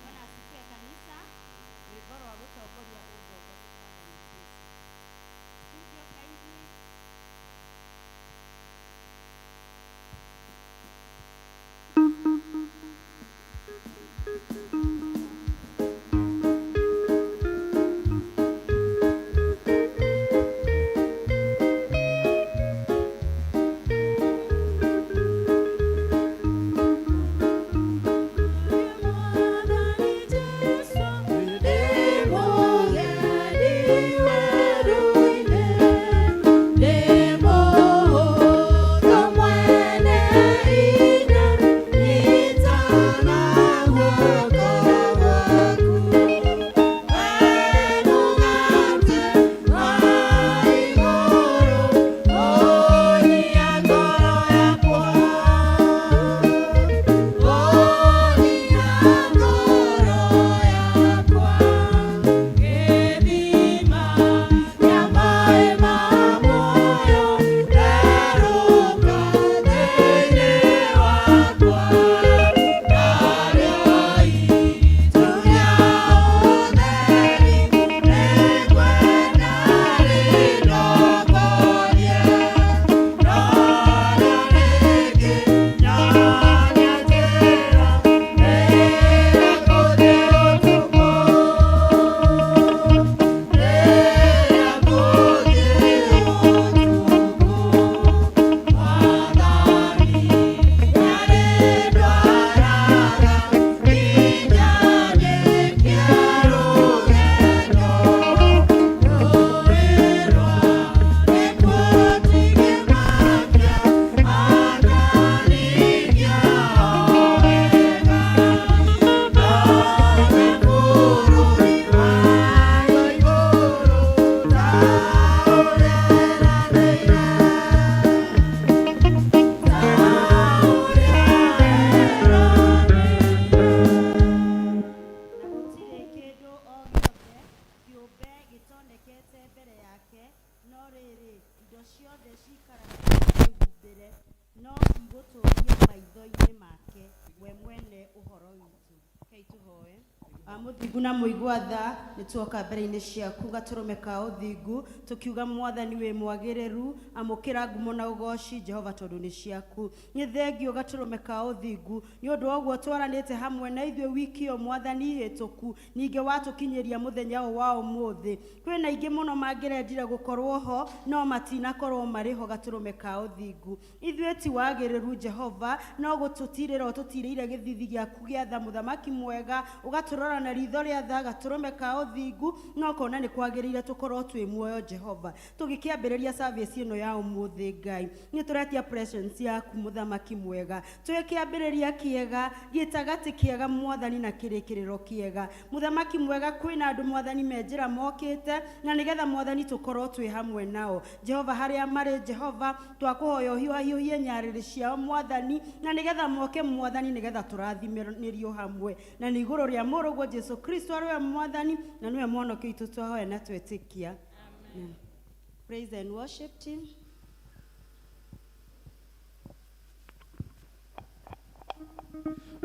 Bwana asifiwe kanisa. Rwĩmbo rwa gũtongoria ũndongorie Mwathani Jesu. Studio kindly. Na gũtirĩ kĩndũ o gĩothe kĩũmbe gĩtonekete mbere yake, no rĩrĩ, indo ciothe cikaraga itarĩ humbĩre, no igũtũũrio maitho-inĩ make we mwene ũhoro witũ. Rekei tũhoe. Mũthingu na mũigua tha, nĩ tuoka mbere-inĩ ciaku gatũrũme ka ũthingu, tũkiuga Mwathani wĩ mwagĩrĩru, amũkĩra ngumo na ũgoci Jehova tondũ nĩ ciaku. Nĩ thengio gatũrũme ka ũthingu nĩ ũndũ wa ũguo twaranĩte hamwe na ithuĩ wiki ĩyo Mwathani hĩtũku, ningĩ watũkinyĩria mũthenya ũyũ wa ũmũthĩ. Kwĩna aingĩ mũno mangĩrendire gũkorwo ho no matinakorwo marĩ ho gatũrũme ka ũthingu. Ithuĩ ti wagĩrĩru Jehova, no gũtũtirĩra ũtũtirĩire gĩthithi gĩaku gĩa tha, mũthamaki mwega, ũgatũrora na ritho rĩa tha gatũrũme ka ũthingu, na ũkona nĩ kwagĩrĩire tũkorwo twĩ muoyo Jehova. Tũgĩkĩambĩrĩria service ĩno ya ũmũthĩ Ngai, nĩ tũretia presence yaku mũthamaki mwega, twĩ kĩambĩrĩria kĩega, gĩtagatĩ kĩega Mwathani, na kĩrĩkĩrĩro kĩega. Mũthamaki mwega, kwĩna andũ Mwathani me njĩra mokĩte, na nĩgetha Mwathani tũkorwo twĩ hamwe nao Jehova harĩa marĩ. Jehova, twakũhoya ũhiũhahiũhie nyarĩrĩ ciao Mwathani, na nĩgetha moke Mwathani, nĩgetha tũrathimĩrĩrio hamwe, na nĩ igũrũ rĩa mũrũguo Jesu Kristo arĩ we Mwathani na nĩwe mwonokio witũ twahoya na twetĩkia. Amen. Praise and worship team.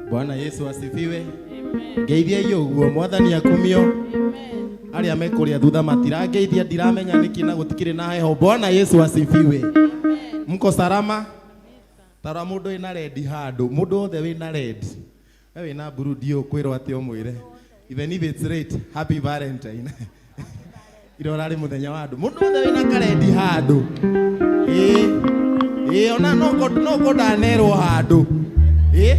Bwana Yesu asifiwe. Ngeithiai ũguo, Mwathani akumio. Arĩa mekũrĩa thutha matirangeithia, ndiramenya nĩkĩ na gũtikĩrĩ na heho. Bwana Yesu asifiwe. Mko salama? Tarora mũndũ wĩna red handũ, mũndũ wothe wĩna red. We wĩna blue ndiũ kwĩrwo atĩ ũmwĩre. Even if it's late, happy Valentine. Ira ũrarĩ mũthenya wa andũ. Mũndũ wothe wĩna karendi handũ. Ĩĩ. Ĩĩ, ona no ko ndanerwo handũ. Ĩĩ.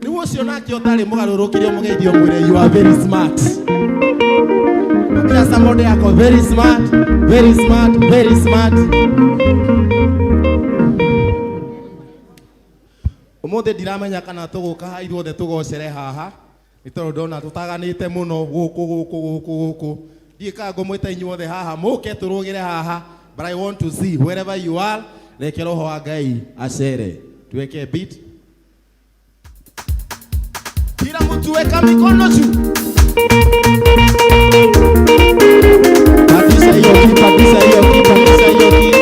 Rĩu ũcio nake ũtarĩ mũgarũrũkire ũmũgeithie ũmwĩre you are very smart. Ambia somebody yako very smart, very smart, very smart. Ũmũthĩ ndiramenya kana tũgũka haha ithuothe tũgocere haha, nĩ tondũ ndona tũtaganĩte mũno gũkũ gũkũ gũkũ gũkũ. Ndiĩ kana ngũmwĩta inyuothe haha mũke tũrũgĩre haha, but I want to see wherever you are, reke roho wa Ngai acere. Tuweke beat. Kila mtu weka mikono juu. Pandisha hiyo ki, pandisha hiyo ki, pandisha hiyo ki.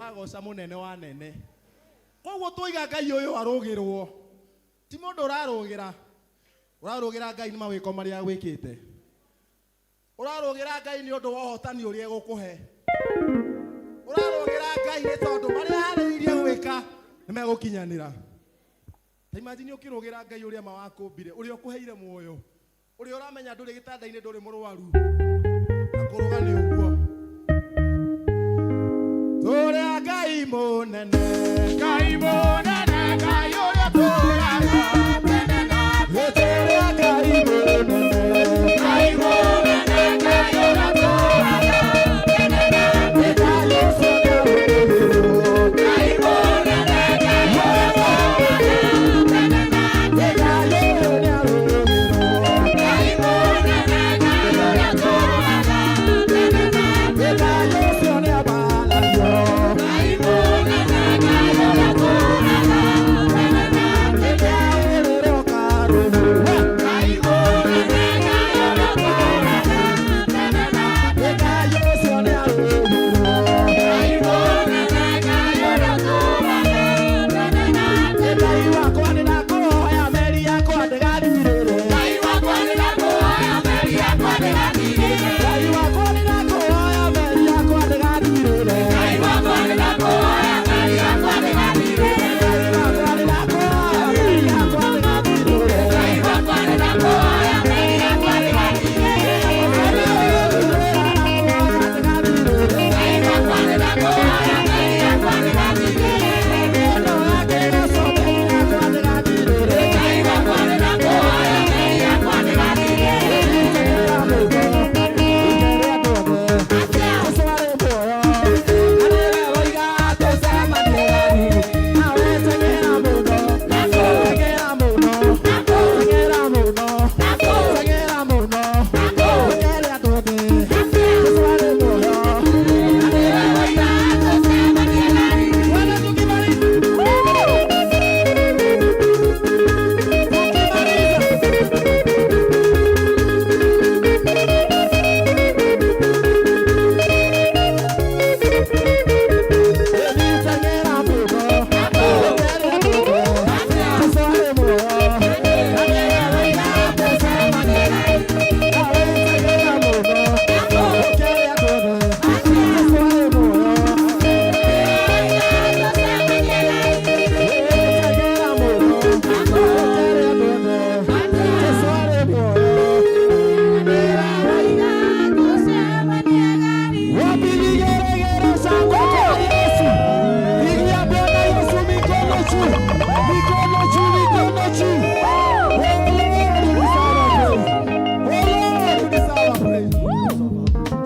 Tũragoca mũnene wa nene. Koguo twoiga Ngai ũyũ arũgĩrwo, ti mũndũ ũrarũgĩra, ũrarũgĩra Ngai nĩ mawĩko marĩa wĩkĩte. Ũrarũgĩra Ngai nĩ ũndũ wa ũhotani ũrĩa egũkũhe. Ũrarũgĩra Ngai nĩ tondũ marĩa harĩirie gwĩka nĩ megũkinyanĩra. Ta imagine ũkĩrũgĩra Ngai ũrĩa ma wakũmbire, ũrĩa ũkũheire muoyo, ũrĩa ũramenya ndũrĩ gĩtanda-inĩ, ndũrĩ mũrwaru. Na kũrũga nĩ ũguo. Tũrĩa Ngai mũnene, Ngai mũnene, Ngai ũrĩa tũraga tene na tũrĩa Ngai mũnene, Ngai mũnene, Ngai ũrĩa tũraga tene na Ngai ũcio nĩarũgĩrwo. Ngai mũnene, Ngai ũrĩa tũraga tene na Ngai ũyũ nĩarũgĩrwo. Ngai mũnene, Ngai ũrĩa tũraga tene na Ngai ũcio nĩabaragio. Ngai mũnene, Ngai ũrĩa tũraga tene na Ngai ũrĩa ũkarũgĩrwo. Ngai mũnene, Ngai ũrĩa tũraga tene na Ngai ũcio nĩarũgĩrwo. Ngai mũnene, Ngai ũrĩa tũraga tene na Ngai wakwa nĩndakũhoya meri yakwa ndĩgathirĩre. Ngai wakwa nĩndakũhoya meri yakwa ndĩgathirĩre. Ngai wakwa nĩndakũhoya meri yakwa ndĩgathirĩre. Ngai wakwa nĩndakũhoya meri yakwa ndĩgathirĩre. Ngai wakwa nĩndakũhoya meri yakwa ndĩgathirĩre. Ngai wakwa nĩndakũhoya meri yakwa ndĩgathirĩre. Ngai wakwa nĩndakũhoya meri yakwa ndĩgathirĩre. Ngai wakwa nĩndakũhoya meri yakwa ndĩgathirĩre. Wapi vigeregere shangwe kwa Yesu? Pigia Bwana Yesu mikono juu, mikono juu, mikono juu. Oh Lord, you deserve our praise. Oh Lord, you deserve our praise.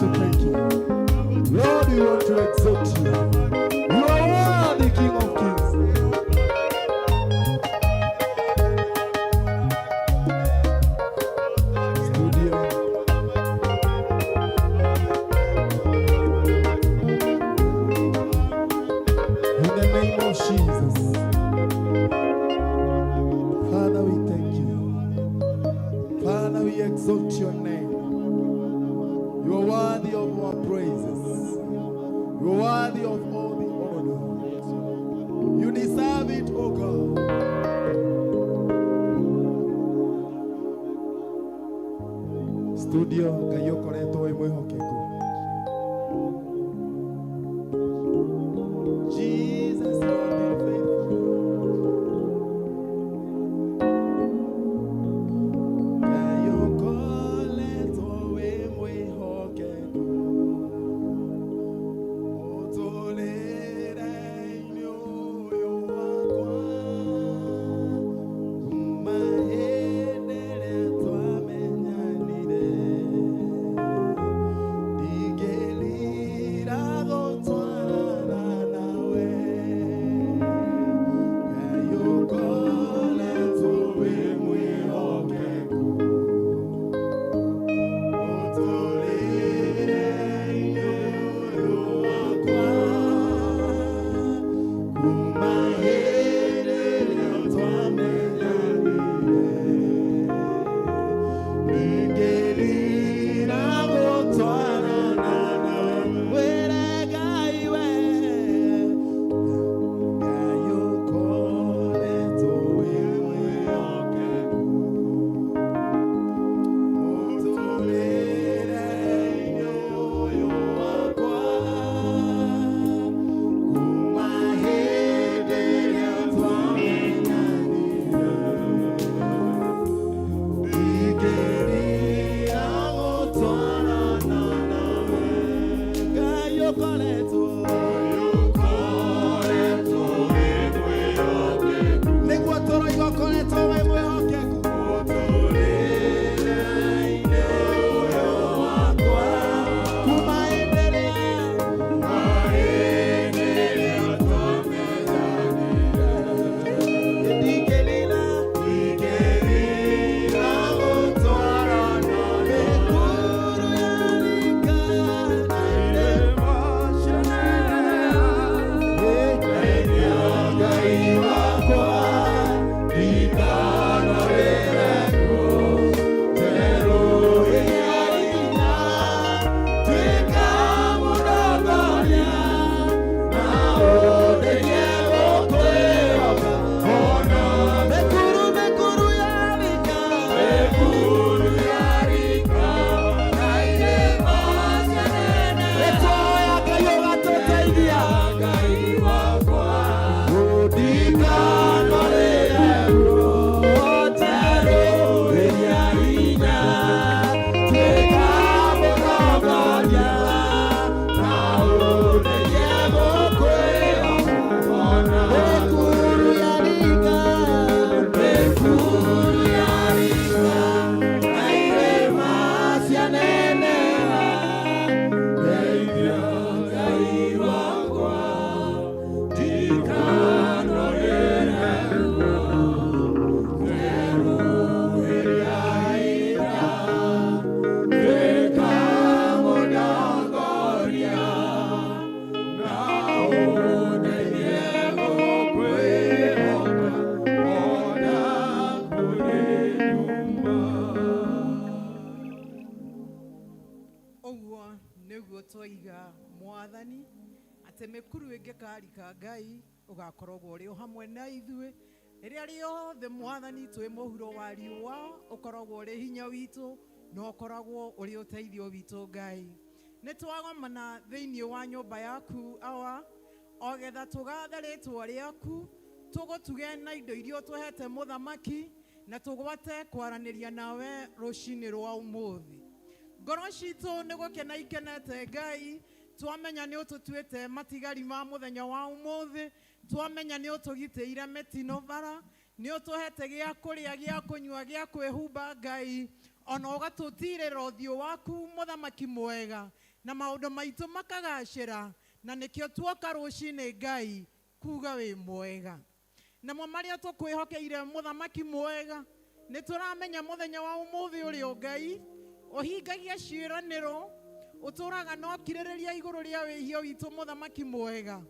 to thank you. Lord, we want to exalt you. You are worthy, King of Kings. Studio. In the name of Jesus. Father, we thank you. Father, we exalt your name. You are worthy of our praises. You are worthy of all the honor. You deserve it, O God. Studio, Ngai ũkoretwo wĩ mwĩhokeku. Jesus, you have been faithful. Ngai ũkoretwo wĩ mwĩhokeku. Mũtũũrĩre-inĩ ũyũ wakwa, kuma hĩndĩ ĩrĩa twamenyanire, ndingĩrira gũtwarana nawe. Ngai ũkoretwo wĩ mwĩhokeku. Mũtũũrĩre-inĩ ũyũ wakwa, kuma hĩndĩ ĩrĩa twamenyanire, ndingĩrira gũtwarana nawe. Wĩre Ngai we, Ngai ũkoretwo wĩ mwĩhokeku. Mũtũũrĩre-inĩ ũyũ wakwa, kuma hĩndĩ ĩrĩa twamenyanire, ndingĩrira gũtwarana nawe. Ngai ũkoretwo nĩguo tũroiga ũkoretwo wĩ mwĩhokeku. Mũtũũrĩre-inĩ ũyũ wakwa, kuma hĩndĩ ĩrĩa twamenyanire, ndingĩrira gũtwarana. Mĩkuru yarika na irĩma Ngai wakwa, ndikanarĩre terũ ĩrĩa hinya, tuĩka mũndongoria, na ũndeithie gũkwĩhoka. Ona mĩkuru, mĩkuru yarika, nĩtwoya Ngai ũgatũteithia. Ndikanarĩre terũ ĩrĩa hinya, tuĩka mũtongoria, na ũndeithie gũkwĩhoka. Mĩkuru yarika, mĩkuru yarika, na irĩma cianeneha, ndeithia Ngai wakwa, ndikanarĩre terũ ĩrĩa hinya, tuĩka mũtongoria, na ũndeithie gũkwĩhoka ona kũrĩ nduma. Ũguo nĩguo twoiga Mwathani atĩ mĩkuru ĩngĩkarika, Ngai ũgakoragwo ũrĩ o hamwe na ithuĩ rĩrĩa rĩothe. Mwathani, twĩ mũhuro wa riũa, ũkoragwo ũrĩ hinya witũ na ũkoragwo ũrĩ ũteithio witũ. Ngai, nĩ twagomana thĩinĩ wa nyũmba yaku, Awa, o getha tũgathe rĩtwa rĩaku, tũgũtuge na indo iria ũtũhete, mũthamaki, na tũgwate kwaranĩria nawe rũcinĩ rwa ũmũthĩ. Ngoro citũ nĩ gũkena ikenete, Ngai, twamenya nĩ ũtũtuĩte matigari ma mũthenya wa ũmũthĩ, twamenya nĩ ũtũgitĩire mĩtino bara, nĩ ũtũhete gĩa kũrĩa, gĩa kũnyua, gĩa kwĩhumba, Ngai, ona ũgatũtirĩra ũthiũ waku, mũthamaki mwega. Na maũndũ maitũ makagacĩra, na nĩkĩo tuoka rũcinĩ Ngai kuga wĩ mwega. Namo marĩa tũkwĩhokeire mũthamaki mwega, nĩ tũramenya mũthenya wa ũmũthĩ ũrĩ o Ngai ũhingagia ciĩranĩro, ũtũraga na ũkirĩrĩria igũrũ rĩa wĩhia witũ mũthamaki mwega,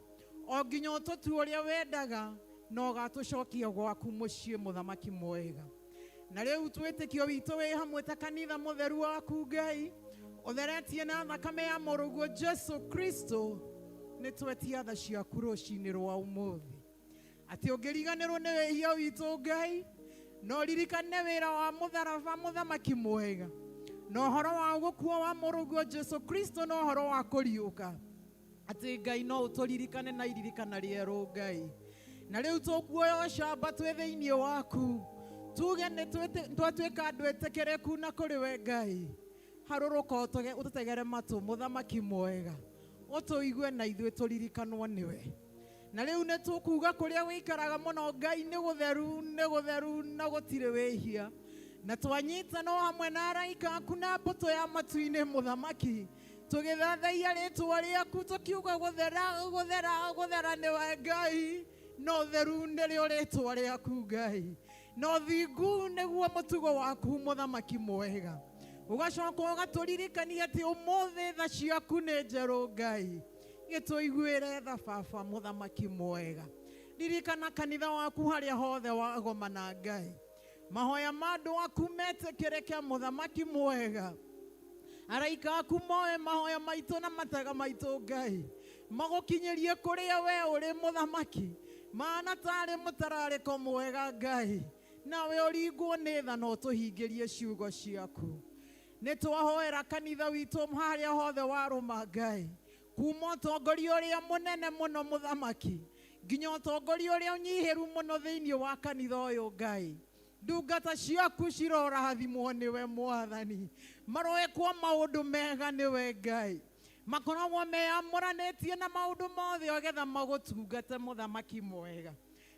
o nginya ũtũtue ũrĩa wendaga na ũgatũcokia gwaku mũciĩ mũthamaki mwega. Na rĩu twĩtĩkio witũ wĩ hamwe ta kanitha mũtheru waku Ngai, ũtheretie na thakame ya mũrũguo Jesu Kristo, nĩ twetia tha ciaku rũcinĩ rwa ũmũthĩ, atĩ ũngĩriganĩrwo nĩ wĩhia witũ Ngai, no ririkane wĩra wa mũtharaba mũthamaki mwega, na ũhoro wa gũkua wa mũrũguo Jesu Kristo, na ũhoro wa kũriũka, atĩ Ngai no ũtũririkane na iririkana rĩerũ Ngai. Na rĩu tũkuoya ũcamba twĩ thĩinĩ waku, tuge nĩ twatuĩka andũ etĩkĩrĩku na kũrĩ we Ngai. Harũrũka ũtũtegere matũ mũthamaki mwega, ũtũigue na ithuĩ tũririkanwo nĩwe. Na rĩu nĩ tũkuga kũrĩa wĩikaraga mũno Ngai nĩ gũtheru, nĩ gũtheru na gũtirĩ wĩhia. Na twanyitana o hamwe na araika aku na mbũtũ ya matu-inĩ mũthamaki, tũgĩthathaiya rĩtwa rĩaku tũkiuga gũthera, gũthera, gũthera nĩwe Ngai, na ũtheru nĩrĩo rĩtwa rĩaku Ngai, na ũthingu nĩguo mũtugo waku mũthamaki mwega. Ũgacoka ũgatũririkania atĩ ũmũthĩ tha ciaku nĩ njerũ Ngai, gĩtũiguĩre tha baba mũthamaki mwega. Ririkana kanitha waku harĩa hothe wagomana Ngai, mahoya ma andũ aku metĩkĩrĩke mũthamaki mwega. Araika aku moe mahoya maitũ na matega maitũ Ngai, magũkinyĩrie kũrĩa we ũrĩ mũthamaki, maana tarĩ mũtararĩko mwega Ngai, nawe ũringwo nĩ tha na ũtũhingĩrie ciugo ciaku. Nĩ twahoera kanitha witũ harĩa hothe warũma Ngai, kuma ũtongoria ũrĩa mũnene mũno mũthamaki nginya ũtongoria ũrĩa ũnyihĩru mũno thĩinĩ wa kanitha ũyũ Ngai. Ndungata ciaku cirorathimwo nĩwe mwathani, maroekwo maũndũ mega nĩwe Ngai, makoragwo meyamũranĩtie na maũndũ mothe ogetha magũtungate mũthamaki mwega.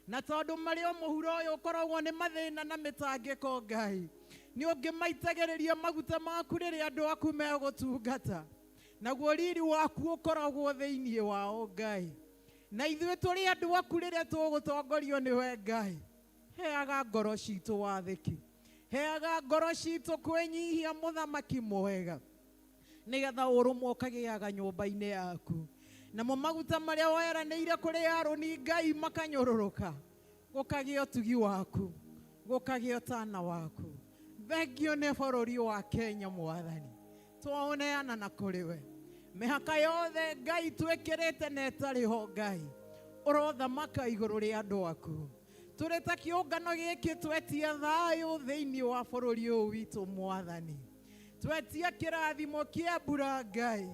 Na tondũ marĩ o mũhuro ũyũ ũkoragwo nĩ mathĩna na mĩtangĩko Ngai, nĩ ũngĩmaitagĩrĩria maguta maku rĩrĩa andũ aku megũtungata, naguo riri waku ũkoragwo thĩinĩ wao Ngai. Na ithuĩ tũrĩ andũ aku rĩrĩa tũgũtongorio nĩwe Ngai, heaga ngoro citũ wathĩki, heaga ngoro citũ kwĩnyihia mũthamaki mwega, nĩgetha ũrũmwe ũkagĩaga nyũmba-inĩ yaku. Namo maguta marĩa weranĩire kũrĩ Harũni Ngai makanyũrũrũka, gũkagĩa ũtugi waku, gũkagĩa ũtana waku. Thengio nĩ bũrũri wa Kenya mwathani, twaũneana na kũrĩ we. Mĩhaka yothe Ngai twĩkĩrĩte na ĩtarĩ ho Ngai, ũrothamaka igũrũ rĩa andũ aku. Tũrĩ ta kĩũngano gĩkĩ twetia thayũ thĩinĩ wa bũrũri ũyũ witũ mwathani, twetia kĩrathimo kĩa mbura Ngai,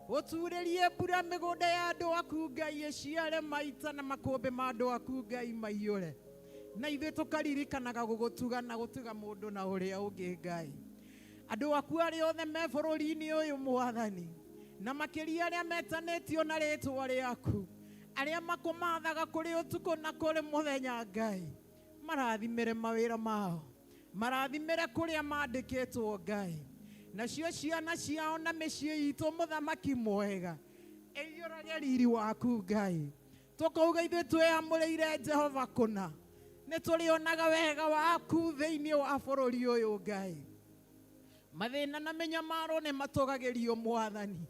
ũturĩrie mbura mĩgũnda ya andũ aku Ngai ĩciare maita na makũmbĩ ma andũ aku Ngai maiyũre, na ithuĩ tũkaririkanaga gũgũtuga na gũtuga mũndũ na ũrĩa ũngĩ Ngai. Andũ aku arĩa othe me bũrũri-inĩ ũyũ mwathani, na makĩria arĩa metanĩtio na rĩtwa rĩaku, arĩa makũmathaga kũrĩ ũtukũ na kũrĩ mũthenya Ngai, marathimĩre mawĩra mao, marathimĩre kũrĩa mandĩkĩtwo Ngai, nacio ciana ciao na mĩciĩ itũ mũthamaki mwega ĩiyũrage riri waku Ngai. Tũkauga ithuĩ twĩamũrĩire Jehova kũna, nĩ tũrĩonaga wega waku thĩinĩ wa bũrũri ũyũ Ngai. Mathĩna na mĩnyamaro nĩ matũgagĩrio mwathani,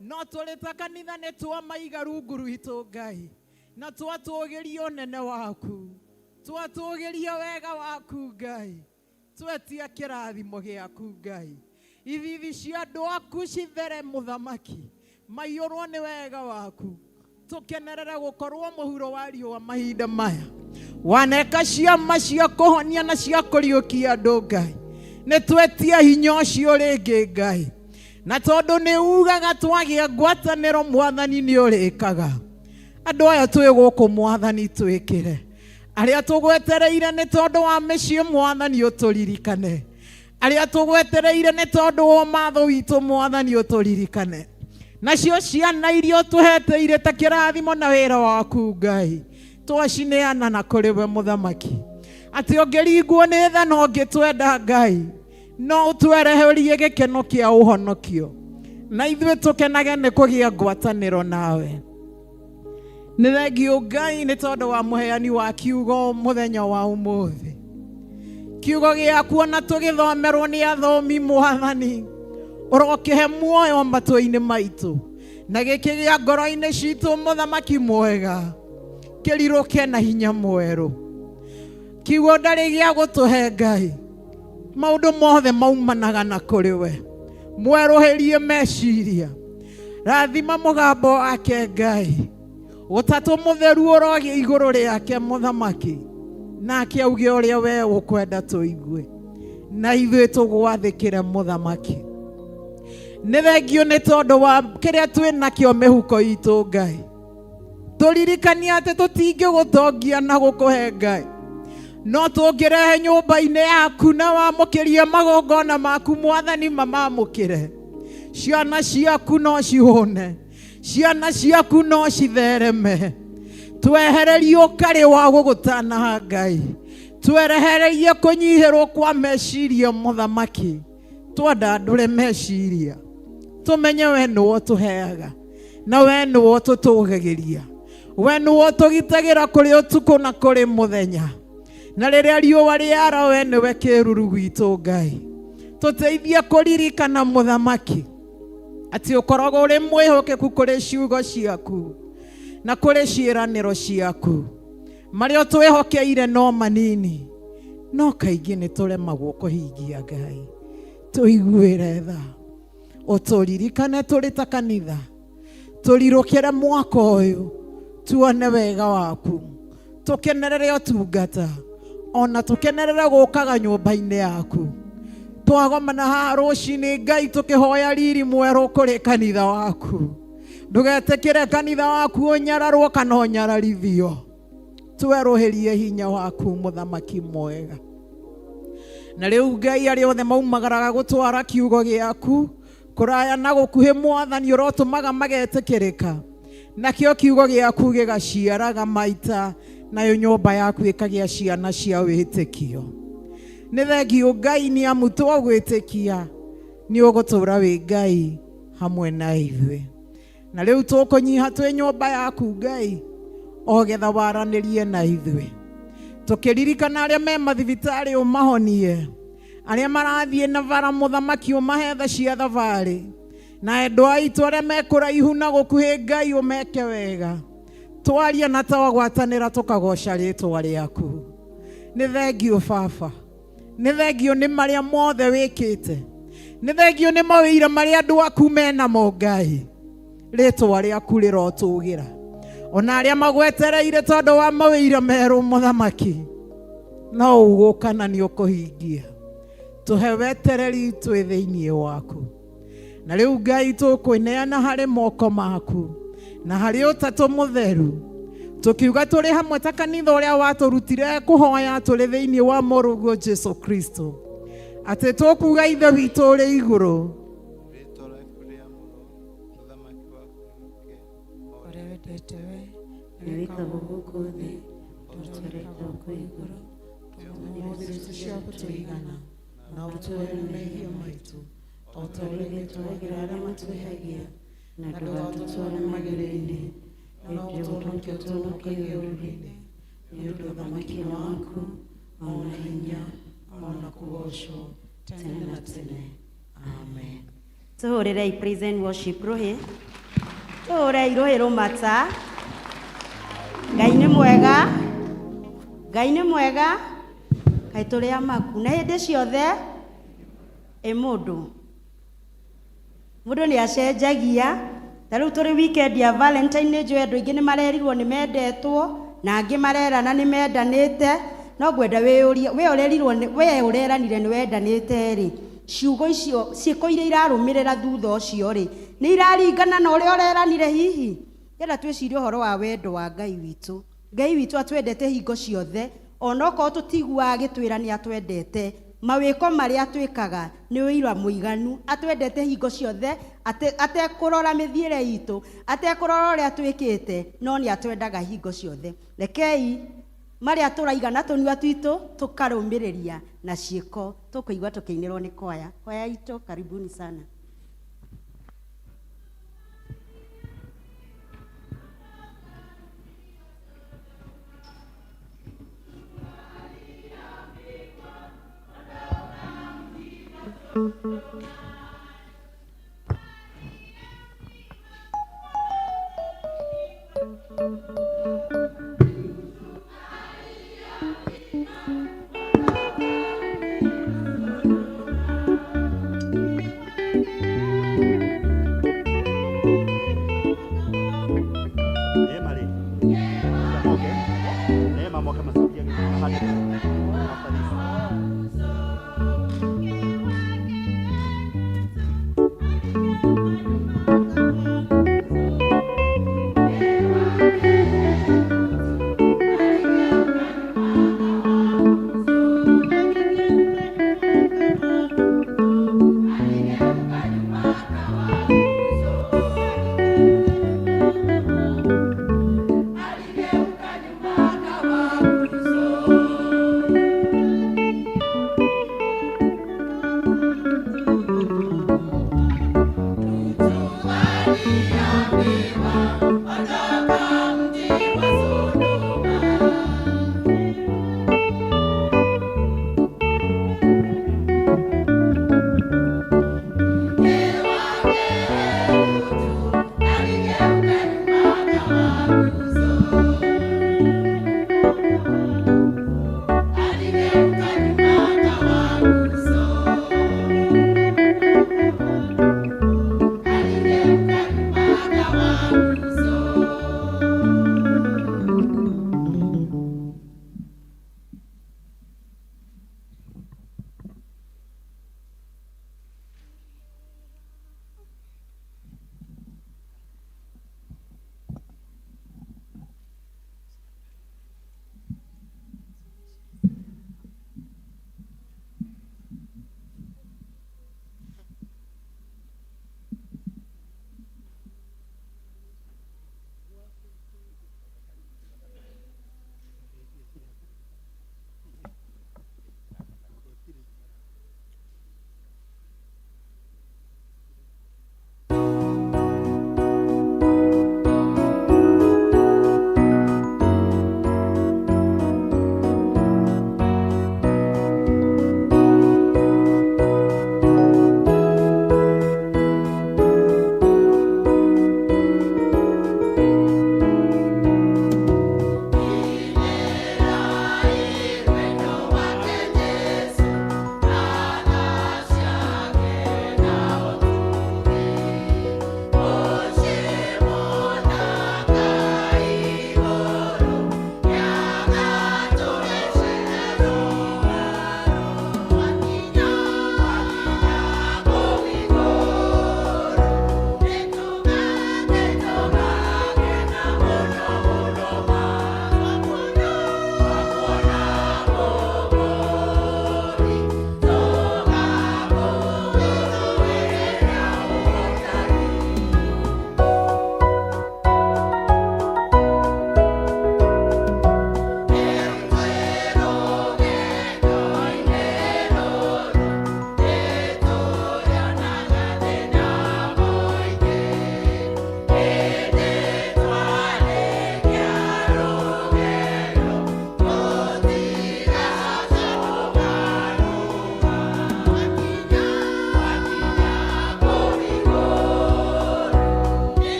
no tũrĩ ta kanitha nĩ twamaiga rungu rwitũ Ngai, na twatũgĩria ũnene waku, twatũgĩria wega waku Ngai, twetia kĩrathimo gĩaku Ngai. Ithithi cia andũ aku cithere mũthamaki, maiyũrwo nĩ wega waku, tũkenerere gũkorwo mũhuro wa riũa mahinda maya. Waneka ciama cia kũhonia na cia kũriũkia andũ Ngai, nĩ twetia hinya ũcio rĩngĩ Ngai, na tondũ nĩ ugaga twagĩa ngwatanĩro mwathani nĩ ũrĩkaga. Andũ aya twĩ gũkũ mwathani twĩkĩre, arĩa tũgwetereire nĩ tondũ wa mĩciĩ mwathani ũtũririkane, arĩa tũgwetereire nĩ tondũ wa matho witũ mwathani ũtũririkane, nacio ciana iria ũtũhete irĩ ta kĩrathimo na wĩra waku Ngai, twacineana na kũrĩ we mũthamaki, atĩ ũngĩringwo nĩ tha na ũngĩtwenda Ngai, no ũtwereherie gĩkeno kĩa ũhonokio. Na ithuĩ tũkenage nĩ kũgĩa ngwatanĩro nawe. Nĩ thengiũ Ngai nĩ tondũ wa mũheani wa kiugo mũthenya wa ũmũthĩ. Kiugo gĩaku ona tũgĩthomerwo nĩ athomi mwathani, ũrokĩhe muoyo matũ-inĩ maitũ na gĩkĩgĩa ngoro-inĩ citũ mũthamaki mwega, kĩrirũke na hinya mwerũ. Kiugo ndarĩ gĩa gũtũhe Ngai, maũndũ mothe maumanaga na kũrĩ we. Mwerũhĩrie meciria, rathima mũgambo wake Ngai, ũtatũ mũtheru ũrogĩa igũrũ rĩake mũthamaki, nake auge ũrĩa we ũkwenda tũigue, na ithuĩ tũgwathĩkĩre mũthamaki. Nĩ thengio nĩ tondũ wa kĩrĩa twĩ nakĩo mĩhuko itũ Ngai, tũririkanie atĩ tũtingĩgũtongia na gũkũhe Ngai, no tũngĩrehe nyũmba-inĩ yaku na wamũkĩrie magongona maku mwathani, mamamũkĩre. Ciana ciaku no cihũne, ciana ciaku no cithereme. Twehererie ũkarĩ wa gũgũtanaha Ngai, twerehererie kũnyihĩrwo kwa meciria mũthamaki, twandandũre meciria tũmenye we nĩwe ũtũheaga na we nĩwe ũtũtũgagĩria, we nĩwe ũtũgitagĩra kũrĩ ũtukũ na kũrĩ mũthenya, na rĩrĩa riũa rĩara we nĩwe kĩruru gwitũ Ngai. Tũteithie kũririkana mũthamaki atĩ ũkoragwo ũrĩ mwĩhokeku kũrĩ ciugo ciaku na kũrĩ ciĩranĩro ciaku. Marĩa ũtwĩhokeire no manini, no kaingĩ nĩ tũremagwo kũhingia Ngai. Tũiguĩre tha, ũtũririkane tũrĩ ta kanitha, tũrirũkĩre mwaka ũyũ, tuone wega waku, tũkenerere ũtungata, ona tũkenerere gũkaga nyũmba-inĩ yaku. Twagomana haha rũcinĩ Ngai tũkĩhoya riri mwerũ kũrĩ kanitha waku. Ndũgetĩkĩre kanitha waku ũnyararwo kana ũnyararithio. Twerũhĩrie hinya waku mũthamaki mwega. Na rĩu Ngai arĩa othe maumagaraga gũtwara kiugo gĩaku kũraya na gũkuhĩ mwathani, ũrotũmaga magetĩkĩrĩka, nakĩo kiugo gĩaku gĩgaciaraga maita, nayo nyũmba yaku ĩkagĩa ciana cia wĩtĩkio. Nĩ thengiũ Ngai nĩ amu twagwĩtĩkia nĩ ũgũtũũra wĩ Ngai hamwe na ithuĩ. Na rĩu tũkũnyiha twĩ nyũmba yaku Ngai, o getha waranĩrie na ithuĩ. Tũkĩririkana arĩa me mathibitarĩ ũmahonie, arĩa marathiĩ na bara mũthamaki ũmahe tha cia thabarĩ, na endwa aitũ arĩa me kũraihu na gũkuhĩ Ngai ũmeke wega. Twaria na twagwatanĩra tũkagoca rĩtwa rĩaku. Nĩ thengiũ Baba, nĩ thengiũ nĩ marĩa mothe wĩkĩte, nĩ thengiũ nĩ mawĩira marĩa andũ aku menamo Ngai, rĩtwa rĩaku rĩrotũgĩra. Ona arĩa magwetereire tondũ wa mawĩira merũ mũthamaki, no ũgũka na nĩ ũkũhingia. Tũhe wetereri twĩ thĩinĩ waku. Na rĩu Ngai tũkwĩneana harĩ moko maku na harĩ ũtatũ mũtheru, tũkiuga tũrĩ hamwe ta kanitha ũrĩa watũrutire kũhoya tũrĩ thĩinĩ wa mũrũguo Jesu Kristo, atĩ tũkuga Ithe witũ ũrĩ igũrũ, Rĩĩtwa rĩaku rĩamũrwo, ũthamaki waku ũũke, o ũrĩa wendete we na wĩkagwo gũkũ thĩ o ta ũrĩa wĩkagwo kũu igũrũ. Ũmũthĩ irio cia gũtũigana, na ũtuohere mehia maitũ o ta ũrĩa ithuĩ tuohagĩra arĩa matwĩhagia, na ndũgatũtware magerio-inĩ, ĩndĩ ũtũhonokie ũtũhonokie ũũru-inĩ, nĩ ũndũ ũthamaki nĩ waku, o na hinya, o na kũgoocwo tene na tene. Amen. Tũhũrĩrei praise and worship rũhĩ, tũhũrei rũhĩ rũmata. Ngai nĩ mwega, Ngai nĩ mwega, kaĩ tũrĩ amaku na hĩndĩ ciothe. Ĩ mũndũ mũndũ nĩ acenjagia. Ta rĩu tũrĩ weekend ya Valentine, nĩ njũĩ andũ aingĩ nĩ marerirwo nĩ mendetwo na angĩ marerana nĩ mendanĩte, no ngwenda wĩyũrie, we ũrerirwo we ũreranire nĩ wendanĩte rĩ, ciugo icio ciĩko iria irarũmĩrĩra thutha ũcio rĩ, nĩ iraringana na ũrĩa ũreranire hihi? Ndĩrenda twĩcirie ũhoro wa wendo wa Ngai witũ. Ngai witũ atwendete hingo ciothe, onokorwo tũtiguaga agĩtwĩra nĩ atwendete, mawĩko marĩa atwĩkaga nĩ ũira mũiganu. Atwendete hingo ciothe, atekũrora mĩthiĩre itũ, atekũrora ũrĩa twĩkĩte, no nĩ atwendaga hingo ciothe. Rekei marĩa tũraiga na tũnua twitũ tũkarũmĩrĩria na ciĩko. Tũkũigua tũkĩinĩrwo nĩ kwaya. Kwaya itũ, karibuni sana. Neema rĩ Moke Neema moke macokie after this.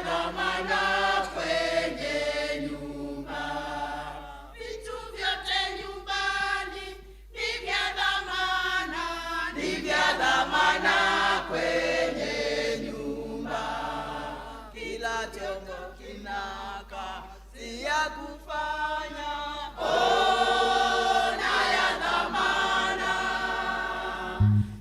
dhamana kwenye nyumba. Vitu vyote nyumbani ni vya dhamana, ni vya dhamana kwenye nyumba. Kila chombo kina kazi ya kufanya, oh, na ya dhamana.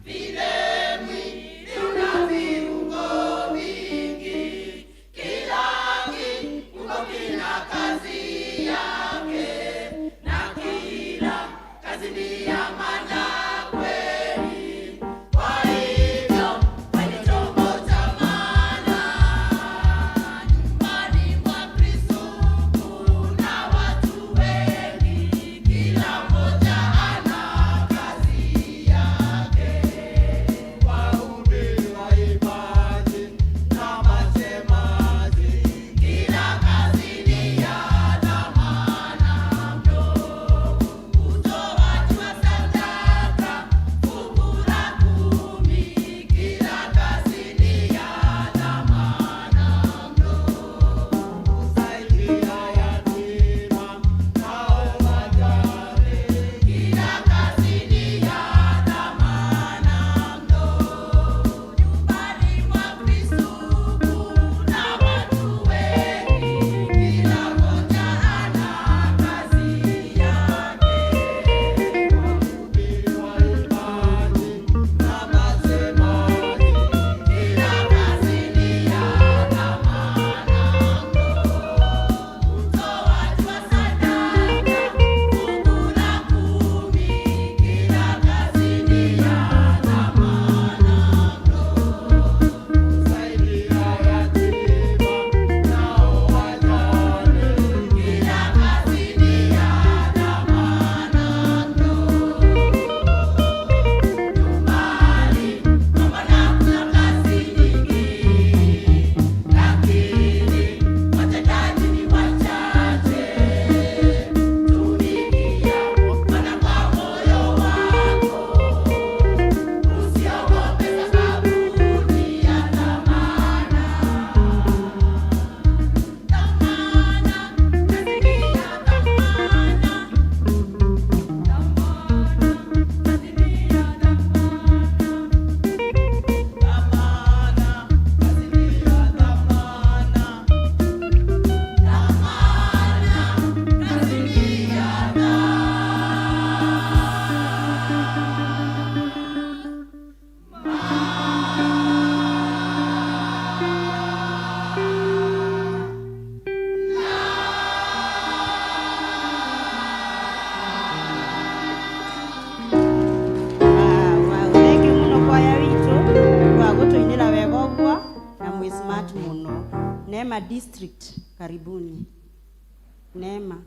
Vile mwili una viungo vingi, kila kiungo kina kazi yake, na kila kazi ni ya maana kweli. Kwa hivyo wewe ni chombo cha maana. Nyumbani mwa Kristo kuna watu wengi, kila mmoja ana kazi yake. Wahubiri, waimbaji na masemaji, Kila kazi ni ya dhamana mno. Utoaji wa sadaka, fungu la kumi, kila kazi ni ya dhamana mno. kusaidia yatima nao wajane, Kila kazi ni ya dhamana mno. Nyumbani mwa Kristo kuna watu wengi, kila mmoja ana kazi yake. wahubiri, waimbaji na masemaji, Kila kazi ni ya dhamana mno. Utoaji wa sadaka, fungu la kumi, kila kazi ni ya dhamana mno. kusaidia yatima nao wajane, Kila kazi ni ya dhamana mno. Nyumbani mwa Bwana kuna kazi nyingi, lakini watendaji ni wachache. Tumikia Bwana kwa moyo wako, usiogope sababu ni ya dhamana. Dhamana, kazi ni ya dhamana. Dhamana, kazi ni ya dhamana. dhamana, kazi ni ya dhamana. Dhamana, kazi ni ya Wow, thank you muno kwaya witũ kwa gũtũinĩra wega ũguo na mwĩ smart mũno. Neema District, karibuni. Neema.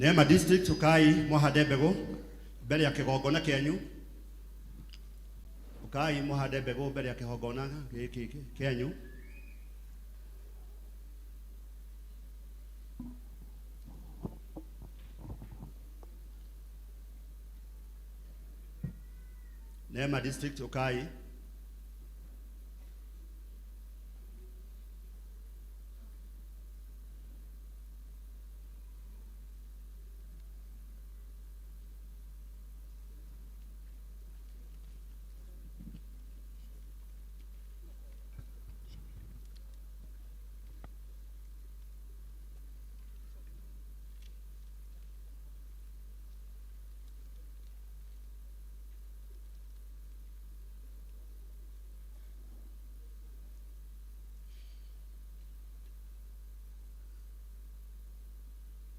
Neema District ukai mwahande mbegu mbere ya kigongona kianyu, ukai mwahande mbegu mbere ya kigongona giki kianyu. Neema District ukai.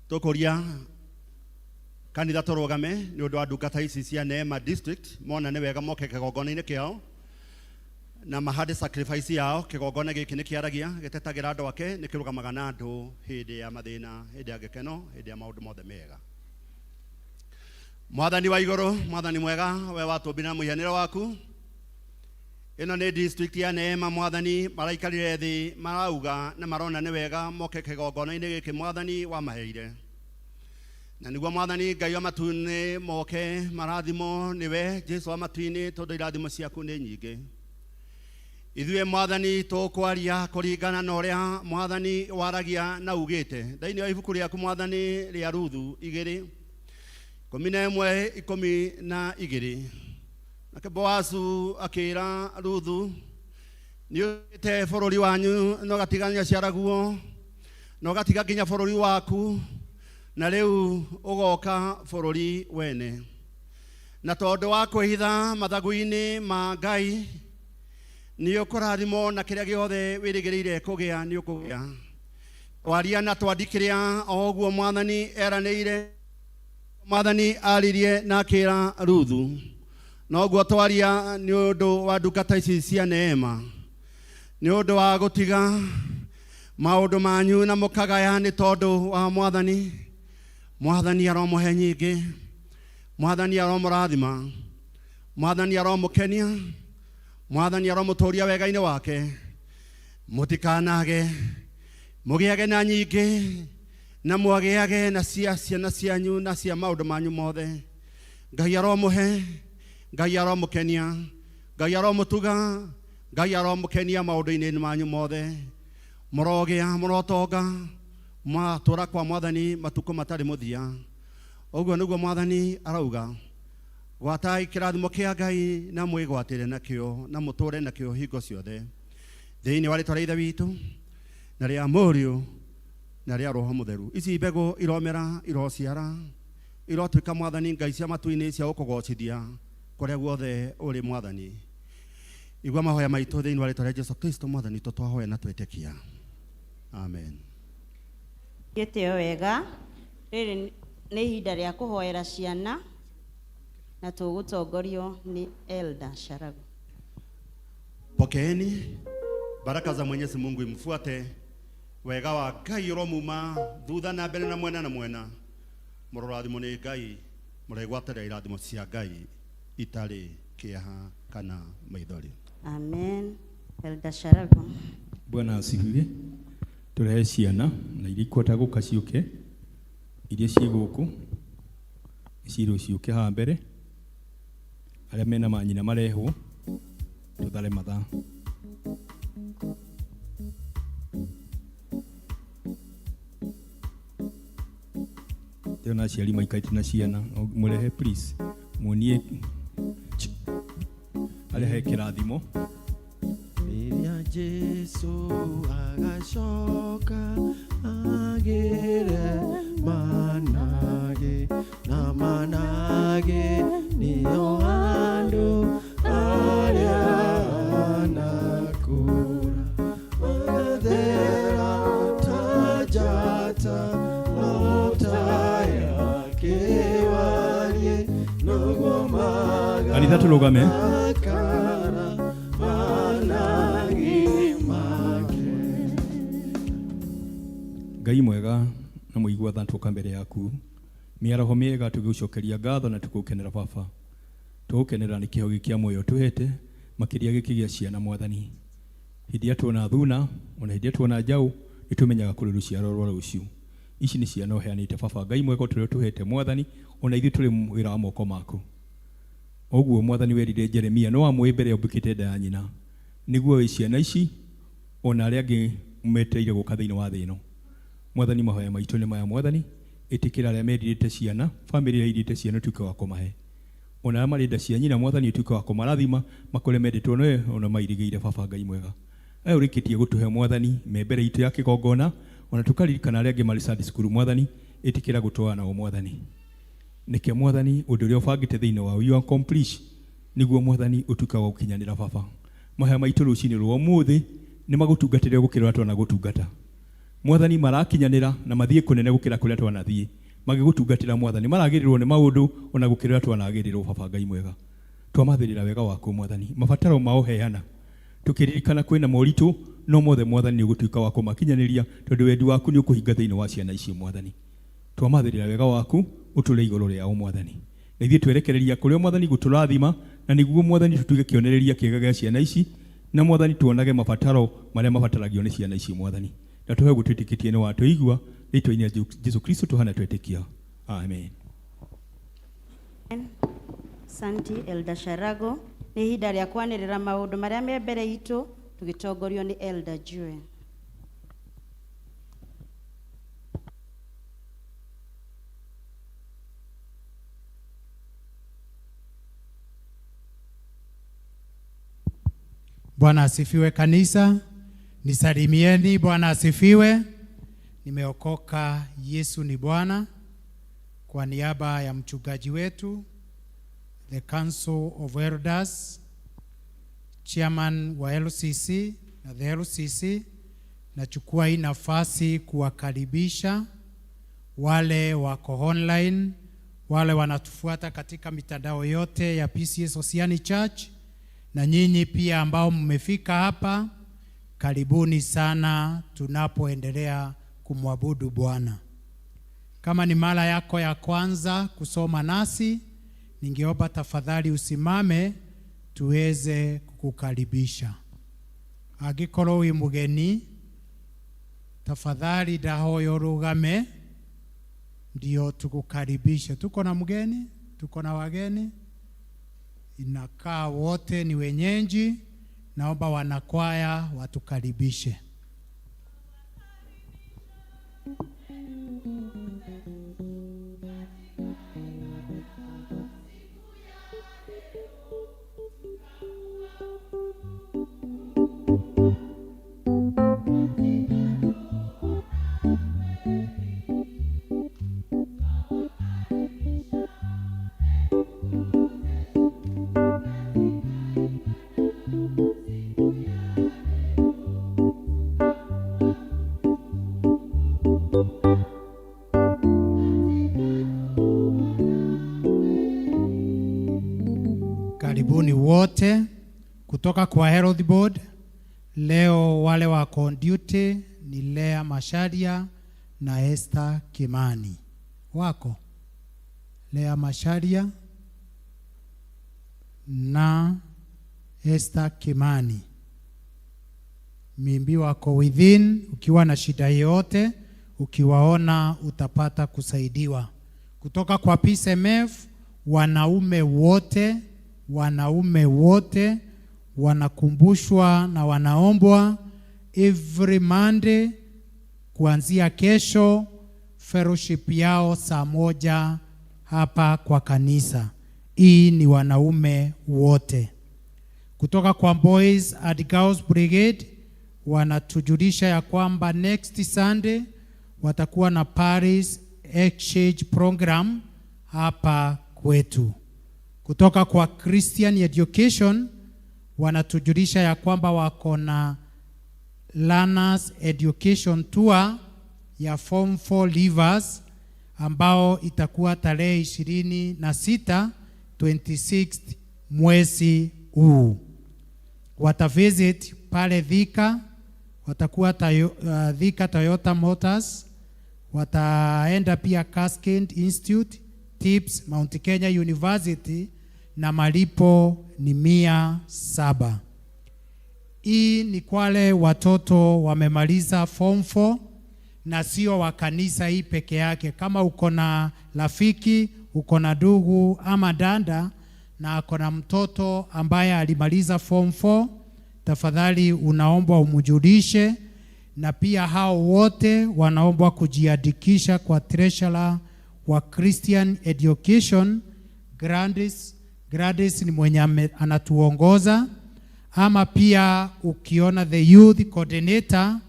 Tukuria kanitha tũrũgame nĩ ũndũ wa ndungata ici cia Neema District mona nĩ wega moke kĩgongona-inĩ kĩao. Na mahande sacrifice yao kĩgongona gĩkĩ nĩ kĩaragia gĩtetagĩra andũ ake nĩ kĩrũgamaga na andũ hĩndĩ ya mathĩna hĩndĩ ya gĩkeno hĩndĩ ya maũndũ mothe mega. Mwathani wa igũrũ, mwathani mwega, we watũmbire na mũhianĩre waku. Ĩno nĩ district ya Neema mwathani, maraikarire thĩ marauga na marona nĩ wega moke kĩgongona-inĩ gĩkĩ mwathani wamaheire. Na nĩguo mwathani Ngai wa matu-inĩ moke marathimo nĩwe Jesu wa matu-inĩ tondũ irathimo ciaku nĩ nyingĩ. Ithuĩ mwathani tũkwaria kũringana na ũrĩa mwathani waragia na ugĩte thĩinĩ wa ibuku rĩaku mwathani rĩa Ruthu 2:11-12. Nake Boazu akĩra Ruthu, nĩ ũkĩte bũrũri wanyu na ũgatiga nyaciaraguo na ũgatiga nginya bũrũri waku na rĩu ũgoka bũrũri wene. Na tondũ wa kwĩhitha mathagu-inĩ ma Ngai nĩ ũkũrathimwo na kĩrĩa gĩothe wĩrĩgĩrĩire kũgĩa nĩ ũkũgĩa. Twaria na twandikĩrĩa o ũguo mwathani eranĩire, mwathani aririe na akĩra Ruthu. Noguo twaria nĩ ũndũ wa ndungata ici cia Neema, nĩ ũndũ wa gũtiga maũndũ manyu na mũkagaya nĩ tondũ wa mwathani. Mwathani aromũhe nyingĩ, mwathani aromũrathima, mwathani aromũkenia, mwathani aromũtũria wega-inĩ wake. Mũtikanage, mũgĩage na nyingĩ na mwagĩage na cia ciana cianyu na cia maũndũ manyu mothe. Ngai aromũhe, Ngai aromũkenia, Ngai aromũtuga, Ngai aromũkenia maũndũ-inĩ manyu mothe. Mũrogĩa, mũrotonga, mwatũra kwa mwathani matukũ matarĩ mũthia. Ũguo nĩguo mwathani arauga. Gwatai kĩrathimo kĩa Ngai na mwĩgwatĩre nakĩo na mũtũre nakĩo hingo ciothe. Thĩinĩ wa rĩtwa rĩa Ithe witũ na rĩa Mũriũ na rĩa Roho Mũtheru. Ici mbegũ iromera, irociara, irotuĩka mwathani Ngai cia matu-inĩ cia gũkũgocithia kũrĩa guothe ũrĩ mwathani. Igua mahoya maitũ thĩinĩ wa rĩtwa rĩa Jesu Kristo mwathani witũ twahoya na twetĩkia. Amen. Gĩtĩo wega, rĩrĩ nĩ ihinda rĩa kũhoera ciana na tũgũtongorio nĩ Elder Sharagu. Pokeeni baraka za Mwenyezi Mungu imfuate, wega wa Ngai ũromuma thutha na mbere na mwena na mwena. Mũrorathimwo nĩ Ngai, mũregwatĩra irathimo cia Ngai itarĩ kĩeha kana maithori. Amen. Elder Sharagu. Bwana asifiwe. Turehe ciana na iria ikuhota gũka ciũke, iria ciĩ gũkũ cirwo ciũke haha mbere, arĩa mena manyina marehwo tũthare mathaa. Ndĩrona aciari maikarĩte na ciana, mũrehe please, muonie harĩa he kĩrathimo. Rĩrĩa Jesu agacoka agĩre manage na manage nĩo andũ arĩa anakũra magathera ta njata no ta ya kĩwarie noguo Kanitha tũrũgame. Magakara manage make. Ngai mwega na mũigua tha tũka mbere yaku mĩaraho mĩega tũgĩgũcokeria ngatho na tũgũkenera baba. Tũgũkenera nĩ kĩheo gĩkĩ kĩa muoyo tũhete makĩria gĩkĩ gĩa ciana mwathani. Hĩndĩ ĩrĩa tuona thuna ona hĩndĩ ĩrĩa tuona njaũ nĩ tũmenyaga kũrĩ rũciaro rwa rũciũ. Ici nĩ ciana ũheanĩte baba Ngai mwega ũtũrĩa ũtũhete mwathani, ona ithuĩ tũrĩ wĩra wa moko maku. Ũguo mwathani werire Jeremia no wamũĩ mbere ũmbĩkĩte nda ya nyina nĩguo wĩ ciana ici ona arĩa angĩ metereire gũka thĩinĩ wa thĩ ĩno. Mwathani mahoya maitũ nĩ maya mwathani, ĩtĩkĩra arĩa merirĩte ciana, bamĩrĩ ĩrĩa ĩrirĩte ciana ũtuĩke wa kũmahe. Ona arĩa marĩ nda cia nyina mwathani ũtuĩke wa kũmarathima makũre mendetwo nĩwe ona mairigĩire baba Ngai mwega. Aya ũrĩkĩtie gũtũhe mwathani me mbere itũ ya kĩgongona ona tũkaririkana arĩa angĩ marĩ Sunday school mwathani, ĩtĩkĩra gũtwara nao mwathani. Nĩkĩo mwathani ũndũ ũrĩa ũbangĩte thĩinĩ wao you accomplish nĩguo mwathani ũtuĩke wa gũkinyanĩra baba. Mahoya maitũ rũcinĩ rwa ũmũthĩ nĩ magũtungatĩre gũkĩra ũrĩa twanagũtungata. Mwathani marakinyanĩra na mathiĩ kũnene gũkĩra kũrĩa twanathiĩ. Magĩgũtungatĩra mwathani maragĩrĩrwo nĩ maũndũ ona gũkĩra ũrĩa twanagĩrĩrwo baba Ngai mwega. Twamathĩrĩra wega waku mwathani. Mabataro mao heana. Tũkĩririkana kwĩna moritũ no mothe Mwathani nĩ ũgũtuĩka wa kũmakinyanĩria tondũ wendi waku nĩ ũkũhinga thĩinĩ wa ciana icio Mwathani. Twamathĩrĩra wega waku ũtũre igũrũ rĩao Mwathani. Na ithuĩ twerekereria kũrĩ Mwathani gũtũrathima na nĩguo Mwathani tũtuĩke kĩonereria kĩega gĩa ciana ici na Mwathani tuonage mabataro marĩa mabataragio nĩ ciana ici Mwathani. Na tũhe gũtwĩtĩkĩtie nĩ watũigua rĩtwa-inĩ rĩa Jesu Kristo tũhana twetĩkia. Amen. Santi Elder Sharago nĩ ihinda rĩa kwanĩrĩra maũndũ marĩa me mbere itũ tũgĩtongorio nĩ Elder Jue. Bwana asifiwe kanisa. Nisalimieni, Bwana asifiwe. Nimeokoka, Yesu ni Bwana. Kwa niaba ya mchungaji wetu, the Council of Elders, chairman wa LCC na the LCC, nachukua hii nafasi kuwakaribisha wale wako online, wale wanatufuata katika mitandao yote ya PCEA Sosiani Church, na nyinyi pia ambao mmefika hapa, karibuni sana tunapoendelea kumwabudu Bwana. Kama ni mara yako ya kwanza kusoma nasi, ningeomba tafadhali usimame tuweze kukukaribisha. Angĩkorwo wĩ mũgeni, tafadhali ndahoya ũrũgame ndio tukukaribishe. Tuko na mgeni, tuko na wageni, inakaa wote ni wenyeji. Naomba wanakwaya watukaribishe. Karibuni wote kutoka kwa Health Board. Leo wale wako on duty ni Lea Masharia na Esther Kimani. Wako Lea Masharia na Esther Kimani. Mimbi wako within, ukiwa na shida yoyote, ukiwaona utapata kusaidiwa. Kutoka kwa PCMF, wanaume wote wanakumbushwa na wanaombwa every Monday kuanzia kesho fellowship yao saa 1 hapa kwa kanisa. Hii ni wanaume wote. Kutoka kwa Boys and Girls Brigade wanatujulisha ya kwamba next Sunday watakuwa na Paris Exchange Program hapa kwetu. Kutoka kwa Christian Education wanatujulisha ya kwamba wako na Learners Education Tour ya Form 4 Leavers ambao itakuwa tarehe 26, 26 mwezi huu. Watavisit pale Thika, watakuwa Thika Toyota Motors, wataenda pia Cascade Institute, Tips, Mount Kenya University, na malipo ni 700. Hii ni kwale watoto wamemaliza form 4 na sio wa kanisa hii peke yake. Kama uko na rafiki, uko na ndugu ama dada na ako na mtoto ambaye alimaliza form 4, tafadhali unaombwa umjulishe. Na pia hao wote wanaombwa kujiandikisha kwa treasurer wa Christian Education Gladys. Gladys ni mwenye anatuongoza. Ama pia ukiona the youth coordinator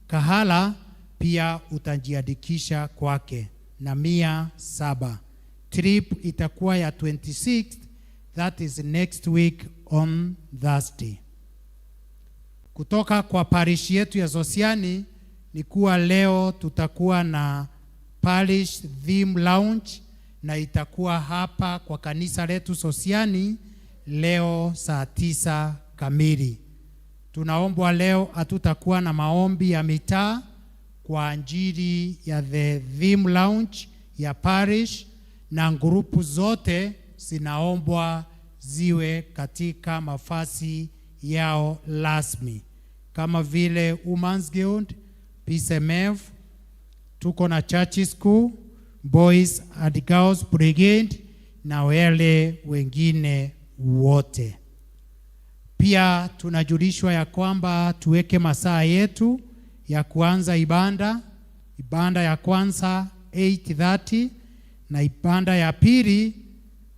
Kahala, pia utajiandikisha kwake na 700. Trip itakuwa ya 26th, that is next week on Thursday. Kutoka kwa parish yetu ya Sosiani ni kuwa leo tutakuwa na parish theme lounge na itakuwa hapa kwa kanisa letu Sosiani leo saa 9 kamili. Tunaombwa leo hatutakuwa na maombi ya mitaa kwa ajili ya the theme lounge ya parish, na grupu zote zinaombwa ziwe katika mafasi yao rasmi kama vile Women's Guild, PCMF, tuko na Church School, Boys and Girls Brigade na wale wengine wote. Pia tunajulishwa ya kwamba tuweke masaa yetu ya kuanza ibada, ibada ya kwanza 8:30 na ibada ya pili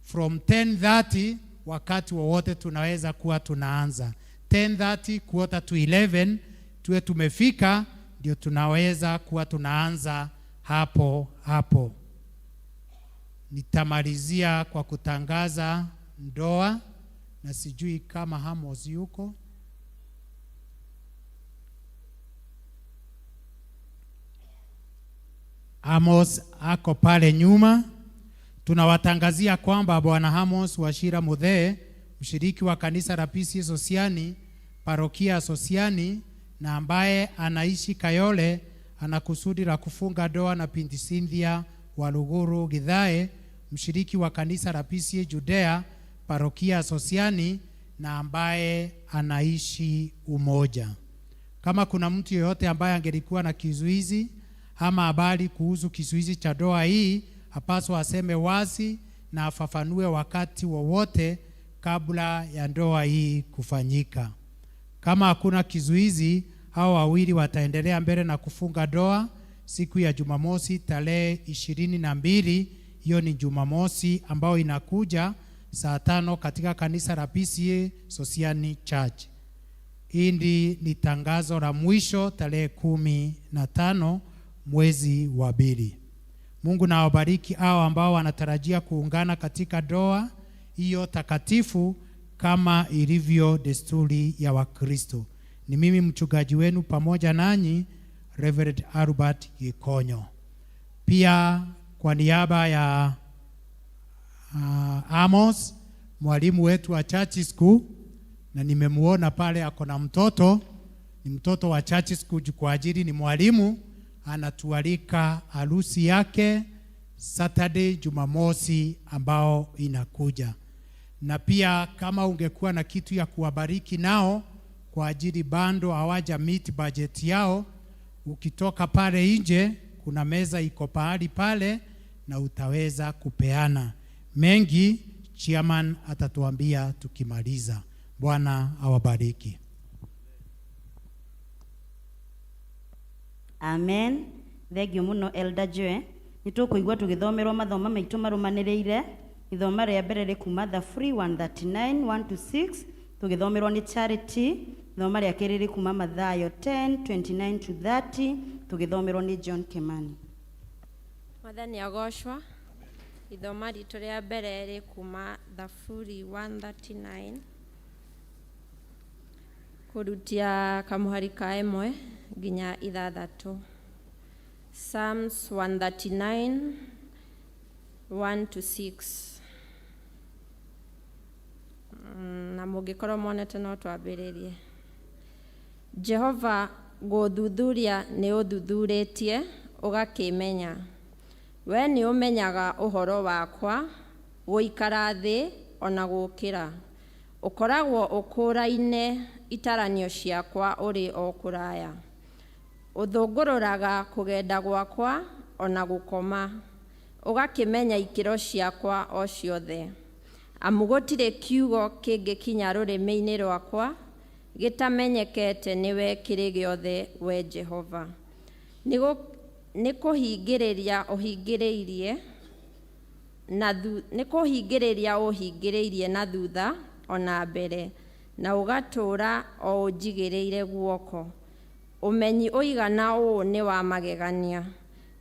from 10:30. Wakati wowote tunaweza kuwa tunaanza 10:30 quarter to 11 tuwe tumefika, ndio tunaweza kuwa tunaanza hapo hapo. Nitamalizia kwa kutangaza ndoa, na sijui kama Amos yuko. Amos ako pale nyuma. Tunawatangazia kwamba Bwana Amos Wachira Muthee, mshiriki wa kanisa la PCEA Sosiani, parokia ya Sosiani, na ambaye anaishi Kayole, ana kusudi la kufunga ndoa na binti Cynthia Waruguru Githae, mshiriki wa kanisa la PCEA Judea, parokia ya Sosiani, na ambaye anaishi Umoja. Kama kuna mtu yeyote ambaye angelikuwa na kizuizi ama habari kuhusu kizuizi cha ndoa hii, apaswa aseme wazi na afafanue wakati wowote kabla ya ndoa hii kufanyika. Kama hakuna kizuizi, hao wawili wataendelea mbele na kufunga ndoa siku ya Jumamosi tarehe 22. Hiyo ni Jumamosi ambayo inakuja saa 5 katika kanisa la PCEA Sosiani Church. Hili ni tangazo la mwisho tarehe 15 mwezi wa 2. Mungu na awabariki hao ambao wanatarajia kuungana katika ndoa hiyo takatifu kama ilivyo desturi ya Wakristo. Ni mimi mchungaji wenu pamoja nanyi, Reverend Albert Gikonyo. Pia kwa niaba ya Amos, mwalimu wetu wa Church School, na nimemuona pale ako na mtoto, ni mtoto wa Church School kwa ajili ni mwalimu, anatualika harusi yake Saturday, Jumamosi ambao inakuja. Na pia kama ungekuwa na kitu ya kuwabariki nao kwa ajili bado hawaja meet budget yao, ukitoka pale nje kuna meza iko pahali pale na utaweza kupeana mengi. Chairman atatuambia tukimaliza. Bwana awabariki. Amen. Thengiũ mũno Elder Joe. Nĩ tũkũigua tũgĩthomerwo mathoma maitũ marũmanĩrĩire. Ithoma rĩa mbere rĩ kuma Thaburi 139 1 to 6 tũgĩthomerwo nĩ Charity. Ithoma rĩa kerĩ rĩ kuma Mathayo 10 29 to 30 tũgĩthomerwo nĩ John Kimani. Mwathani agocwo. Ithoma ritũ rĩa mbere rĩ kuma Thaburi 139 kũrutia kamũhari ka 1 nginya 6. Psalms 139 1 to 6. Na mũngĩkorwo monete no twambĩrĩrie. Jehova, gũthuthuria nĩ ũthuthurĩtie ũgakĩmenya. We nĩ ũmenyaga ũhoro wakwa, gũikara thĩ ona gũkĩra. Ũkoragwo ũkũũraine itaranio ciakwa ũrĩ o kũraya. Ũthũngũrũraga kũgenda gwakwa ona gũkoma, ũgakĩmenya ikĩro ciakwa o ciothe. Amu gũtirĩ kiugo kĩngĩkinya rũrĩmĩ-inĩ rwakwa gĩtamenyekete nĩwe kĩrĩ gĩothe, we Jehova. Nĩ kũhingĩrĩria ũhingĩrĩirie na nĩ kũhingĩrĩria ũhingĩrĩirie na thutha ona mbere, na ũgatũũra o ũnjigĩrĩire guoko. Ũmenyi ũigana ũũ nĩ wa magegania,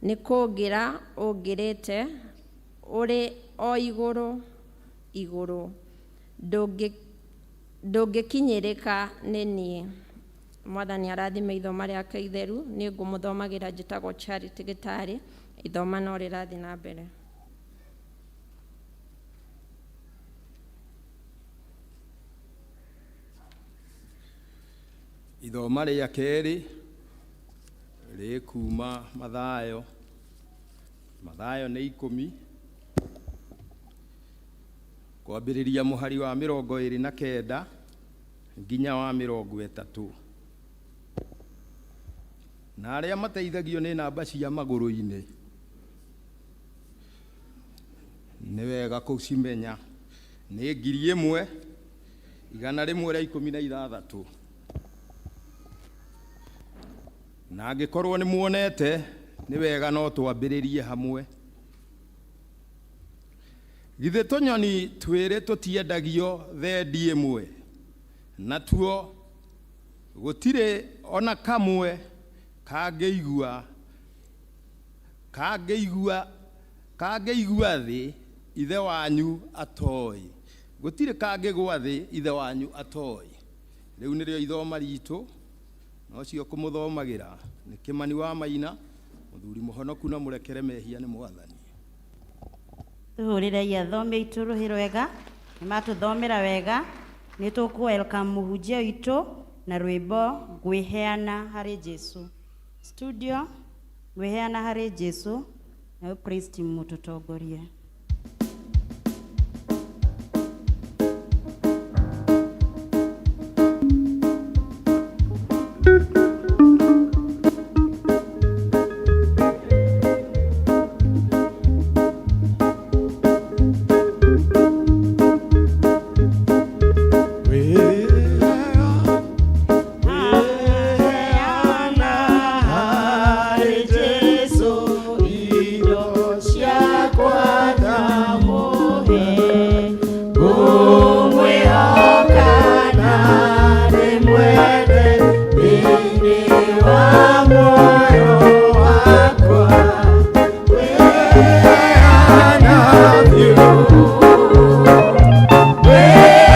nĩ kũngĩra ũngĩrĩte ũrĩ o igũrũ igũrũ, ndũngĩkinyĩrĩka nĩ niĩ. Mwathani arathime ithoma rĩake itheru. Niĩ ngũmũthomagĩra njĩtagwo Charity Gĩtarĩ. Ithoma no rĩrathiĩ na mbere. Ithoma rĩa kerĩ rĩkuma Mathayo. Mathayo nĩ 10 kwambĩrĩria mũhari wa 29 nginya wa 30. Na arĩa mateithagio nĩ namba cia magũrũ-inĩ nĩ wega kũcimenya nĩ 1116. Na angĩkorwo nĩ muonete nĩ wega no twambĩrĩrie hamwe. Githĩ tũnyoni twĩrĩ tũtiendagio thendi ĩmwe? Natuo gũtirĩ ona kamwe kangĩigua kangĩigua kangĩigua thĩ ithe wanyu atoĩ. Gũtirĩ kangĩgwa thĩ ithe wanyu atoĩ. Rĩu nĩrĩo ithoma ritũ, na ũcio kũmũthomagĩra nĩ Kĩmani wa Maina, mũthuri mũhonoku na mũrekere mehia nĩ Mwathani. Tũhũrĩrei athomi aitũ rũhĩ rwega, nĩ matũthomera wega. Nĩ tũkũ welcome mũhunjia witũ na rwĩmbo Ngwĩheana harĩ Jesu. Studio, Ngwĩheana harĩ Jesu, nayo praise team mũtũtongorie. Harĩ Jesu indo ciakwa ndamũhe, ngũmwĩhoka na ndĩmwende thĩinĩ wa muoyo wakwa. Ngwĩheana biũ,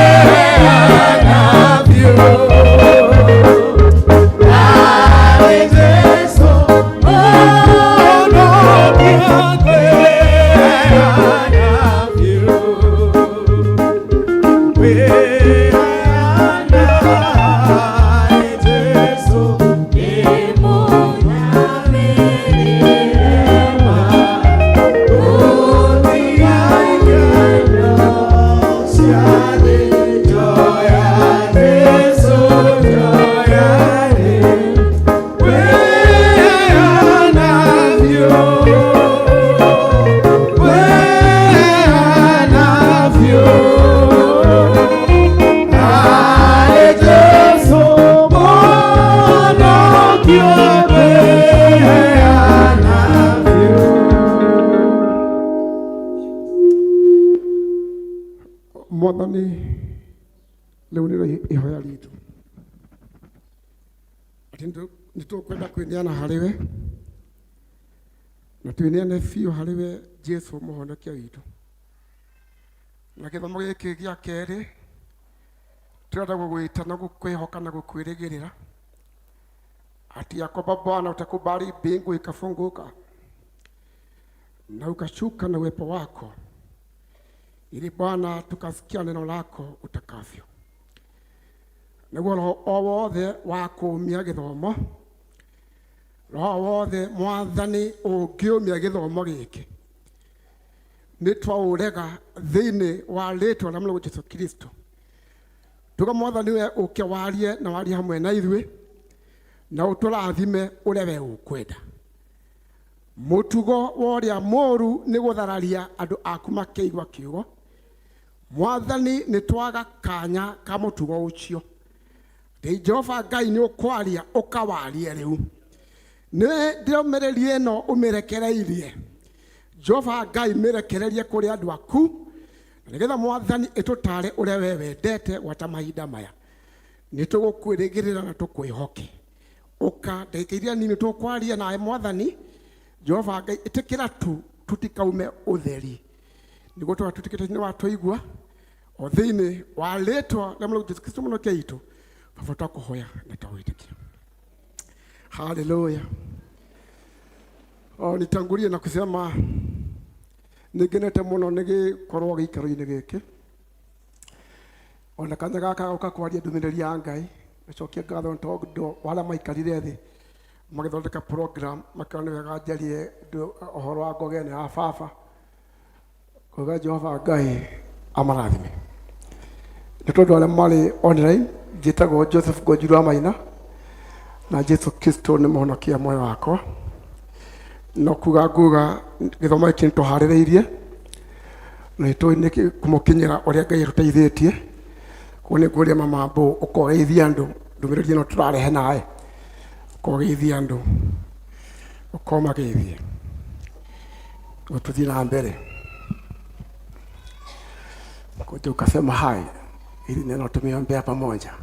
ngwĩheana biũ harĩ Jesu mũhonokia, ngwĩheana biũ, ngwĩheana harĩ Jesu ndĩmũnamĩrĩre ma, gũtigaikaro cia thĩ, njoya Jesu, njoya rĩ. Ngwĩheana biũ, ngwĩheana biũ harĩ Jesu mũhonokia, ngwĩheana biũ. Mwathani, rĩu nĩrĩo ihoya ritũ atĩ nĩ tũkwenda kwĩneana harĩ we na twĩneane biũ harĩ we Jesu mũhonokia witũ. Na gĩthomo gĩkĩ gĩa kerĩ tũrenda gũgwĩta na gũkwĩhoka na gũkwĩrĩgĩrĩra ati ya kwamba Bwana utakubali mbingu ikafunguka na ukashuka na uwepo wako ili Bwana tukasikia neno lako utakavyo. Nĩguo roho o wothe wa kũũmia gĩthomo, roho wothe Mwathani ũngĩũmia gĩthomo gĩkĩ, nĩ twaũrega thĩinĩ wa rĩtwa rĩa Mwathani Jesu Kristo. Tuga Mwathani we ũke warie na warie hamwe na ithuĩ na ũtũrathime ũrĩa we ũkwenda. Mũtugo wa ũrĩa mũũru nĩ gũthararia andũ aku makĩigua kiugo. Mwathani nĩ twaga kanya ka mũtugo ũcio. Ndĩ Jehova Ngai nĩ ũkwaria ũkawarie rĩu. Nĩ ndĩrũmĩrĩri ĩno ũmĩrekereirie. Jehova Ngai mĩrekererie kũrĩ andũ aku na nĩgetha Mwathani ĩtũtare ũrĩa we wendete gwata mahinda maya. Nĩ tũgũkwĩrĩgĩrĩra na tũkwĩhoke. Ũka ndagĩka iria nini tũkwaria nawe Mwathani. Jehova Ngai ĩtĩkĩra tu tutikaume ũtheri nĩguo tũga tũtikĩte nĩ watũigua o thĩinĩ wa rĩtwa rĩa Mwathani Jesu Kristo mũhonokia witũ. Baba twakũhoya na twagwĩtĩkia. Haleluya. O nitangulie na kusema nĩngenete mũno nĩ gĩkorwo gĩikaro-inĩ gĩkĩ ona kanya gaka goka kwaria ndũmĩrĩri ya Ngai. Nĩcokie ngatho nĩ tondũ wa arĩa maikarire thĩ magĩthondeka program makĩona nĩ wega njarie ũhoro wa ngoga ĩno ya baba. Kuga Jehova Ngai amarathime. Nĩ tondũ arĩa marĩ online njĩtagwo Joseph Ngonjuru wa Maina na Jesu Kristo nĩ mũhonokia muoyo wakwa. No kuga nguga gĩthomo gĩkĩ nĩtũharĩrĩirie na nĩtũĩ nĩkĩ kũmũkinyĩra ũrĩa Ngai atũteithĩtie. Koguo nĩ ngũria mama Mbũ ũkogeithia andũ ndũmĩrĩri ĩno tũrarehe nawe, ũkogeithia andũ, ũkomageithia nĩguo tũthiĩ na mbere. Kuja ukasema hai ili neno tumeombea pamoja.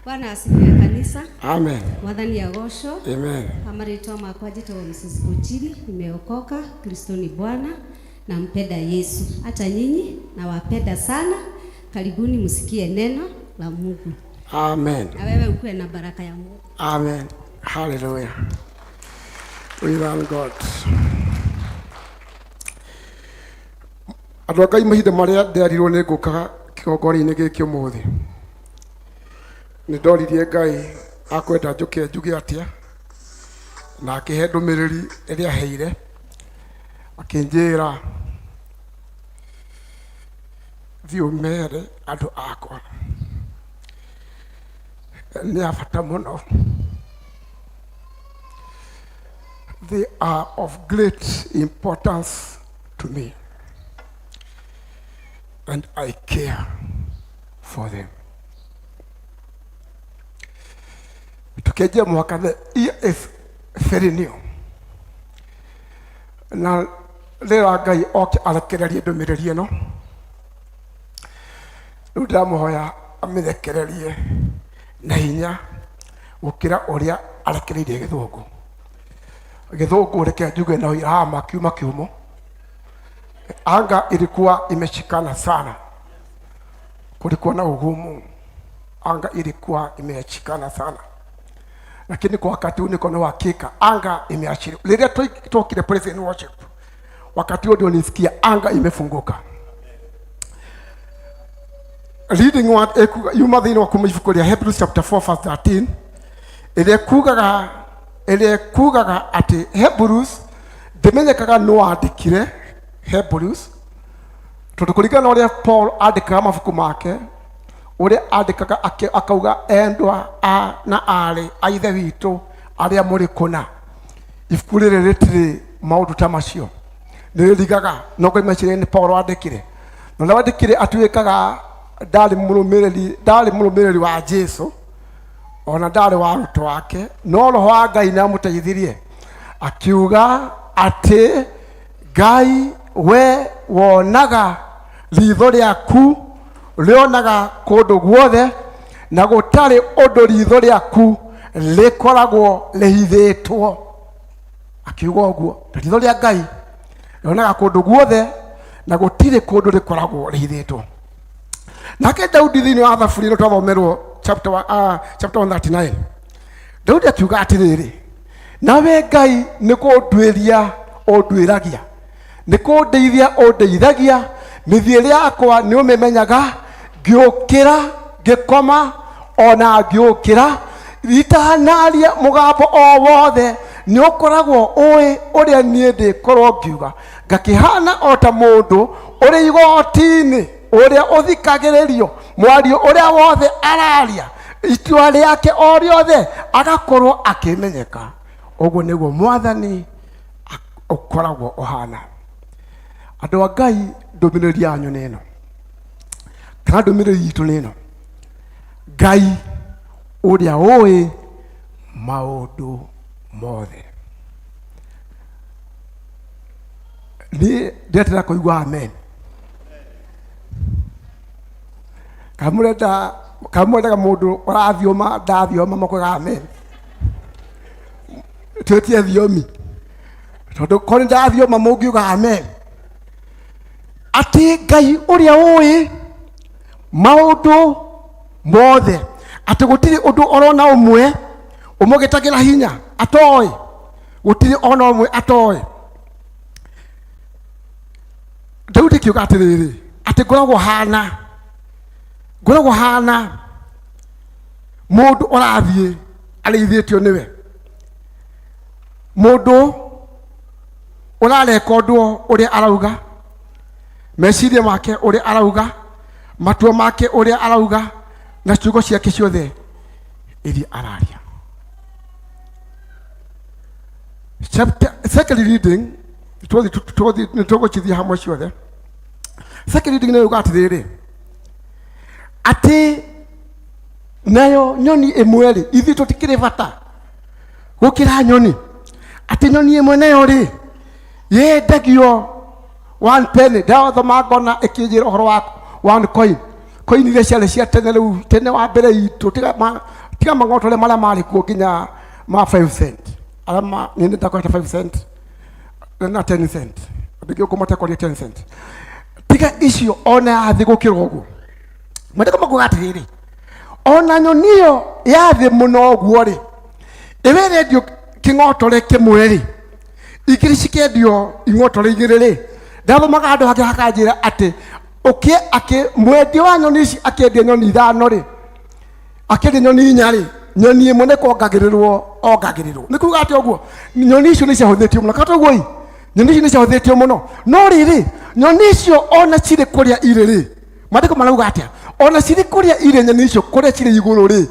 Bwana asifiwe kanisa. Amen. Mwathani agocwo. Amen. Kwa marĩtwa makwa njĩtagwo Mrs. Kuchiri, nimeokoka, Kristo ni Bwana, nampenda Yesu. Hata nyinyi nawapenda sana. Karibuni msikie neno la Mungu. Amen. Na wewe ukuwe na baraka ya Mungu. Amen. Hallelujah. We thank God. Andũ a Ngai mahinda marĩa nderirwo nĩ ngũkaga kĩgongona-inĩ gĩkĩ ũmũthĩ, nĩ ndoririe Ngai akwenda njũke njuge atĩa, na akĩhe ndũmĩrĩri ĩrĩa aheire, akĩnjĩra thiĩ ũmere andũ akwa nĩ a bata mũno. They are of great importance to me and I care for them. Tukĩanjia mwaka, the year is very new, na rĩra Ngai oke arekererie ndũmĩrĩri ĩno. Rĩu ndĩramũhoya amĩrekererie na hinya gũkĩra ũrĩa arekereirie gĩthũngũ. Gĩthũngũ reke njuge na ũira makiuma kiumo, anga ilikuwa imeshikana sana, kulikuwa na ugumu, anga ilikuwa imeshikana sana, lakini kwa wakati huu niko na uhakika anga imeachiliwa. Rĩrĩa twokire praise and worship, wakati huo ndio nisikia anga imefunguka. Reading word ekuga yuma thĩinĩ wa kuma ibuku rĩa Hebrews chapter 4 verse 13, ĩrĩa kugaga, ĩrĩa kugaga atĩ Hebrews ndĩmenyekaga nũ wandĩkire Hebrews, tondũ kũringana na ũrĩa Paul andĩkaga mabuku make, ũrĩa andĩkaga akauga endwa a na arĩ a ithe witũ arĩa mũrĩ kũna. Ibuku rĩrĩ rĩtirĩ maũndũ ta macio, nĩ rĩrigaga no Ngai meciria nĩ Paul wandĩkire, na ũrĩa wandĩkire atuĩkaga ndarĩ mũrũmĩrĩri, ndarĩ mũrũmĩrĩri wa Jesu ona ndarĩ wa arutwo ake, no roho wa Ngai nĩ amũteithirie akiuga atĩ Ngai we wonaga ritho rĩaku rĩonaga kũndũ guothe, na gũtarĩ ũndũ ritho rĩaku rĩkoragwo rĩhithĩtwo. Akiuga ũguo, ritho rĩa Ngai rĩonaga kũndũ guothe na gũtirĩ kũndũ rĩkoragwo rĩhithĩtwo. Nake Daudi thĩinĩ wa Thaburi ĩno twathomerwo chapter chapter 139, Daudi akiuga atĩrĩrĩ, nawe Ngai nĩ kũnduĩria ũnduĩragia, nĩ kũndeithia ũndeithagia, mĩthiĩre yakwa nĩ ũmĩmenyaga, ngĩũkĩra ngĩkoma ona ngĩũkĩra, itanaria mũgambo o wothe nĩ ũkoragwo ũĩ ũrĩa niĩ ndĩkorwo ngiuga, ngakĩhana o ta mũndũ ũrĩ igoti-inĩ ũrĩa ũthikagĩrĩrio mwario ũrĩa wothe araria, itua rĩake o rĩothe agakorwo akĩmenyeka. Ũguo nĩguo Mwathani ũkoragwo ũhana. Andũ a Ngai, ndũmĩrĩri yanyu nĩ ĩno, kana ndũmĩrĩri itũ nĩ ĩno: Ngai ũrĩa ũĩ maũndũ mothe. Niĩ ndĩretera kũigua amen. Kana mũrenda, kana mwendaga mũndũ ũrathioma ndathioma makoiga amen? Twĩtie thiomi, tondũ korwo nĩ ndathioma mũngiuga amen. Atĩ Ngai ũrĩa ũĩ maũndũ mothe, atĩ gũtirĩ ũndũ orona ũmwe ũmũgĩtagĩra hinya atoĩ, gũtirĩ ona ũmwe atoĩ. Daudi akiuga atĩrĩrĩ, atĩ ngoragwo hana, ngoragwo hana Mũndũ ũrathiĩ arĩithĩtio nĩwe, mũndũ ũrarekondwo ũrĩa arauga, meciria make ũrĩa arauga, matua make ũrĩa arauga, na ciugo ciake ciothe iria araria. Chapter second reading, tũgũthiĩ nĩtũgũcithiĩ hamwe ciothe. Second reading nĩ yuga atĩrĩrĩ, atĩ nayo nyoni ĩmwe rĩ, ithuĩ tũtikĩrĩ bata gũkĩra nyoni, atĩ nyoni ĩmwe nayo rĩ yendagio one penny. Ndathoma ngona ĩkĩnjĩra ũhoro wa one coin, coin iria ciarĩ cia tene rĩu tene wa mbere itũ, tiga ma, tiga mang'otore marĩa marĩ kuo nginya ma 5 cent, arĩa ma niĩ nĩndakorete 5 cent na 10 cent, ndingĩ kũmatekoria 10 cent, tiga icio ona ya thĩ gũkĩra ũguo. Maandĩko makuga atĩrĩrĩ, ona nyoni ĩyo ya thĩ mũno ũguo rĩ, ĩwe ĩrendio kĩng'otore kĩmwe rĩ, igĩrĩ cikendio ing'otore igĩrĩ rĩ, ndathomaga handũ hangĩ hakanjĩra atĩ ũkĩ akĩ mwendia wa nyoni ici akĩendia nyoni ithano rĩ, akĩendia nyoni inya rĩ, nyoni ĩmwe nĩ kuongagĩrĩrwo ongagĩrĩrwo. Nĩ kuga atĩ ũguo nyoni icio nĩ ciahũthĩtio mũno, kata ũguo ĩ, nyoni icio nĩ ciahũthĩtio mũno. No rĩrĩ, nyoni icio ona cirĩ kũrĩa irĩ rĩ, maandĩko marauga atĩa? Ona cirĩ kũrĩa irĩ nyoni icio kũrĩa cirĩ igũrũ rĩ,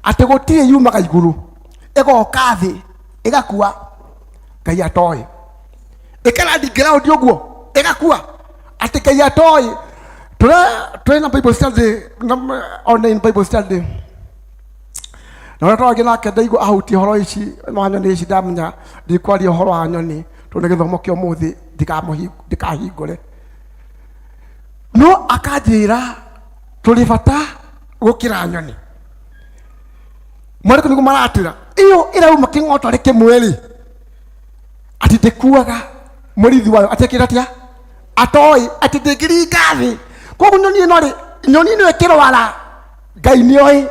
atĩ gũtirĩ yumaga igũrũ ĩgoka thĩ ĩgakua Ngai atoĩ, ĩkarandi ground ũguo ĩgakua atĩ Ngai atoĩ. Tũrĩ na Bible study na online Bible study, na ũrĩa tũragĩ nake ndaigua ahutie ũhoro ici wa nyoni ici, ndamenya ndikwaria ũhoro wa nyoni tondũ nĩ gĩthomo kĩa ũmũthĩ, ndikahingũre, no akanjĩra tũrĩ bata gũkĩra nyoni. Marĩkũ nĩguo maratwĩra ĩyo ĩrauma kĩng'otore kĩmwe rĩ, atĩ ndĩkuaga mũrithi wayo atekĩra atĩa atoĩ, atĩ ndĩngĩringa thĩ. Koguo nyoni ĩno rĩ, nyoni ĩno ĩkĩrwara Ngai nĩoĩ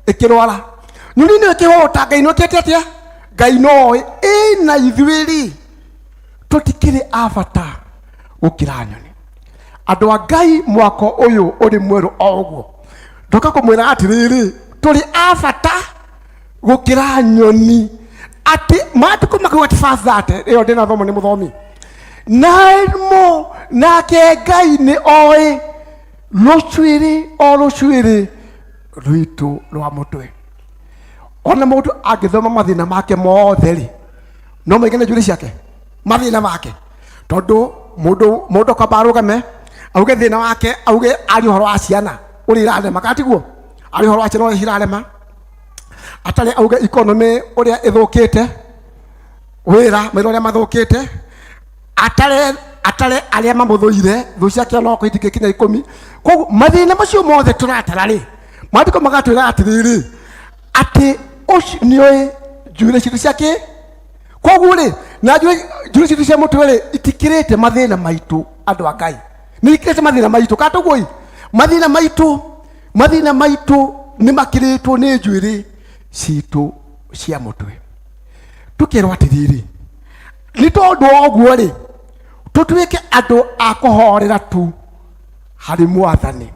ĩkĩrwara, nyoni ĩno ĩkĩhũta Ngai nĩokĩte atĩa Ngai noĩ. Ĩna ithuĩ rĩ, tũtikĩrĩ a bata gũkĩra nyoni. Andũ a Ngai, mwaka ũyũ ũrĩ mwerũ o ũguo, ndoka kũmwĩra atĩrĩrĩ, tũrĩ a bata gũkĩra nyoni. Atĩ maandĩko makauga atĩ verse 30 ĩyo ndĩnathoma nĩ mũthomi namo, nake Ngai nĩ oĩ rũcuĩrĩ o rũcuĩrĩ rwitũ rwa mũtwe. Ona mũndũ angĩthoma mathĩna make mothe rĩ, no maigane njuĩrĩ ciake mathĩna make, tondũ mũndũ mũndũ akamba arũgame auge thĩna wake, auge arie ũhoro wa ciana ũrĩa irarema, kana tiguo? Arie ũhoro wa ciana ũrĩa cirarema, atarĩ auge economy ũrĩa ĩthũkĩte, wĩra mawĩra ũrĩa mathũkĩte, atare atare arĩa mamũthũire, thũ ciake no itingĩkinya ikũmi. Koguo mathĩna macio mothe tũratara rĩ, maandĩko magatwĩra atĩrĩrĩ, atĩ ũcio nĩoĩ njuĩrĩ citũ cia kĩ. Koguo rĩ, na njuĩrĩ njuĩrĩ citũ cia mũtwe rĩ, itikĩrĩte mathĩna maitũ. Andũ a Ngai, nĩ ikĩrĩte mathĩna maitũ kana tũguo ĩ? Mathĩna maitũ, mathĩna maitũ nĩ makĩrĩtwo nĩ njuĩrĩ citũ cia mũtwe. Tũkerwo atĩrĩrĩ, nĩ tondũ wa ũguo rĩ, tũtuĩke andũ a kũhorera tu harĩ Mwathani.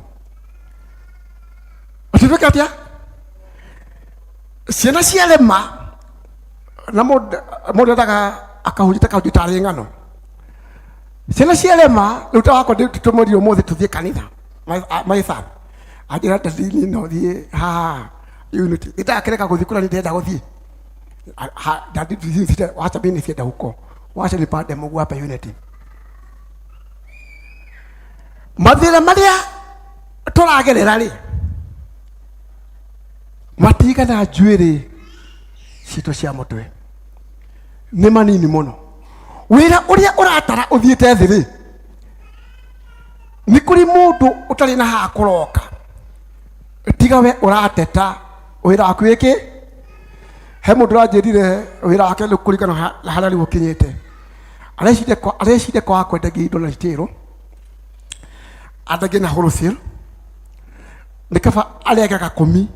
Tũtuĩke atĩa? Ciana ciarema na mũndũ endaga akahunjia ta kahunjia tarĩ ng'ano. Ciana ciarema rĩu, ta wakwa tũmũrie ũmũthĩ tũthiĩ kanitha, my son anjĩra, "Daddy, niĩ no thiĩ haha Unity, ndakĩreka gũthiĩ kũrĩa ndĩrenda gũthiĩ. Daddy, wacha mimi nisiende huko, wacha nipande Mungu hapa Unity." Mathĩna marĩa tũragerera rĩ, matigana njuĩrĩ citũ cia mũtwe, nĩ manini mũno. Wĩra ũrĩa ũratara ũthiĩte thĩ rĩ, nĩ kũrĩ mũndũ ũtarĩ na haha kũroka, tiga we ũrateta wĩra waku wĩkĩ. He mũndũ ũranjĩrire wĩra wake nĩ kũringana na harĩa rĩu ũkinyĩte, areciria kwaga kwendagia indo na retail, andagie na wholesale, nĩ kaba aregaga kũmi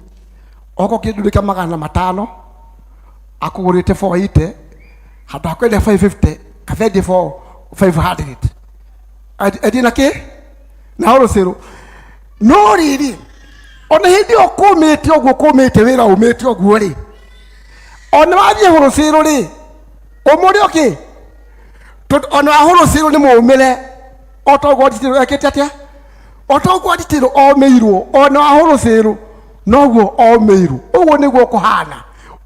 okorwo kĩndũ nĩ kĩa 500 akũgũrĩte 480, handũ ha kwendia 550 kaba endie 500, endie na kĩ na wholesale. No rĩrĩ, Ona hĩndĩ ĩyo kũmĩte ũguo, kũmĩte wĩra ũmĩte ũguo rĩ, ona wathiĩ hũrũcĩrũ rĩ, ũmũrĩ ũkĩ tondũ ona wahũrũcĩrũ nĩ mũmĩre o ta ũguo nditĩrwo ekĩte atĩa, o ta ũguo nditĩrwo omĩirwo, ona wahũrũcĩrũ noguo omĩirwo. Ũguo nĩguo kũhana.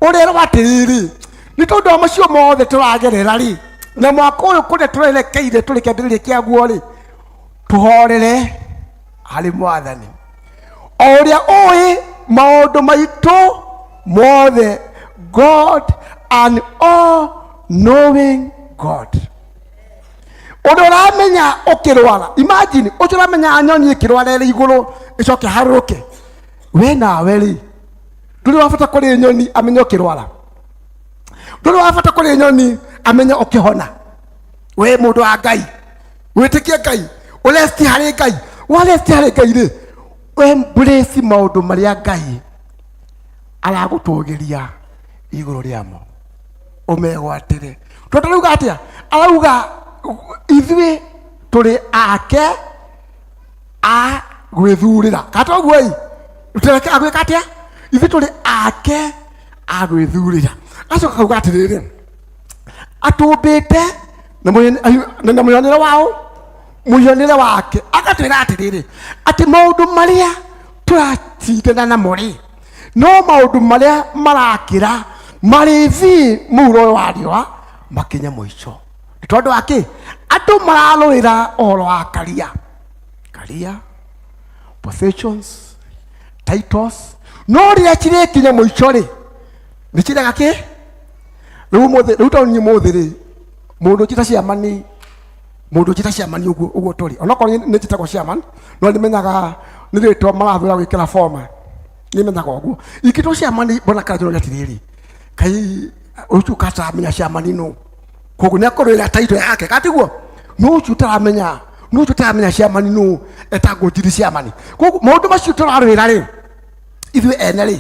Ũrerwo atĩrĩrĩ, nĩ tondũ wa macio mothe tũragerera rĩ, na mwaka ũyũ kũrĩa tũrerekeire tũrĩ kĩambĩrĩria kĩaguo rĩ, tũhorere harĩ Mwathani o ũrĩa ũĩ maũndũ maitũ mothe. God and all knowing God, ũndũ ũramenya ũkĩrwara, imagine ũcio ũramenya nyoni ĩkĩrwara ĩrĩ igũrũ ĩcoke harũrũke, we nawe rĩ, ndũrĩ wa bata kũrĩ nyoni amenye ũkĩrwara, ndũrĩ wa bata kũrĩ nyoni amenye ũkĩhona. We mũndũ wa Ngai, wĩtĩkie Ngai, ũresti harĩ Ngai, waresti harĩ Ngai rĩ, embrace maũndũ marĩa Ngai aragũtũgĩria igũrũ rĩamo, ũmegwatĩre. Tondũ arauga atĩa? Arauga ithuĩ tũrĩ ake a gwĩthurĩra, kana toguo ĩ, tũreke a gwĩka atĩa? Ithuĩ tũrĩ ake a gwĩthurĩra. Acoka kauga atĩrĩrĩ, atũmbĩte na na mũhianĩre wao, mũhianĩre wake. Agatwĩra atĩrĩrĩ, atĩ maũndũ marĩa tũratindana namo rĩ, no maũndũ marĩa marakĩra marĩthiĩ mũhuro ũyũ wa riũa makinye mũico. Nĩ tondũ wa kĩ? Andũ mararũĩra ũhoro wa karia, karia, positions, titles, no rĩrĩa cirĩkinya mũico rĩ, nĩ cirega kĩ? Rĩu ũmũthĩ, rĩu tondũ niĩ ũmũthĩ rĩ, mũndũ njĩta ciamani, mũndũ njĩta ciamani ũguo ũguo tũrĩ, onokorwo nĩ njĩtagwo ciamani, no nĩ menyaga nĩ rĩtwa marathũra gwĩkĩra forma, nĩ menyaga ũguo. Ingĩtwo ciamani mbona kanjũra atĩrĩrĩ, kai ũcio ũkataramenya ciamani nũ, koguo nĩ akũrũĩra taito yake, katiguo nũ ũcio ũtaramenya, nũ ũcio ũtaramenya ciamani nũ, etagwo njiri ciamani. Koguo maũndũ macio tũrarũĩra rĩ, ithuĩ ene rĩ,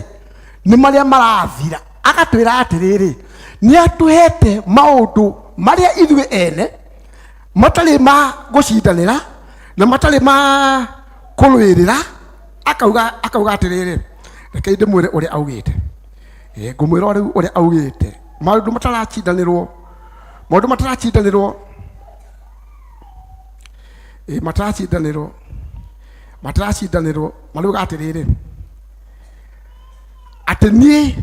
nĩ marĩa marathira. Agatwĩra atĩrĩrĩ, nĩ atũhete maũndũ marĩa ithuĩ ene matarĩ ma gũcindanĩra na matarĩ ma kũrũĩrĩra. Akauga atĩrĩrĩ, reke ndĩmwĩre ũrĩa augĩte. Ngũmwĩra rĩu ũrĩa augĩte, maũndũ mataracindanĩrwo, maũndũ mataracindanĩrwo, mataracindanĩrwo, mataracindanĩrwo, marauga atĩrĩrĩ, atĩ niĩ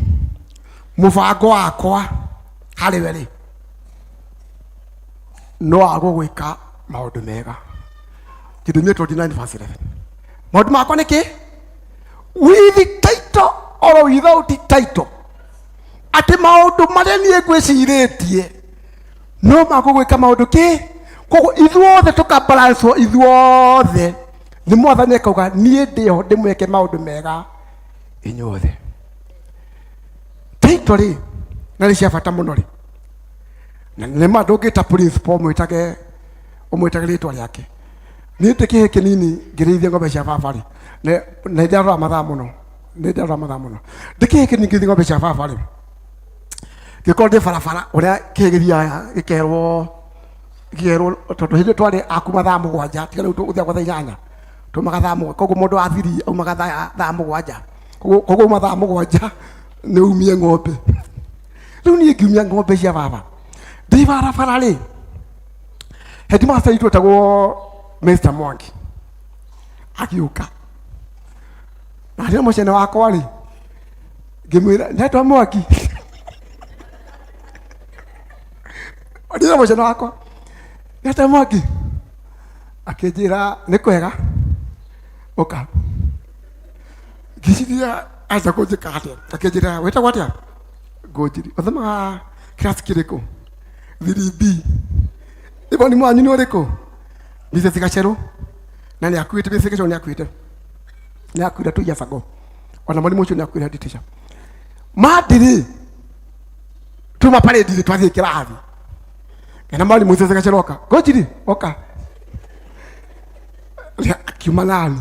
mũbango wakwa harĩ we rĩ, no wa gũgwĩka maũndũ mega. Jeremia 29 verse 11. Maũndũ makwa nĩ kĩ? With title or without title, atĩ maũndũ marĩa niĩ ngwĩcirĩtie no magũgwĩka maũndũ kĩ. Koguo ithuothe tũkabalancwo, ithuothe nĩ Mwathani akauga niĩ ndĩho ndĩmwĩke maũndũ mega inyuothe. Title rĩ, na nĩ cia bata mũno rĩ, na nĩ ma ndũngĩta principal ũmwĩtage ũmwĩtage rĩtwa rĩake. Niĩ ndĩ kĩhĩ kĩnini ngĩrĩithia ng'ombe cia baba rĩ, nĩ ndarora mathaa mũno, nĩ ndarora mathaa mũno. Ndĩ kĩhĩ kĩnini ngĩrĩithia ng'ombe cia baba rĩ, ngĩkorwo ndĩ barabara ũrĩa kĩhĩ gĩthiaga gĩkerwo gĩkerwo, tondũ hĩndĩ ĩyo twarĩ a kuma thaa 7, tiga rĩu tũthiaga thaa 8, tumaga thaa 7. Koguo mũndũ wa thiri aumaga thaa 7, koguo uma thaa 7 nĩ umie ng'ombe. Rĩu niĩ ngiumia ng'ombe cia baba ndĩ barabara rĩ, headmaster witũ etagwo Mr. Mwangi agĩũka na harĩ mũcene wakwa rĩ, ngĩmwĩra ndetwa Mwangi, ndĩna mũcene wakwa ndetwa Mwangi, akĩnjĩra nĩ kwega ũka. Ngĩciria acha kũnjĩka atĩa, akĩnjĩra wĩtagwo atĩa, Ngũnjiri, ũthomaga class kĩrĩkũ? 3B. Mwarimũ wanyu nĩ ũrĩkũ? Mrs. Gacerũ. Na nĩ akuĩte, Mrs. Gacerũ nĩ akuĩte, nĩ akuire 2 years ago. Ona mwarimũ ũcio nĩ akuire, head teacher. Mandĩrĩ tuma parade rĩ, twathiĩ kĩrathi kana mwarimũ Mrs. Gacerũ oka, Ngũnjiri oka, akiuma nani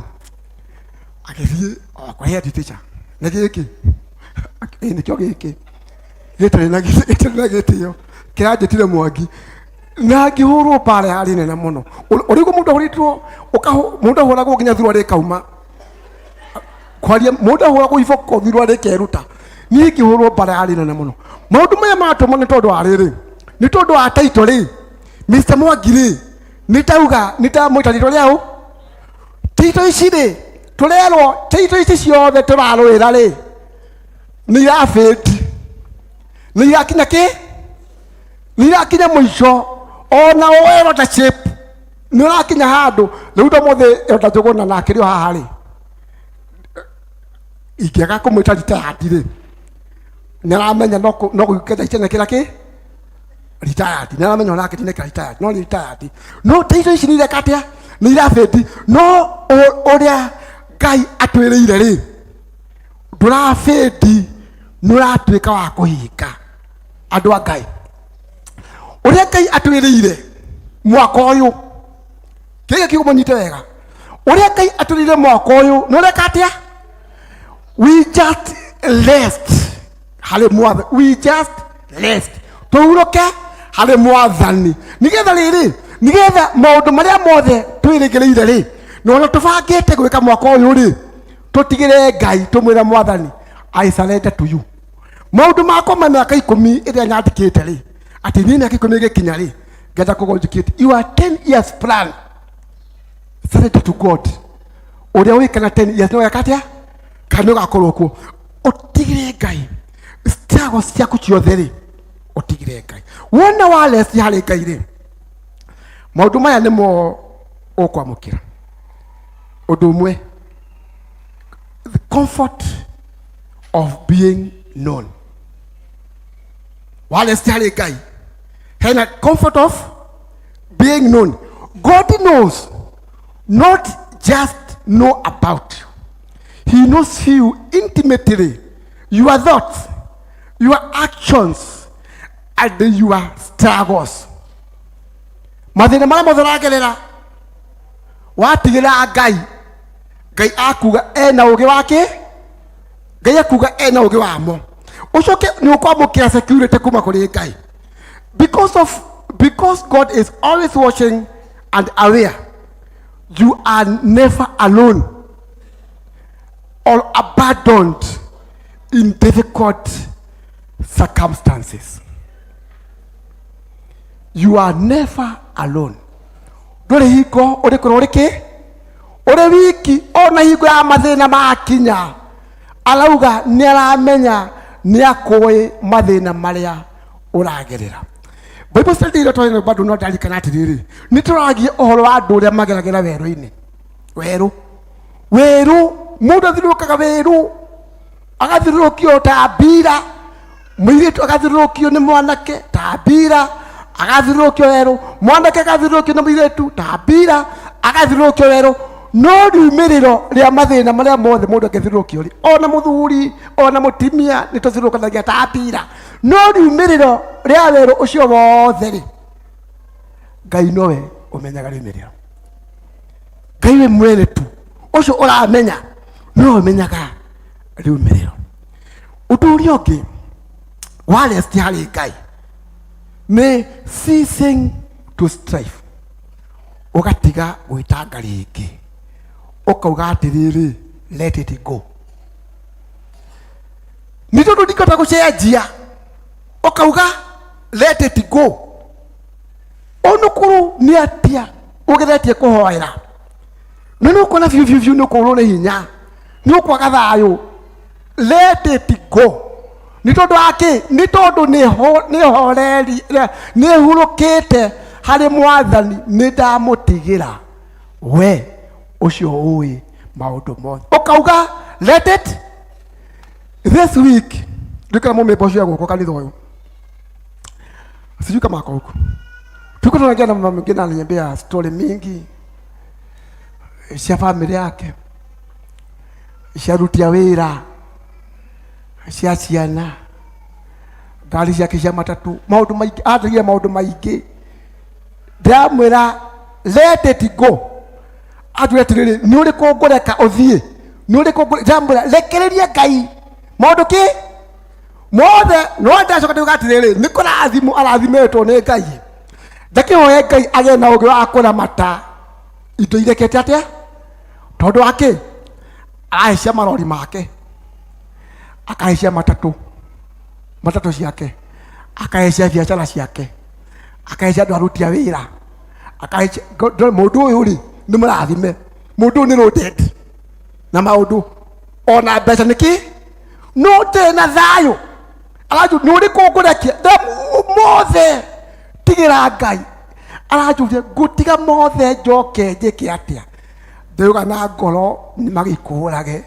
agĩthiĩ o kwa head teacher, nĩ gĩkĩ ĩ nĩkĩo gĩkĩ gĩtarĩ na gĩtarĩ na gĩtĩo kĩranjĩtire Mwangi, na ngĩhũrwo mbara yarĩ nene mũno. Ũrĩguo mũndũ ahũrĩtwo, mũndũ ahũragwo nginya thurwa rĩkauma. Kwaria mũndũ ahũragwo iboko thirwa rĩkeruta. Niĩ ingĩhũrwo mbara yarĩ nene mũno. Maũndũ maya maratũma nĩ tondũ wa rĩrĩ, nĩ tondũ wa title rĩ, Mr. Mwangi rĩ, nĩ tauga nĩ ndamwĩta rĩtwa rĩa ũ? Title ici rĩ, tũrerwo title ici ciothe tũrarũĩra rĩ, nĩ irabĩti, nĩ irakinya kĩ? Nĩ irakinya mũico. Ona werwo ta shape nĩ ũrakinya handũ rĩu ndo mũthĩ Elder Njũgũna na akĩrĩ o haha rĩ, ingĩaga kũmwĩta retired rĩ, nĩ aramenya no gũikara itanekĩra kĩ retired, nĩ aramenya onake ndinekĩra retired, no nĩ retired. No title ici nĩ ireka atĩa? Nĩ irabĩti. No ũrĩa Ngai atwĩrĩire rĩ, ndũrabĩti, nĩ ũratuĩka wa kũhinga. Andũ a Ngai, ũrĩa Ngai atwĩrĩire mwaka ũyũ, kĩrĩa kiugo mũnyite wega, ũrĩa Ngai atwĩrĩire mwaka ũyũ nĩ ũreka atĩa? We just rest harĩ Mwathani, we just rest, tũhurũke harĩ Mwathani, nĩgetha rĩrĩ, nĩgetha maũndũ marĩa mothe twĩrĩgĩrĩire rĩ, na ũrĩa tũbangĩte gwĩka mwaka ũyũ rĩ, tũtigĩre Ngai, tũmwĩre Mwathani, I surrender to you. Maũndũ makwa ma mĩaka 10 ĩrĩa nyandĩkĩte rĩ, atĩ niĩ mĩaka 10 ĩgĩkinya rĩ, ngenda kũgwo njĩkĩte. Your 10 years plan, surrender to God. Ũrĩa wĩka na 10 years, nĩ weka atĩa? Kana nĩ ũgakorwo kuo. Ũtigĩre Ngai struggles ciaku ciothe rĩ, ũtigĩre Ngai. Wona wa rest harĩ Ngai rĩ, maũndũ maya nĩmo ũkwamũkĩra. Ũndũ ũmwe, the comfort of being known. Wa rest harĩ Ngai, hena comfort of being known. God knows, not just know about you, he knows you intimately, your thoughts, your actions and your struggles. Mathĩna marĩa mothe ũragerera, watigĩra Ngai, Ngai akuga ena ũgĩ wake, Ngai akuga ena ũgĩ wamo. Ũcoke nĩ ũkwamũkĩra security kuma kũrĩ Ngai, because God is always watching and aware. You are never alone or abandoned in difficult circumstances. You are never alone. Ndũrĩ hingo ũrĩkorwo ũrĩ kĩ ũrĩ wiki, ona hingo ya mathĩna makinya, arauga nĩ aramenya, nĩ akũĩ mathĩna marĩa ũragerera. Bible study ĩrĩa twarĩ nayo bado no ndarikana atĩrĩrĩ, nĩ tũragia ũhoro wa andũ ũrĩa mageragĩra werũ-inĩ. Werũ, werũ, mũndũ athiũrũrũkaga werũ, agathiũrũrũkio ta mbira, mũirĩtu agathiũrũrũkio nĩ mwanake ta mbira, agathiũrũrũkio werũ, mwanake agathiũrũrũkio nĩ mũirĩtu ta mbira, agathiũrũrũkio werũ. No riumĩrĩro rĩa mathĩna marĩa mothe mũndũ angĩthiũrũrũkio rĩ, ona mũthuri ona mũtumia nĩ tũthiũrũrũkanagia ta mbira, no riumĩrĩro rĩa werũ ũcio wothe rĩ, Ngai nowe ũmenyaga riumĩrĩro. Ngai we mwene tu ũcio ũramenya, nowe ũmenyaga riumĩrĩro. Ũndũ ũrĩa ũngĩ wa rest harĩ Ngai nĩ ceasing to strive. Ũgatiga gwĩtanga rĩngĩ, ũkauga atĩrĩrĩ, let it go, nĩ tondũ ndingĩhota gũcenjia. Ũkauga let it go. Onũkũrũ nĩ atĩa ũgeretie kũhoera, no nĩ ũkuona biũ biũ biũ nĩ ũkũrwo nĩ hinya, nĩ ũkwaga thayũ. Let it go. Nĩ tondũ wa kĩ? Nĩ tondũ nĩ horeri, nĩ hurũkĩte harĩ Mwathani, nĩ ndamũtigĩra we ũcio ũĩ maũndũ mothe. Ũkauga let it. This week ndikana mũmĩmba ũcio gũkũ kanitha ũyũ, sijui kama ako huku, tuko tunaongea na mama mwingine, ananiambia story mingi cia family yake, cia rutia wĩra, cia ciana, ngari ciake cia matatu, maũndũ maingĩ anjĩrire, maũndũ maingĩ. Ndĩramwĩra let it go. Anjũria atĩrĩrĩ, nĩ ũrĩkũ ngũreka ũthiĩ, nĩ ũrĩkũ ndĩramwĩra rekereria Ngai maũndũ kĩ mothe. No ndacoka ndiuga atĩrĩrĩ, nĩ kũrathimwo arathimĩtwo nĩ Ngai, ndakĩhoe Ngai agĩe na ũgĩ wa kũramata indo irekete atĩa, tondũ wa kĩ? Arahaicia marori make, akahaicia matatũ, matatũ ciake, akahaicia biacara ciake, akahaicia andũ aruti a wĩra, akahaicia mũndũ ũyũ rĩ nĩ mũrathime, mũndũ ũyũ nĩ loaded na maũndũ ona mbeca nĩkĩ no ndĩrĩ na thayũ. Aranjũria nĩ ũrĩkũ ngũrekia mothe tigĩra Ngai. Aranjũria ngũtiga mothe njoke njĩke atĩa? Ndĩrauga na ngoro nĩ magĩkũrage.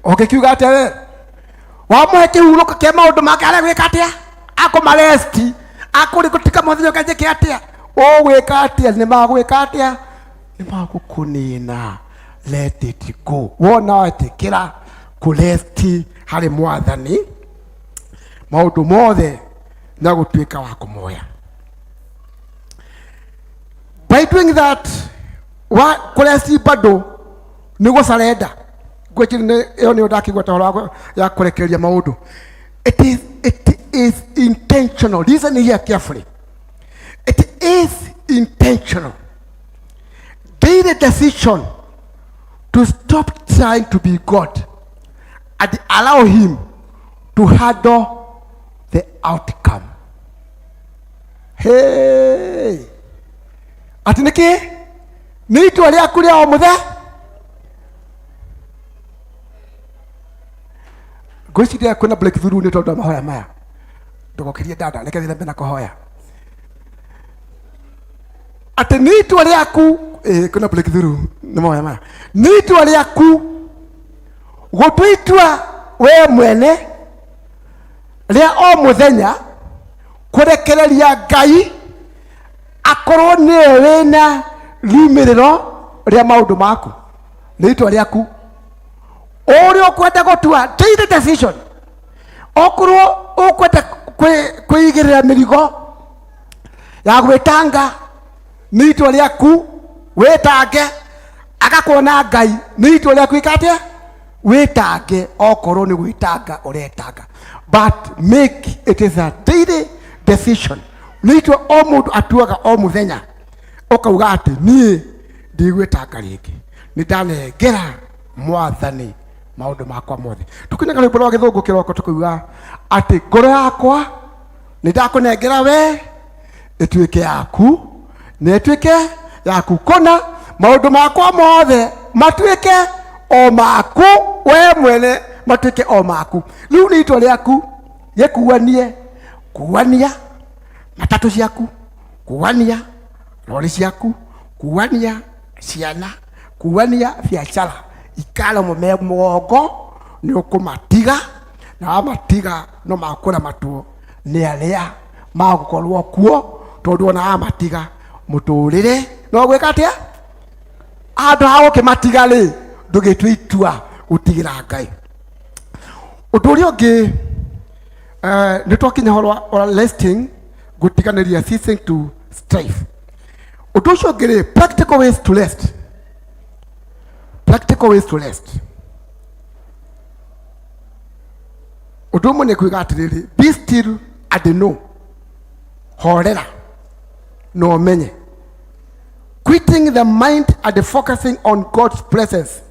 Ũngĩkiuga atĩa we? Wamũhe kĩhurũko kĩa maũndũ make arĩa gwĩka atĩa? Akũmaresti akũrĩ gũtiga mothe njoke njĩke atĩa? Ũgwĩka atĩa? Nĩ magwĩka atĩa? Nĩ magũkũnina. Let it go. Wona wetĩkĩra kũresti harĩ Mwathani, maũndũ mothe na gũtuĩka wa kũmoya. By doing that, wa kũresti bado nĩ gũcarenda. Ngwĩciria ĩyo nĩyo ndakĩigua ta ũhoro ya kũrekereria maũndũ. It is intentional. Listen here carefully. It is intentional. Daily decision to stop trying to be God and allow him to handle the outcome. Hey! Ati nĩkĩ? Nĩ itua rĩaku rĩa o mũthenya. Ngwĩciria kwĩna breakthrough nĩ tondũ wa mahoya maya. Ndũgokĩrie dada, reke thiĩ na mbere na kũhoya. Atĩ nĩ itua rĩaku, kwĩna breakthrough nĩ mahoya maya. Nĩ itua rĩaku gũtua itua we mwene rĩa o mũthenya kũrekereria Ngai akorwo nĩwe wĩna riumĩrĩro rĩa maũndũ maku. Nĩ itua rĩaku ũrĩa ũkwenda gũtua, daily decision. Okorwo ũkwenda kwĩigĩrĩra mĩrigo ya gwĩtanga, nĩ itua rĩaku wĩtange. Agakuona Ngai, nĩ itua rĩaku ĩka atĩa? Wĩtange. Okorwo nĩ gwĩtanga ũretanga, but make it is a daily decision. Nĩ itua o mũndũ atuaga o mũthenya, ũkauga atĩ niĩ ndigwĩtanga rĩngĩ, nĩ ndanengera Mwathani maũndũ makwa mothe. Tũkinaga rwĩmbo rwa gĩthũngũ kĩroko tũkauga atĩ ngoro yakwa nĩ ndakũnengera we ĩtuĩke yaku, na ĩtuĩke yaku kũna, maũndũ makwa mothe matuĩke o maku we mwene, matuĩke o maku. Rĩu nĩ itua rĩaku gĩkuanie, kuania matatũ ciaku, kuania rori ciaku, kuania ciana, kuania biacara, ikara me mũgongo nĩ ũkũmatiga, na wamatiga no makũramatwo nĩ arĩa magũkorwo kuo, tondũ ona wamatiga mũtũrĩre no gwĩka atĩa? Handũ ha gũkĩmatiga rĩ, ndũgĩtue itua gũtigĩra Ngai. Ũndũ ũrĩa ũngĩ, nĩ twakinya ũhoro wa resting, gũtiganĩria, ceasing to strive. Ũndũ ũcio ũngĩ rĩ, practical ways to rest. Practical ways to rest. Ũndũ ũmwe nĩ kuiga atĩrĩrĩ, be still and know. Horera na ũmenye. Quitting the mind and focusing on God's presence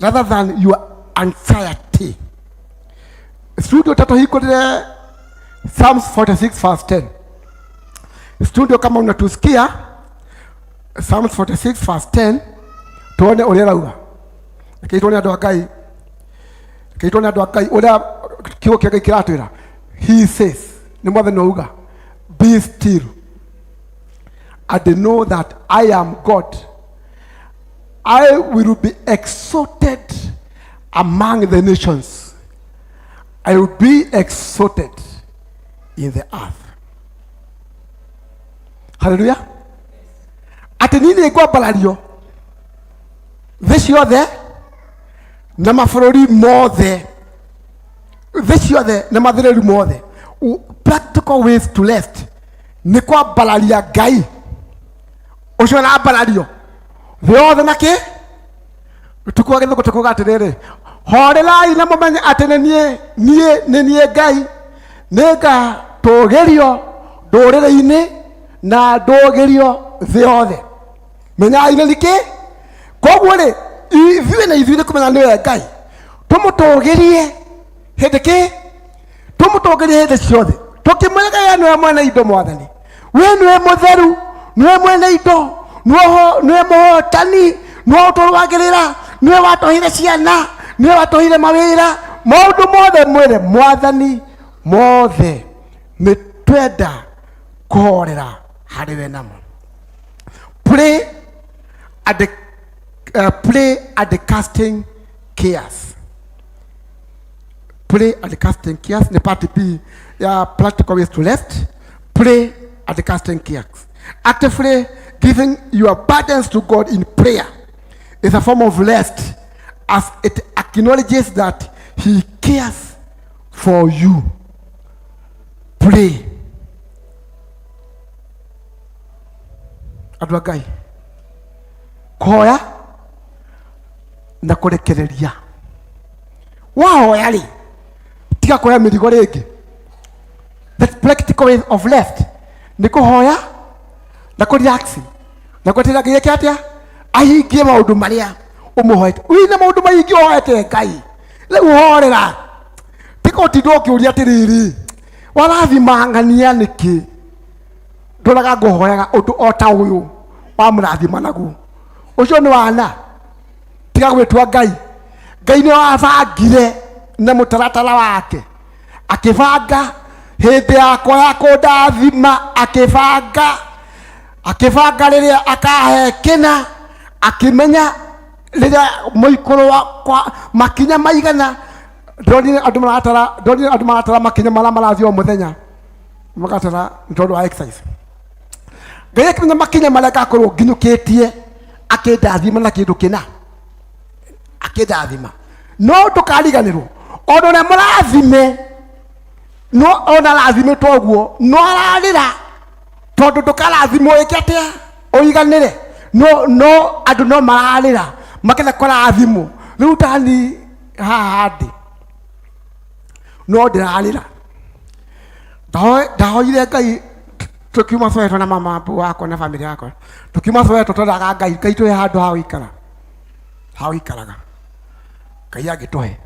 rather than your anxiety. Studio tatuhingũrĩre Psalms 46 verse 10. Studio, kama unatusikia, Psalms 46 verse 10, tuone ũrĩa rauga. Rekei tuone andũ a Ngai. Rekei tuone andũ a Ngai ũrĩa kiugo kĩa Ngai kĩratwĩra. He says, nĩ Mwathani wauga, be still and know that I am God. I will be exalted among the nations. I will be exalted in the earth. Hallelujah. Atĩ niĩ nĩ ngwambarario thĩ ciothe na mabũrũri mothe, thĩ ciothe na mathĩrĩru mothe. Practical ways to rest nĩ kwambararia Ngai ũcio arambarario thĩ yothe na kĩ tukuwa gĩthũngũ tukuga atĩrĩrĩ, horerai na mũmenye atĩ nĩ niĩ, niĩ nĩ niĩ Ngai, nĩngatũgĩrio ndũrĩrĩ-inĩ na ndũgĩrio thĩ yothe. Menyai nĩ nĩkĩ. Koguo rĩ, Ithuĩ na ithuĩ nĩ kũmenya nĩwe Ngai, tũmũtũgĩrie hĩndĩ kĩ, tũmũtũgĩrie hĩndĩ ciothe, tũkĩmwĩraga we nĩwe mwene indo. Mwathani, we nĩwe mũtheru, nĩwe mwene indo, nĩwe mũhotani, nĩwe ũtũrũagĩrĩra, nĩwe watũheire ciana, nĩwe watũheire mawĩra, maũndũ mothe. Mwĩre Mwathani mothe nĩ twenda kũhorera harĩ we namo. Pray at the casting cares. Pray at the casting cares ni part B ya practical ways to rest. Pray at the casting cares. Actively giving your burdens to God in prayer is a form of rest, as it acknowledges that he cares for you. Pray. Andũ a Ngai, kũhoya na kũrekereria. Wahoya rĩ, tiga kuoya mĩrigo rĩngĩ. The practical way of rest nĩ kũhoya na kũrelax na gweterera Ngai eke atĩa, ahingie maũndũ marĩa ũmũhoete. Wĩna maũndũ maingĩ ũhoete Ngai, rĩu horera, tiga ũtindwo ũkĩũria atĩrĩrĩ, warathima ng'ania nĩkĩ? Ndoraga ngũhoyaga ũndũ o ta ũyũ wamũrathima naguo ũcio nĩ wana. Tiga gwĩtua Ngai. Ngai nĩ wabangire na mũtaratara wake, akĩbanga hĩndĩ yakwa ya kũndathima, akĩbanga rĩrĩa akahe kĩna, akĩmenya rĩrĩa mũikũrũ wakwa makinya maigana. Ndonire andũ maratara makinya marĩa marathiĩ o mũthenya, magatara nĩ tondũ wa exercise. Ngai akĩmenya makinya marĩa ngakorwo nginyũkĩtie, akĩndathima na kĩndũ kĩna, akĩndathima. No ndũkariganĩrwo, ona ũrĩa mũrathime, no ona arathimĩtwo ũguo, no ararĩra tondũ ndũkarathimwo ĩke atĩa ũiganĩre. No andũ no mararĩra makĩenda kũrathimwo. Rĩu tani haha ndĩ no ndĩrarĩra. Ndahoire Ngai tukiuma Soweto na mama wakwa na family yakwa, tukiuma Soweto twendaga Ngai, Ngai tũhe handũ ha gũikara, ha gũikaraga. Ngai angĩtũhe,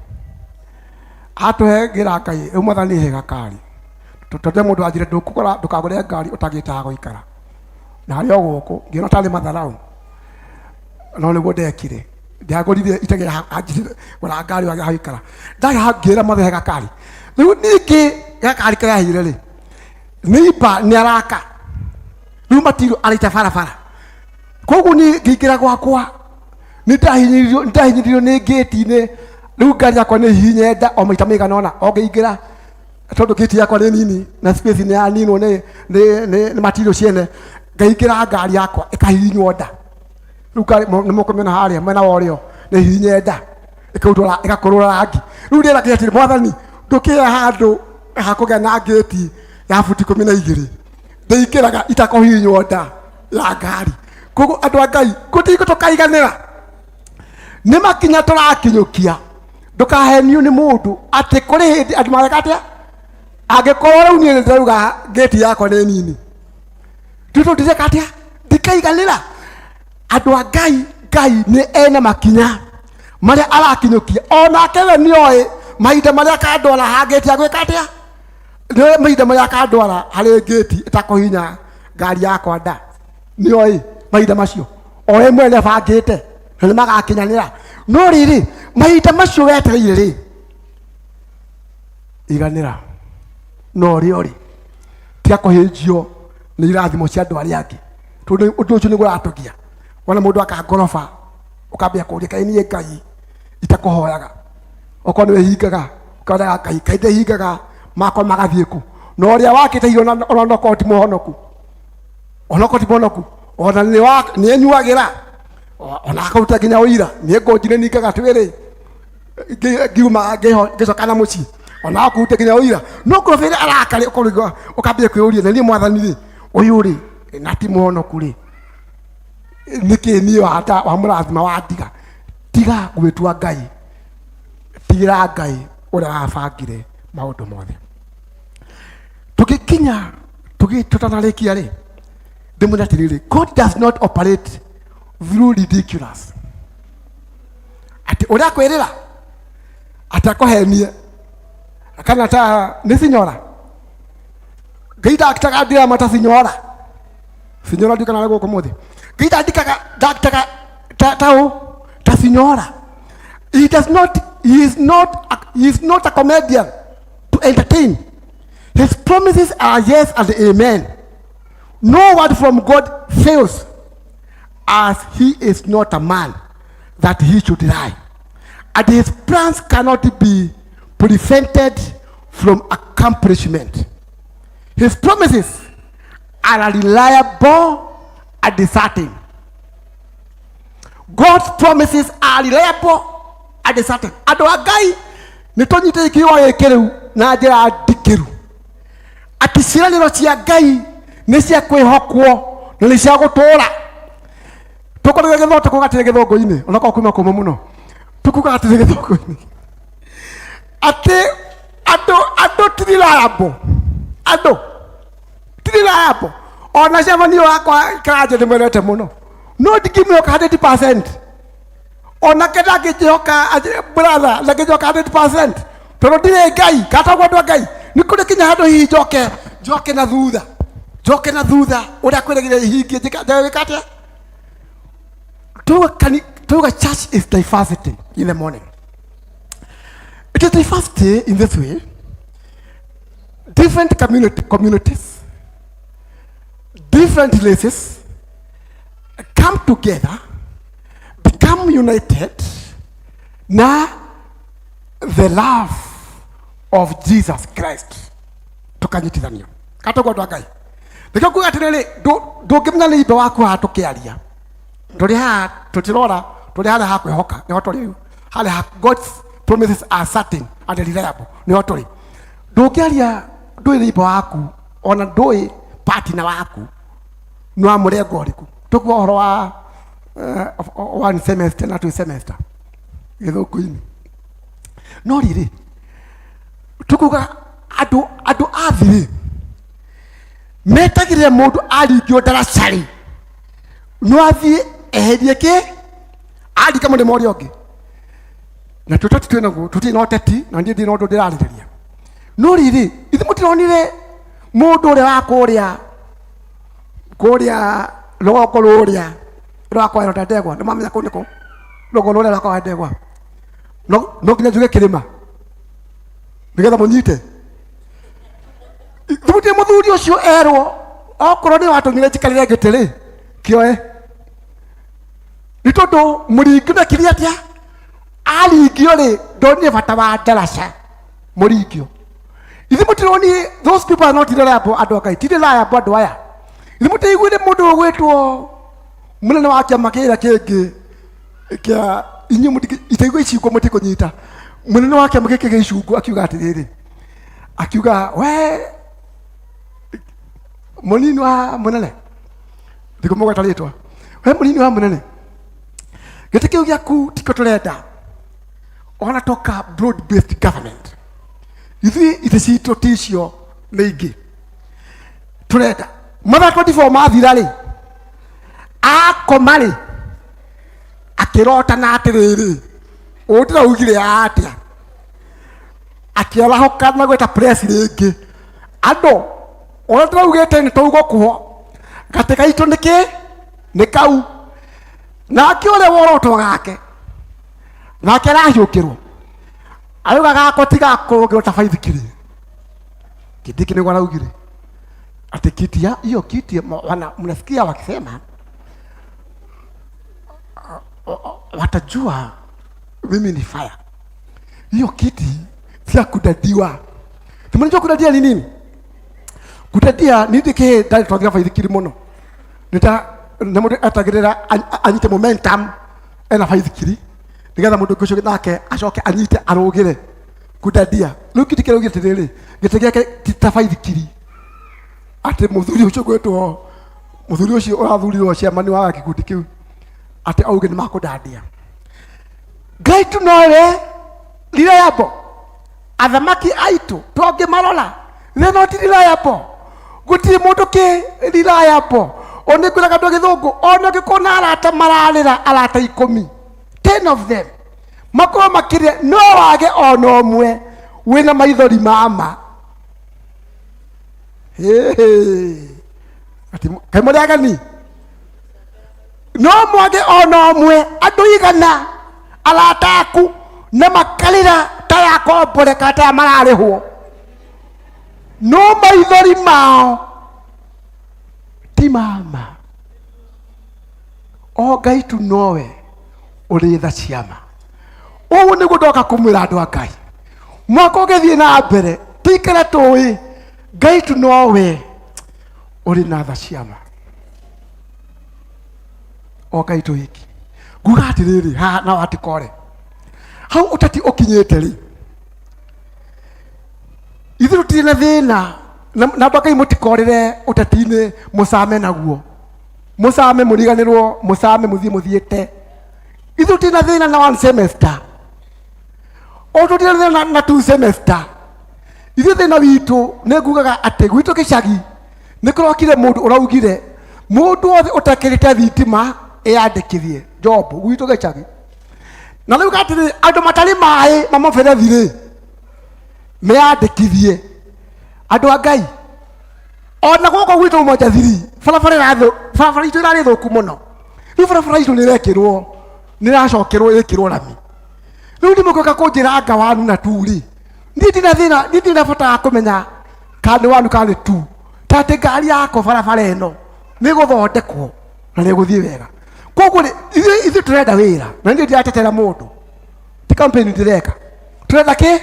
atũhe, ngĩra Ngai, rĩu Mwathani he gakari, tondũ mũndũ anjĩre ndũkũgũra, ndũkagũre ngari ũtagĩte ha gũikara, na harĩ o gũkũ ngĩona tarĩ matharau, no nĩguo ndekire. Ndagũrire itagĩra anjĩrire gũra ngari wagĩa ha gũikara. Ndaga ngĩra Mwathani he gakari. Rĩu ningĩ gakari karĩa aheire rĩ, neighbor nĩ araka rĩu matiru araita barabara, koguo niĩ ngĩingĩra gwakwa nĩ ndahinyĩrĩirio nĩ ngĩti-inĩ. Rĩu ngari yakwa nĩ hihinye nda o maita maigana ũna o ngĩingĩra, tondũ ngĩti yakwa nĩ nini na space nĩ yaninwo nĩ matirio ciene. Ngaingĩra ngari yakwa ĩkahihinywo nda. Rĩu ngari nĩ mũkũmĩona harĩa mwena wa ũrĩo nĩ hihinye nda, ĩkaurwo, ĩgakũrũra rangi. Rĩu ndĩra Ngai atĩrĩ, Mwathani, ndũkĩhe handũ ha kũgĩa na ngĩti ya buti 12 ndĩingĩraga itakũhihinywo nda ya ngari. Koguo andũ a Ngai, gũtirĩ tũkaiganĩra, nĩ makinya tũrakinyũkia. Ndũkahenio nĩ mũndũ atĩ kũrĩ hĩndĩ andũ mareka atĩa. Angĩkorwo rĩu niĩ nĩndĩrauga ngĩti yakwa nĩ nini, tondũ ndireka atĩa, ndikaiganĩra. Andũ a Ngai, Ngai nĩ ena makinya marĩa arakinyũkia, onake we nĩoĩ mahinda marĩa akandwara hangĩti agwĩka atĩa, nĩoĩ mahinda marĩa akandwara harĩ ngĩti ĩtakũhinya ngari yakwa nda, nĩoĩ mahinda macio, o we mwene abangĩte na nĩ magakinyanĩra. No rĩrĩ, mahinda macio wetereire rĩ, iganĩra no ũrĩa ũrĩ, tiga kũhĩnjio nĩ irathimo cia andũ arĩa angĩ, tondũ ũndũ ũcio nĩguo ũratũgia. Wona mũndũ aka ngoroba, ũkambia kũria, kaĩ niĩ Ngai itakũhoyaga? Okorwo nĩ wĩhingaga, ũkoraga Ngai, kaĩ ndĩhingaga, makwa magathiĩ kũ? Na ũrĩa wakĩte irio ona onokorwo ti mũhonoku, onokorwo ti mũhonoku, ona nĩ enyuagĩra, ona akaruta nginya ũira, niĩ ngũnji nĩ ningaga twĩrĩ ngiuma ngĩcoka na mũciĩ, ona akũrute nginya ũira. No ngoroba ĩrĩa arakarĩ, ũkorwo ũkambia kwĩyũria, na niĩ Mwathani rĩ, ũyũ rĩ, na ti mũhonoku rĩ, nĩkĩ niĩ wamũrathima wandiga? Tiga gwĩtua Ngai, tigĩra Ngai ũrĩa wabangire maũndũ mothe. Tũgĩkinya tũtanarĩkia rĩ, ndĩmwĩre atĩrĩrĩ, God does not operate through ridiculous. Ũrĩa akwĩrĩra atakũhenie kana ta nĩ sinyora Ngai ndakitaga ndirama ta sinyora sinyora ndikana arĩ gũkũ mũthĩ Ngai ndandikaga ndakitaga ta ta ũ ta sinyora. He does not, he is not a comedian to entertain. His promises are yes and amen. No word from God fails, as he is not a man that he should lie, and his plans cannot be prevented from accomplishment. His promises are reliable and certain. God's promises are reliable and certain. Andũ a Ngai nĩ tũnyitĩte kiugo gĩkĩ rĩu na njĩra ndikĩru atĩ ciĩranĩro cia Ngai nĩ cia kwĩhokwo na nĩ cia gũtũũra. Tũkoragwo gĩthomo tũkuga atĩrĩ gĩthũngũ-inĩ, onakorwo kuma kũmũ mũno, tũkuga atĩrĩ gĩthũngũ-inĩ atĩ andũ ti reliable, andũ ti reliable. Ona cemanio wakwa karanja nĩ mwendete mũno, no ndingĩmwĩhoka 100%. Onake ndangĩnjĩhoka brother, ndangĩnjĩhoka 100% tondũ ndirĩ Ngai katagwo andũ a Ngai. Nĩ kũrĩ kinya handũ hihi njoke na thutha, njoke na thutha ũrĩa kwĩrĩgĩrĩra ihingie njĩka atĩa? Tuga church is diversity in the morning. It is diversity in this way. Different communities, different races come together, become united na the love of Jesus Christ. Tukanyitithanio. Katogwo andũ a Ngai. Nĩkĩo nguga atĩrĩrĩ, ndũngĩmenya nĩ ithe waku haha tũkĩaria. Tũrĩ haha tũtirora, tũrĩ harĩa ha kwĩhoka, nĩho tũrĩ rĩu. Harĩa ha God's promises are certain and reliable, nĩho tũrĩ. Ndũngĩaria ndũĩ nĩ waku, ona ndũĩ partner waku nĩ wa mũrengo ũrĩkũ. Tũkuga ũhoro wa one semester na two semester gĩthũngũ-inĩ. No rĩrĩ, tũkuga andũ a thĩ metagĩrĩra mũndũ aringio ndaraca-rĩ, no athiĩ eherie kĩ aringa mũrĩmo ũrĩa ũngĩ. Na tũteti twĩ naguo, tũtirĩ na ũteti, na niĩ ndirĩ na ũndũ ndĩrarĩrĩria. No rĩrĩ, ithuĩ mũtironire mũndũ ũrĩa wa kũrĩa rũgongo rũrĩa rwa kwa Herode Ndegwa, nĩ mwamenya kũu nĩkũ? Rũgongo rũrĩa rwa kwa Ndegwa. No nginya njuge kĩrĩma nĩgetha mũnyite. Thumutie mũthuri ũcio erwo okorwo nĩ watũmire njikarĩre ngĩtĩ rĩ, kĩoe. Nĩ tondũ mũringio ndekire atĩa? Aringio rĩ, ndonire bata wa ndaraca mũringio. Ithuĩ mũtironire, those people are not reliable andũ a Ngai, ti reliable andũ aya. Ithuĩ mũtiiguire mũndũ ũgwĩtwo mũnene wa kĩama kĩrĩa kĩngĩ kĩa inyuĩ itaigua icungwa mũtikũnyita. Mũnene wa kĩama gĩkĩ gĩa icungwa akiuga atĩrĩrĩ, akiuga we mũnini wa mũnene, ndikũmũgweta rĩtwa, we mũnini wa mũnene, gĩtĩ kĩu gĩaku tikĩo tũrenda, ona toka broad based government, ithuĩ itĩ citũ ti icio nĩ ingĩ tũrenda. Mathaa 24 mathira rĩ, akoma rĩ, akĩrota na atĩrĩrĩ, ũũ ndĩraugire atĩa? Akĩarahũka na gwĩta press rĩngĩ, andũ ũrĩa ndĩraugĩte nĩ tũgũkuo, gatĩ gaitũ nĩ kĩ? Nĩ kau. Nake ũrĩa worotwo gake, nake arahiũkĩrwo, arauga gakwa tigakũrũngĩrwo ta baithikiri. Kindiki nĩguo araugire ati kiti ya hiyo kiti mnasikia wakisema watajua mimi ni fire. Hiyo kiti si ya kudadiwa. Mnajua kudadia ni nini? Kudadia ni ndiki ndari twathiga baithikiri muno. Nita na mundu etagirira anyite momentum ena baithikiri nigetha mundu ucio nake acoke anyite arugire kudadia. Riu kiti kiraugire atiriri, giti giake ti ta baithikiri ati muthuri ucio gwitwo muthuri ucio urathurirwo chairman wa gikundi kiu ati auge ni makudadia. Ngai tu nowe reliable. Athamaki aitu tũngĩmarora they not reliable. Gũtirĩ mũndũ kĩ reliable. O nĩ ngwĩraga andũ a gĩthũngũ, ona ũngĩkorwo na arata mararĩra arata 10, 10 of them, Makorwo makĩrĩra no wage ona ũmwe wĩna maithori mama. Kaĩ mũrĩ ageni? No mwage ona ũmwe andũ igana arata aku na makarĩra ta yakombore kana ta ya mararĩhwo, no maithori mao ti mama. O Ngai tu nowe ũrĩ tha ciama. Ũguo nĩguo ndoka kũmwĩra andũ a Ngai, mwaka ũgĩthiĩ na mbere tũikare tũĩ Ngai tu nowe ũrĩ na tha ciama. O Ngai tu wiki. Nguga atĩrĩrĩ haha na watikore hau ũteti ũkinyĩte rĩ, ithuĩ tũtirĩ na thĩna na na andũ a Ngai mũtikorĩre ũteti-inĩ mũcame naguo, mũcame mũriganĩrwo, mũcame mũthiĩ mũthiĩte. Ithuĩ tũtirĩ na thĩna na one semester, o tũtirĩ na thĩna na two semester. Ithuĩ thĩna witũ nĩ ngugaga atĩ gwitũ gĩcagi nĩ kũrokire mũndũ ũraugire mũndũ wothe ũtekĩrĩte thitima eyandĩkithie job gwitũ gĩcagi. Na rĩu atĩrĩ, andũ matarĩ maĩ ma mũberethi rĩ meyandĩkithie. Andũ a Ngai, ona gũkũ gwitũ Umoja thiri barabara ĩrathũ, barabara itũ ĩrarĩ thũku mũno. Rĩu barabara itũ nĩ ĩrekĩrwo, nĩ ĩracokerwo ĩkĩrwo rami. Rĩu nĩ mũgũka kũnjĩra anga wanu na tu rĩ, niĩ ndina thĩna, niĩ ndina bata wa kũmenya kana nĩ wanu kana nĩ tu, ta atĩ ngari yakwa barabara ĩno nĩ ĩgũthondekwo na nĩ ĩgũthiĩ wega. Koguo rĩ, ithuĩ tũrenda wĩra, na niĩ ndiratetera mũndũ, ti campaign ndĩreka. Tũrenda kĩ?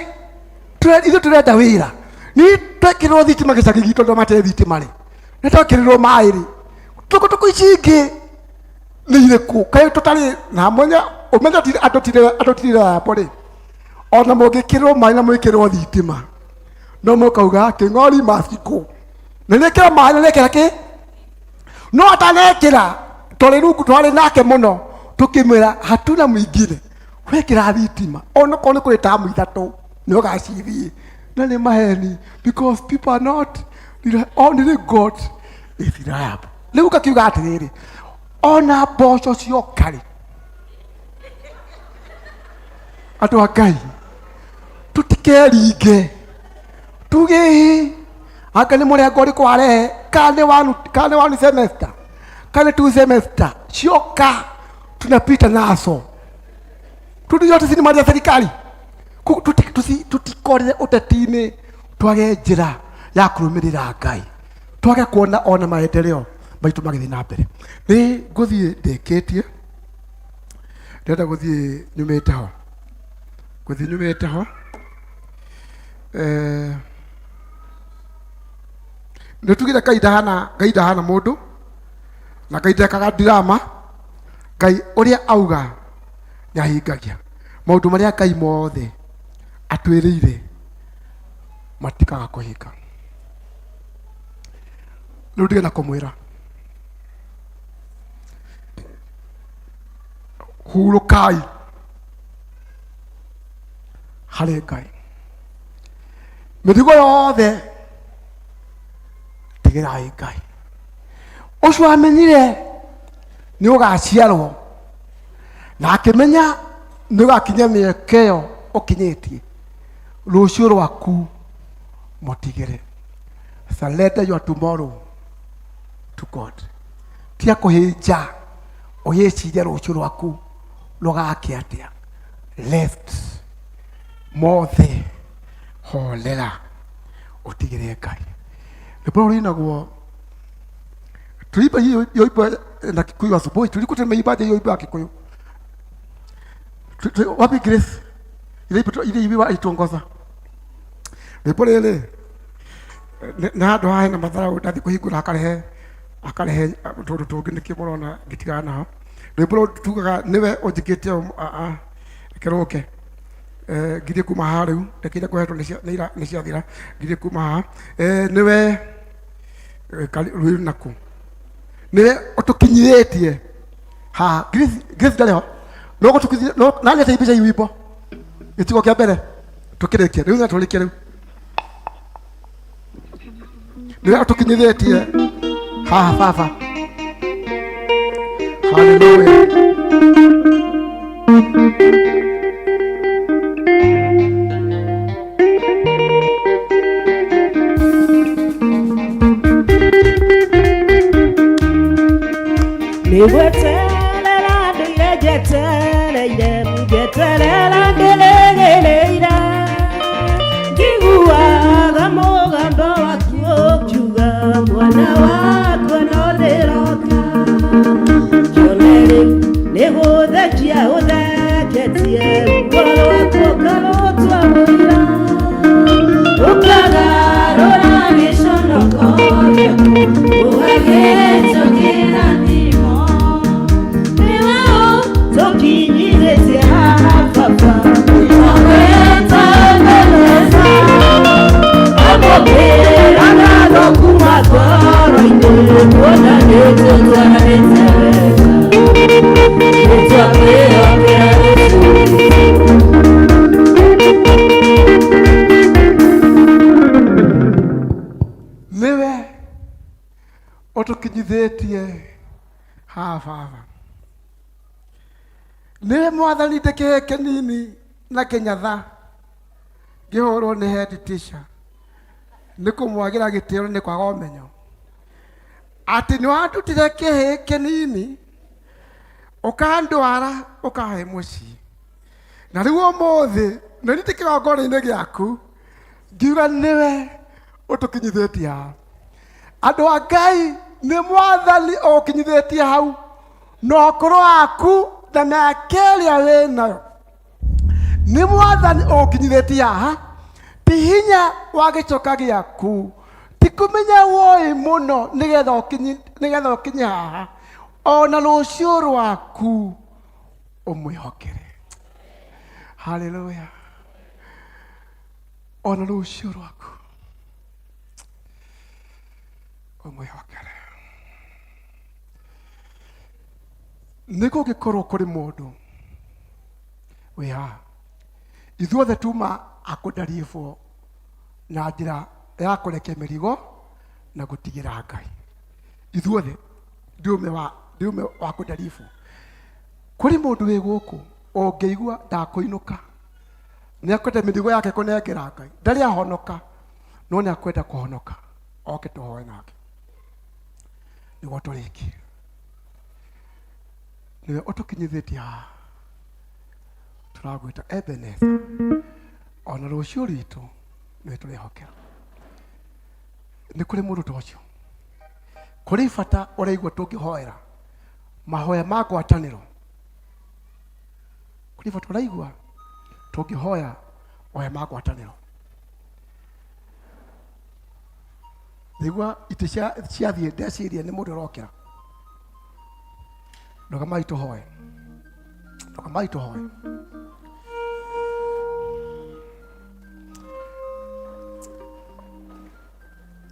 Ithuĩ tũrenda wĩra. Niĩ twekĩrĩrwo thitima gĩcagi gitũ, andũ matarĩ thitima rĩ, nĩ twekĩrĩrwo maĩ rĩ, tũkũtũkũ ici ingĩ nĩ irĩkũ? Kaĩ tũtarĩ na mwenya ũmenye andũ ti andũ ti reliable rĩ, ona mũngĩkĩrĩrwo maĩ na mwĩkĩrĩrwo thitima no mũkauga kĩng'ori macikũ na nĩkĩra maĩ na nĩkĩra kĩ, no atanekĩra twarĩ rungu twarĩ nake mũno tũkĩmwĩra hatuna mwingine wekĩra thitima onokorwo nĩ kũrĩ tamu ithatũ nĩ ũgacithiĩ. Na nĩ maheni, because people are not only God is reliable. Rĩu ngakiuga atĩrĩrĩ, ona mboco cioka rĩ, andũ a Ngai tũtikeringe tuge ĩ anga nĩ mũrengo ũrĩkũ warehe, kana nĩ wanu, kana nĩ wanu semester, kana nĩ two semester cioka tunapita nazo. Tundu yote si ni mali ya serikali. Tutikorere ũteti-inĩ, twage njĩra ya kũrũmĩrĩra Ngai, twage kuona ona maendeleo maitũ magĩthiĩ na mbere. Nĩ ngũthiĩ ndĩkĩtie, ndĩrenda gũthiĩ nyumĩte ho, ngũthiĩ nyumĩte ho. Nĩ tugire Ngai ndahana, Ngai ndahana mũndũ, na Ngai ndekaga drama. Ngai ũrĩa auga nĩ ahingagia. Maũndũ marĩa Ngai mothe atwĩrĩire matikaga kũhinga. Rĩu ndige na kũmwĩra hurũkai harĩ Ngai, mĩrigo yothe tigĩrai Ngai. Ũcio amenyire nĩ ũgaciarwo na akĩmenya nĩ ũgakinya mĩaka ĩyo ũkinyĩtie, rũciũ rwaku mũtigĩre. Surrender your tomorrow to God. Tia kũhĩnja ũgĩciria rũciũ rwaku rũgakĩa atĩa. Left mothe horera ũtigĩre Ngai. Rwĩmbo rũrũ rũinagwo tuimba hiyo hiyo wimbo na Kikuyu asubuhi, tulikuwa tumeimbaje hiyo wimbo ya Kikuyu? Wapi Grace? Ile wimbo ile wimbo aituongoza. Rwĩmbo rĩrĩ nĩ handũ haha hena matharau ndathi kũhingũra akarehe akarehe tũndũ tũngĩ nĩkĩo mũrona ngĩtigana naho. Rwĩmbo rũrũ tugaga nĩwe ũnjĩkĩte ũũ, a a reke rũke. Ngirie kuma haha rĩu, reke iria ngũhetwo nĩ ciathira, ngirie kuma haha. Nĩwe rwĩ naku, nĩwe ũtũkinyithĩtie haha. Grace, Grace ndarĩ ho, no gũtũkinyithia, no nani ateithĩtie hii wimbo gĩcigo kĩa mbere tũkĩrĩkie rĩu, na tũrĩkie rĩu. Nĩwe ũtũkinyithĩtie haha baba. Haleluya. Nĩ gweterera ndũire njetereire, ngeterera ndĩrĩgĩrĩire. Njiguaga mũgambo waku ũkiuga mwana wakwa no ndĩroka. Kĩone rĩu nĩ gũthekia ũtheketie, ruo rwaku ũkarũtua mũira. Ũkagarũra gĩconoko gĩaku, ũgagĩtua kĩrathimo. Nĩwe ũtũkinyithĩtie haha baba, twagwĩta Ebeneza. Amũkĩra ngatho kuma ngoro-inĩ, kuona nĩtũtwaranĩte wega. Nĩtwakwĩhokera Jesũ witũ. Nĩwe ũtũkinyithĩtie haha baba. Nĩwe mwathani ndĩkĩhĩ kĩnini na kĩnyatha ngĩhũrwo nĩ head teacher nĩ kũmwagĩra gĩtĩo nĩ kwaga ũmenyo atĩ nĩ wandutire kĩhĩ kĩnini ũkandwara ũkahe mũciĩ na rĩu ũmũthĩ nĩ ndĩ kĩgongona-inĩ gĩaku ngiuga nĩwe ũtũkinyithĩtie haha. Andũ a Ngai nĩ mwathani ũkinyithĩtie hau na ũkũrũ waku na mĩaka ĩrĩa wĩ nayo nĩ mwathani ũkinyithĩtie haha ti hinya wa gĩcoka gĩaku ti kũmenya woi mũno nĩgetha ũkinye nĩgetha ũkinye haha ona rũciũ rwaku ũmwĩhokere. Haleluya. Ona rũciũ rwaku ũmwĩhokere. Nĩ kũngĩkorwo kũrĩ mũndũ wĩ haha, ithuothe tuma akũndariĩbwo na njĩra ya kũrekia mĩrigo na gũtigĩra Ngai. Ithuothe ndiume wa ndiume wa kũndariĩbwo. Kũrĩ mũndũ wĩ gũkũ ũngĩigua ndakũinũka, nĩ akwenda mĩrigo yake kũnengera Ngai, ndarĩ ahonoka no nĩ akwenda kũhonoka, oke tũhoe nake nĩguo tũrĩkie. Nĩwe ũtũkinyithĩtie haha, tũragwĩta Ebeneza, ona rũciũ rwitũ nĩwe tũrehokera. Nĩ kũrĩ mũndũ ta ũcio? Kũrĩ bata ũraigua tũngĩhoera mahoya ma ngwatanĩro? Kũrĩ bata ũraigua tũngĩhoya mahoya ma ngwatanĩro? Ndaigua itĩ ciathiĩ ndeciria nĩ mũndũ ũrokĩra. Rũgamai tũhoe, rũgamai tũhoe.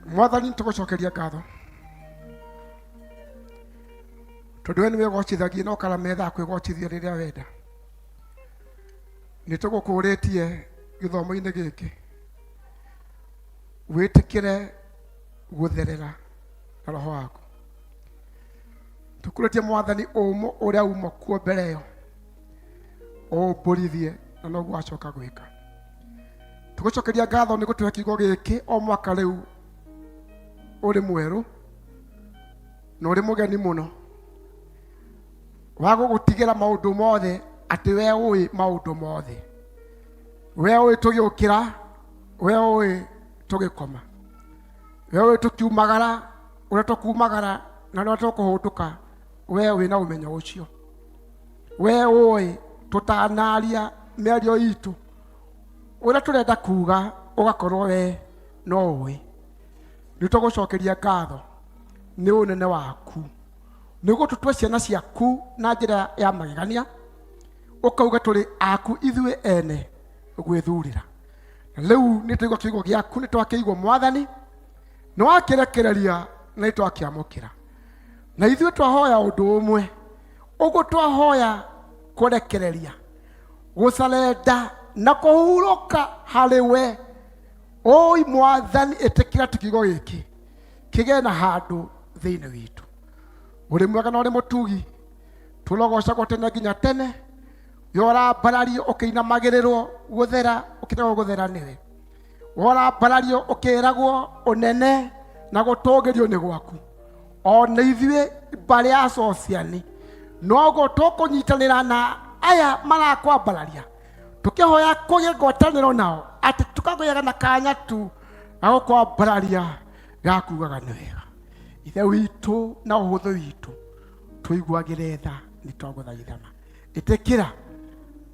Mwathani tũgũcokeria ngatho tondũ we nĩwe ũgocithagia na ũkara metha kwĩgocithia rĩrĩa wenda. Nĩ tũgũkũrĩtie gĩthomo-inĩ gĩkĩ wĩtĩkĩre gũtherera na roho waku. Tũkũrĩtie mwathani ũmũ ũrĩa uma kuo mbere ĩyo ũmbũrithie na noguo wacoka gwĩka. Tũgũcokeria ngatho nĩ gũtũhe kiugo gĩkĩ o mwaka rĩu ũrĩ mwerũ na ũrĩ mũgeni mũno wa gũgũtigĩra maũndũ mothe atĩ we ũĩ maũndũ mothe, we ũĩ tũgĩũkĩra, we ũĩ tũgĩkoma, we ũĩ tũkiumagara ũrĩa tũkumagara na ũrĩa tũkũhũndũka, we wĩna ũmenyo ũcio. We ũĩ tũtanaria mĩario itũ ũrĩa tũrenda kuga ũgakorwo we no ũĩ. Nĩ tũgũcokeria ngatho nĩ ũnene waku nĩ gũtũtua ciana ciaku na njĩra ya magegania, ũkauga tũrĩ aku ithuĩ ene gwĩthurĩra. Na rĩu nĩ twaigua kiugo gĩaku, nĩ twakĩigua mwathani, nĩ wakĩrekereria na nĩ twakĩamũkĩra. Na ithuĩ twahoya ũndũ ũmwe, ũguo twahoya kũrekereria, gũcarenda na kũhurũka harĩ we. Oi mwathani, ĩtĩkĩra tu kiugo gĩkĩ kĩgĩe na handũ thĩinĩ witũ. Ũrĩ mwega na ũrĩ mũtugi, tũrogocagwo tene nginya tene. We ũrambarario ũkĩinamagĩrĩrwo gũthera, ũkĩragwo gũthera nĩwe. We ũrambarario ũkĩragwo ũnene na gũtũgĩrio nĩ gwaku. Ona ithuĩ mbarĩ ya Sociani noguo tũkũnyitanĩra na aya marakwambararia tũkĩhoya kũgĩe ngwatanĩro nao atĩ tũkagĩaga na kanya tu ga gũkwambararia ga kugaga nĩ wega. Ithe witũ na ũhũthũ witũ tũiguagĩre tha nĩ twagũthaithana. Ĩtĩkĩra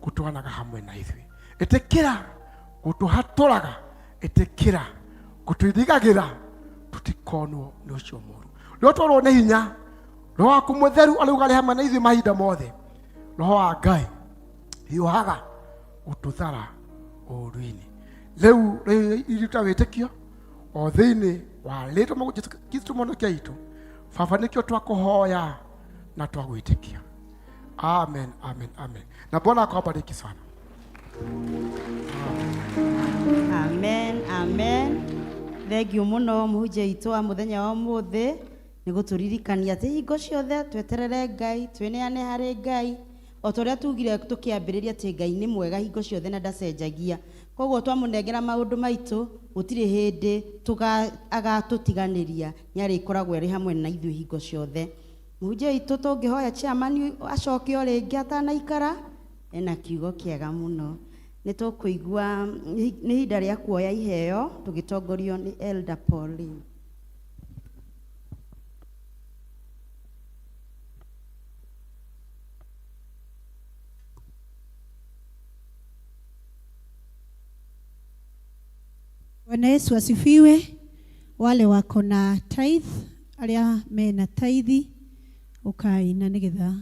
gũtwaranaga hamwe na ithuĩ, ĩtĩkĩra gũtũhatũraga, ĩtĩkĩra gũtwĩthigagĩra tũtikonwo nĩ ũcio mũru. Rĩo twarwo nĩ hinya roho waku mũtheru arauga arĩ hamwe na ithuĩ mahinda mothe. Roho wa Ngai hiũhaga gũtũthara ũũru-inĩ. Rĩu rĩu iruta wĩtĩkio o thĩinĩ wa rĩtwa rĩa Jesũ Kristo mũhonokia witũ. Baba, nĩkĩo twakũhoya na twagwĩtĩkia. Amen, amen, amen. Na Bwana akubariki sana. Amen, amen. Thengiũ mũno mũhunjia witũ wa mũthenya wa ũmũthĩ nĩ gũtũririkania atĩ hingo ciothe tweterere Ngai, twĩneane harĩ Ngai o ta ũrĩa tugire tũkĩambĩrĩria atĩ Ngai nĩ mwega hingo ciothe na ndacenjagia. Koguo twamũnengera maũndũ maitũ gũtirĩ hĩndĩ agatũtiganĩria, nĩ arĩkoragwo arĩ hamwe na ithuĩ hingo ciothe. Mũhunjia witũ tũngĩhoya chairman acoke o rĩngĩ atanaikara ena kiugo kĩega mũno. Nĩ tũkũigua nĩ ihinda rĩa kuoya iheo tũgĩtongorio nĩ Elder Pauline. Bwana Yesu asifiwe. Wale wako na tithe, aria mena tithe ukai na nigetha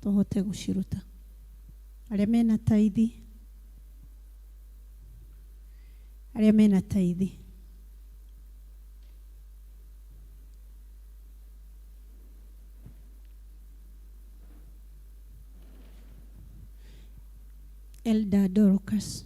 tuhote guciruta. Aria mena tithe, aria mena tithe. Elder Dorcas.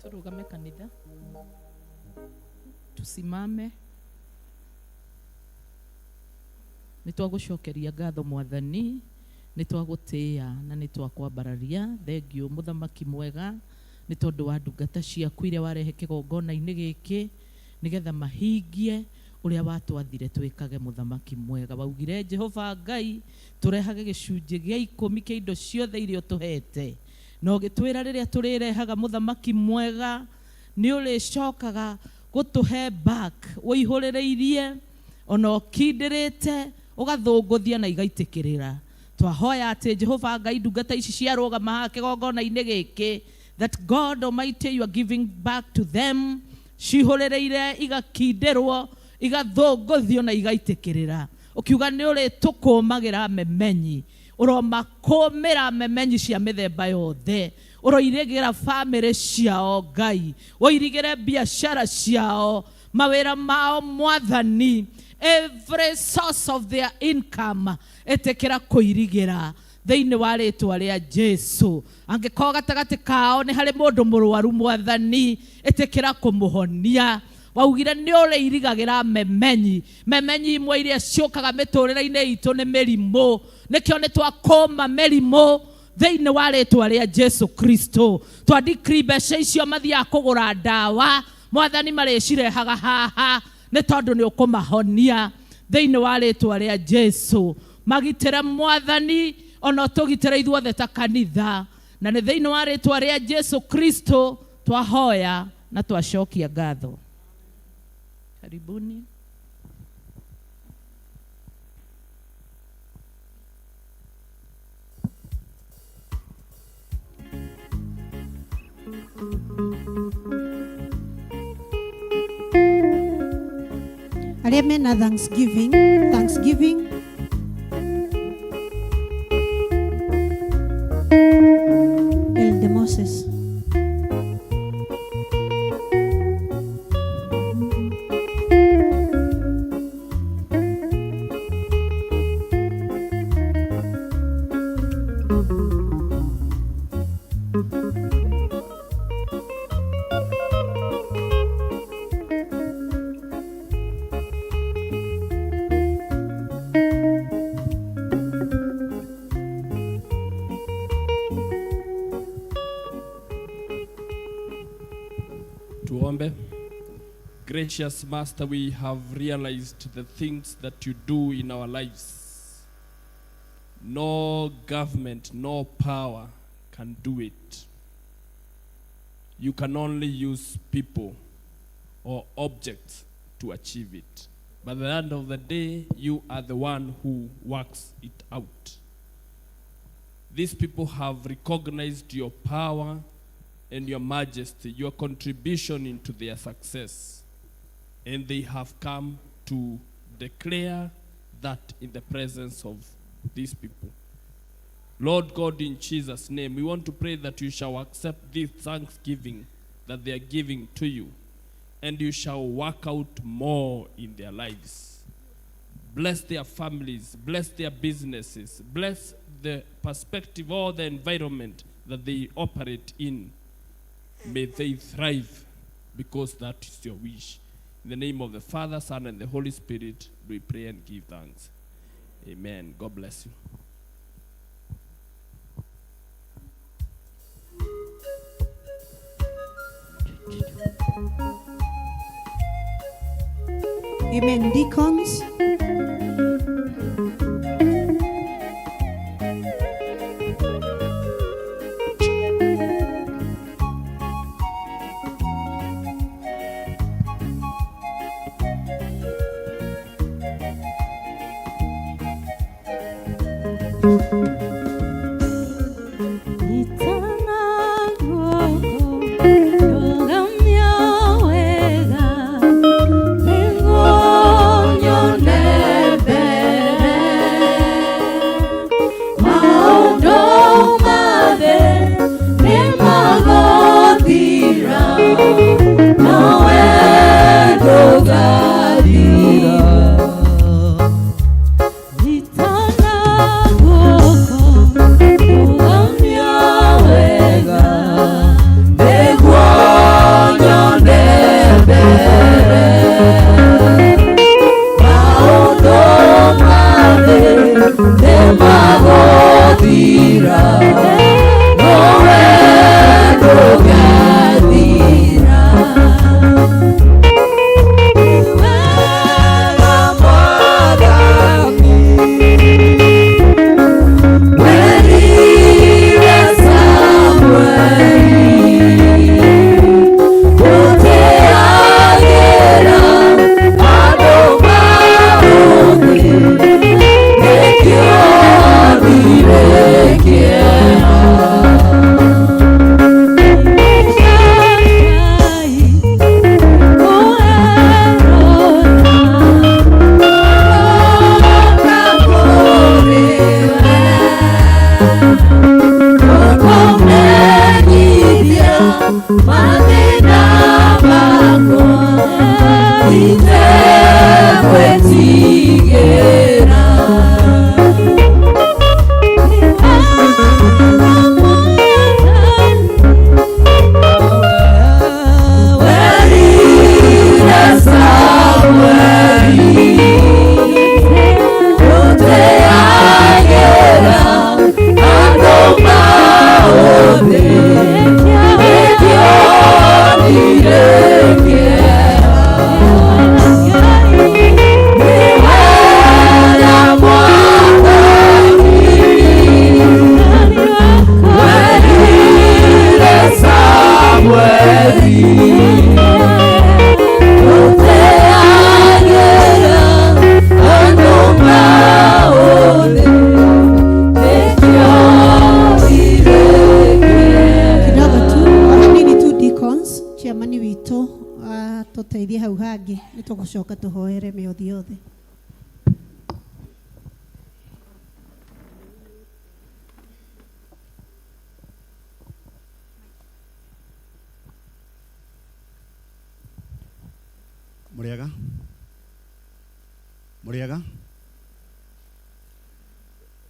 Turugame kanitha, tusimame. Nĩ twagũcokeria ngatho mwathani, nĩ twagũtĩĩa na nĩ twakwambararia. Thengiũ mũthamaki mwega nĩ tondũ wa ndungata ciaku iria warehe kĩgongona-inĩ gĩkĩ nĩgetha mahingie ũrĩa watwathire twĩkage. Mũthamaki mwega, waugire Jehova Ngai tũrehage gĩcunjĩ gĩa ikũmi kĩa indo ciothe iria ũtũhete, na ũgĩtwĩra rĩrĩa tũrĩrehaga mũthamaki mwega nĩ ũrĩcokaga gũtũhe back ũihũrĩrĩirie ona ũkindĩrĩte ũgathũngũthia na igaitĩkĩrĩra. Twahoya atĩ Jehova Ngai ndungata ici ciarũgama haha kĩgongona-inĩ gĩkĩ, that God Almighty you are giving back to them cihũrĩrĩire igakindĩrwo igathũngũthio na igaitĩkĩrĩra. Ũkiuga nĩ ũrĩtũkũmagĩra memenyi, ũromakũmĩra memenyi cia mĩthemba yothe, ũroirĩgĩra bamĩrĩ ciao Ngai, ũirigĩre biacara ciao, mawĩra mao mwathani, every source of their income ĩtĩkĩra kũirigĩra thĩinĩ wa rĩtwa rĩa Jesu. Angĩkorwo gatagatĩ kao nĩ harĩ mũndũ mũrwaru mwathani, ĩtĩkĩra kũmũhonia. Waugire nĩ ũrĩirigagĩra memenyi, memenyi imwe iria ciũkaga mĩtũrĩre-inĩ itũ nĩ mĩrimũ, nĩkĩo nĩ twakũma mĩrimũ thĩinĩ wa rĩtwa rĩa Jesu Kristo. Twa decree mbeca icio mathiaga kũgũra ndawa mwathani marĩcirehaga haha nĩ tondũ nĩ ũkũmahonia thĩinĩ wa rĩtwa rĩa Jesu. Magitĩre mwathani ona ũtũgitĩre ithuothe ta kanitha, na nĩ thĩinĩ wa rĩtwa rĩa Jesu Kristo twahoya na twacokia ngatho. Karibuni. Arĩa mena Thanksgiving, Thanksgiving. Elder Moses. Tuombe. Gracious Master, we have realized the things that you do in our lives. No government, no power can do it. You can only use people or objects to achieve it. But at the end of the day, you are the one who works it out. These people have recognized your power and your majesty, your contribution into their success. And they have come to declare that in the presence of these people. Lord God, in Jesus' name, we want to pray that you shall accept this thanksgiving that they are giving to you, and you shall work out more in their lives. Bless their families, bless their businesses, bless the perspective or the environment that they operate in. May they thrive, because that is your wish. In the name of the Father, Son, and the Holy Spirit, we pray and give thanks. Amen. God bless you. Amen. Deacons. Kidogo tu hanini tu deacons chairman witũ atũteithie hau hangĩ nĩ tũgũcoka tũhoere mĩothi yothe. Mũrĩega mũrĩega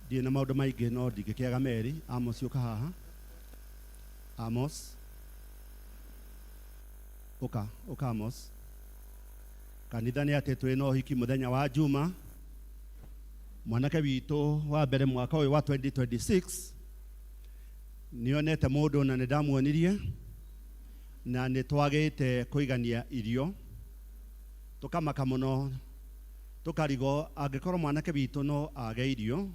ndirĩ na maũndũ maingĩ no ndingĩkĩaga Mary. Amos ũka haha. Amos ũka ũka Amos. Kanitha nĩ atĩ twĩ na ũhiki mũthenya wa Juma. Mwanake witũ wa mbere mwaka ũyũ wa 2026 nĩonete mũndũ na nĩ ndamuonirie. Na nĩ twagĩte kũigania irio tũkamaka mũno tũkarigo angĩkorwo mwanake witũ no age irio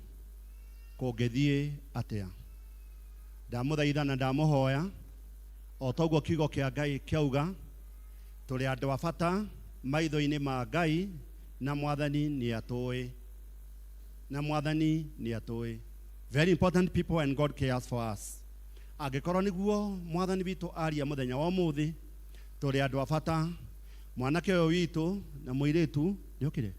kũngĩthiĩ atĩa. Ndamũthaitha na ndamũhoya o toguo kiugo kĩa Ngai kĩauga tũrĩ andũ a bata maitho-inĩ ma Ngai na Mwathani nĩ atũĩ, na Mwathani nĩ atũĩ. Very important people and God cares for us. Angĩkorwo nĩguo Mwathani witũ aria mũthenya wa ũmũthĩ tũrĩ andũ a bata, mwanake ũyũ witũ na mũirĩtu nĩokire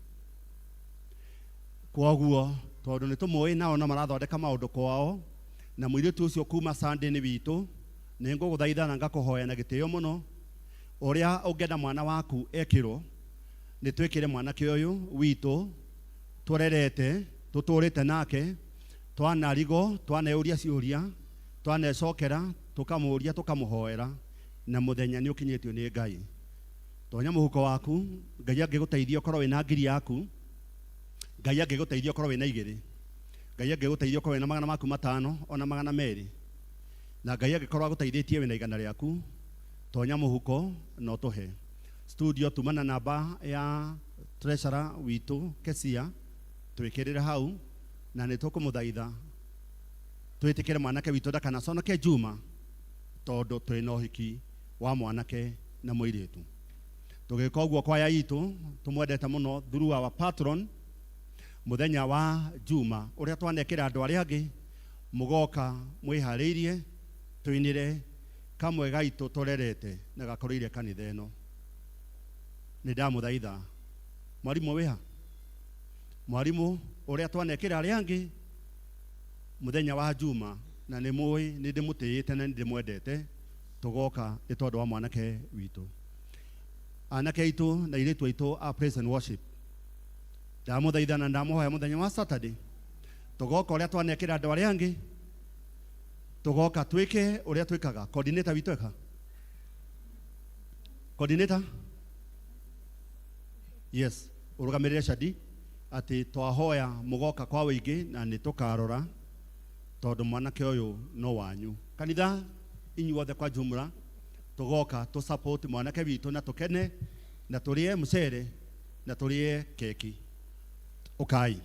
kwoguo tondũ nĩ tũmũĩ nao no marathondeka maũndũ kwao na mũirĩtu ũcio kuma Sunday nĩ witũ, nĩ ngũgũthaitha na ngakũhoya na gĩtĩo mũno ũrĩa ũngĩenda mwana waku ekĩrwo nĩ twĩkĩre mwanake ũyũ witũ tũrerete tũtũrĩte nake twanarigo twaneuria ciũria twanecokera tũkamũria tũkamũhoera na mũthenya nĩ ũkinyĩtio nĩ Ngai. Tonya mũhuko waku, Ngai angĩgũteithia ũkorwo wĩna ngiri yaku, Ngai angĩgũteithia ũkorwo wĩna igĩrĩ, Ngai angĩgũteithia ũkorwo wĩna magana maku matano ona magana merĩ, na Ngai angĩkorwo agũteithĩtie wĩna igana rĩaku, tonya mũhuko na ũtũhe. Studio tuma na namba ya treasurer witũ Kesia twĩkĩrĩre hau na nĩ tũkũmũthaitha twĩtĩkĩre mwanake witũ ndakanaconoke Juma tondũ twĩna ũhiki wa mwanake na mũirĩtu. Tũgĩka ũguo kwaya itũ tũmwendete mũno through our patron mũthenya wa Juma ũrĩa twanekĩra andũ arĩa angĩ mũgoka mwĩharĩirie tũinĩre kamwe gaitũ tũrerete na gakũrĩire kanitha ĩno. Nĩ ndamũthaitha mwarimũ wĩha mwarimũ ũrĩa twanekĩra arĩa angĩ mũthenya wa Juma na nĩ mũĩ nĩ ndĩmũtĩĩte na nĩ ndĩmwendete tũgoka nĩ tondũ wa mwanake witũ. Anake aitũ na airĩtu aitũ a praise and worship ndamũthaitha na ndamũhoya mũthenya wa Saturday tũgoka ũrĩa twanekĩra andũ arĩa angĩ tũgoka twĩke ũrĩa twĩkaga. Coordinator witũ eka coordinator yes ũrũgamĩrĩre Shadi atĩ twahoya mũgoka kwa wĩingĩ na nĩ tũkarora tondũ mwanake ũyũ no wanyu. Kanitha inyuothe kwa jumla tũgoka tũ support mwanake witũ na tũkene na tũrĩe mũcere na tũrĩe keki. Ũkai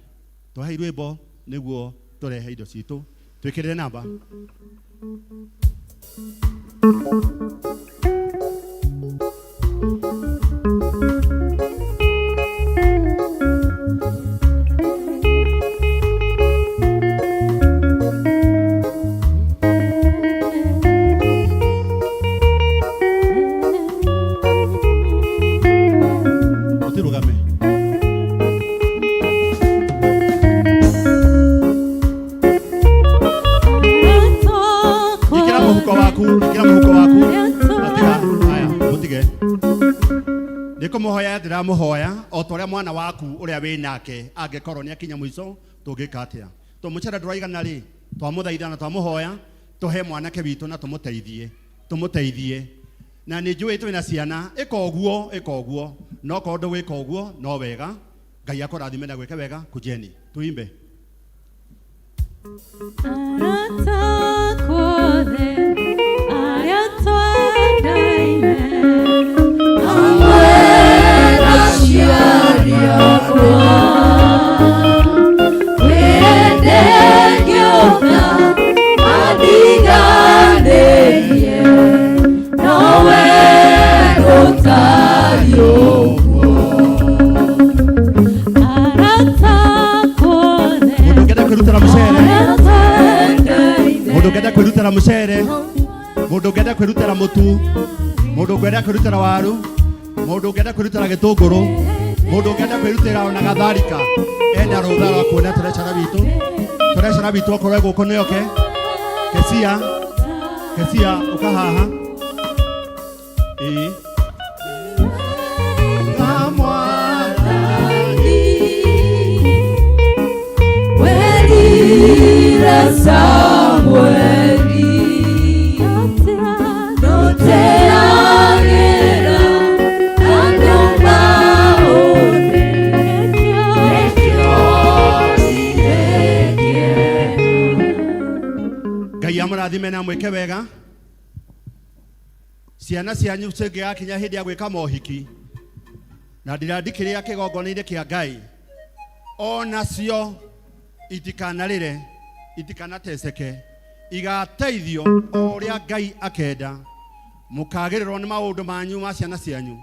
tũhe rwĩmbo nĩguo tũrehe indo citũ twĩkĩrĩre namba. Ũtirũgame. Ikĩra mũhuko waku, ikĩra mũhuko waku. Atiga, haya, mũtige. Nĩ kũmũhoya ndĩramũhoya o ta ũrĩa mwana waku ũrĩa wĩ nake angĩkorwo nĩ akinya mũico tũngĩka atĩa. To mũcere ndũraigana rĩ, twamũthaitha na twamũhoya tũhe mwanake witũ na tũmũteithie, tũmũteithie. Na nĩ njũĩ twĩna ciana, ĩka ũguo, ĩka ũguo. No korwo ndũgwĩka ũguo, no wega. Ngai akũrathime na gwĩke wega, kujeni. Tuimbe. Mũndũ ũngĩenda kwĩrutĩra mũcere, mũndũ ũngĩenda kwĩrutĩra mũcere, mũndũ ũngĩenda kwĩrutĩra mũtu, mũndũ ũngĩenda kwĩrutĩra waru, mũndũ ũngĩenda kwĩrutĩra gĩtũngũrũ, mũndũ ũngĩenda kwĩrutĩra ona gatharika, ena rũtha rwa kuona treasurer witũ. Treasurer witũ okorwo e gũkũ nĩ oke. Kesia, Kesia ũka haha. Ĩĩ. Ngai amũrathime na amwĩke wega. Ciana cianyu cingĩgakinya hĩndĩ ya gwĩka mohiki na ndirandikĩrĩra kĩgongona-inĩ kĩa Ngai, onacio itikanarĩre, itikanateceke, igateithio o ũrĩa Ngai akenda. Mũkagĩrĩrwo nĩ maũndũ manyu ma ciana cianyu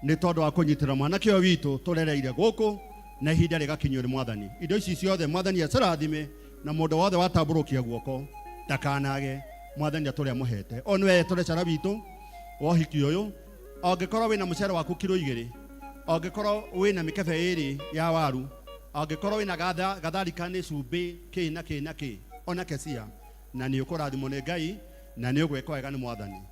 nĩ tondũ wa kũnyitĩra mwanake ũyũ witũ tũrereire gũkũ na ihinda rĩgakinyio nĩ Mwathani. Indo ici ciothe Mwathani acirathime na mũndũ wothe watambũrũkia guoko ndakanage Mwathani atũrĩa mũhete. O nĩwe tũrecara witũ wa ũhiki ũyũ. Angĩkorwo wĩna mũcere waku kiro 2, angĩkorwo wĩna mĩkebe 2 ya waru, angĩkorwo wĩna gatharika nĩ cumbĩ kĩ na kĩ na kĩ, ona kecia, na nĩ ũkũrathimwo nĩ Ngai na nĩ ũgwĩkwo wega nĩ Mwathani,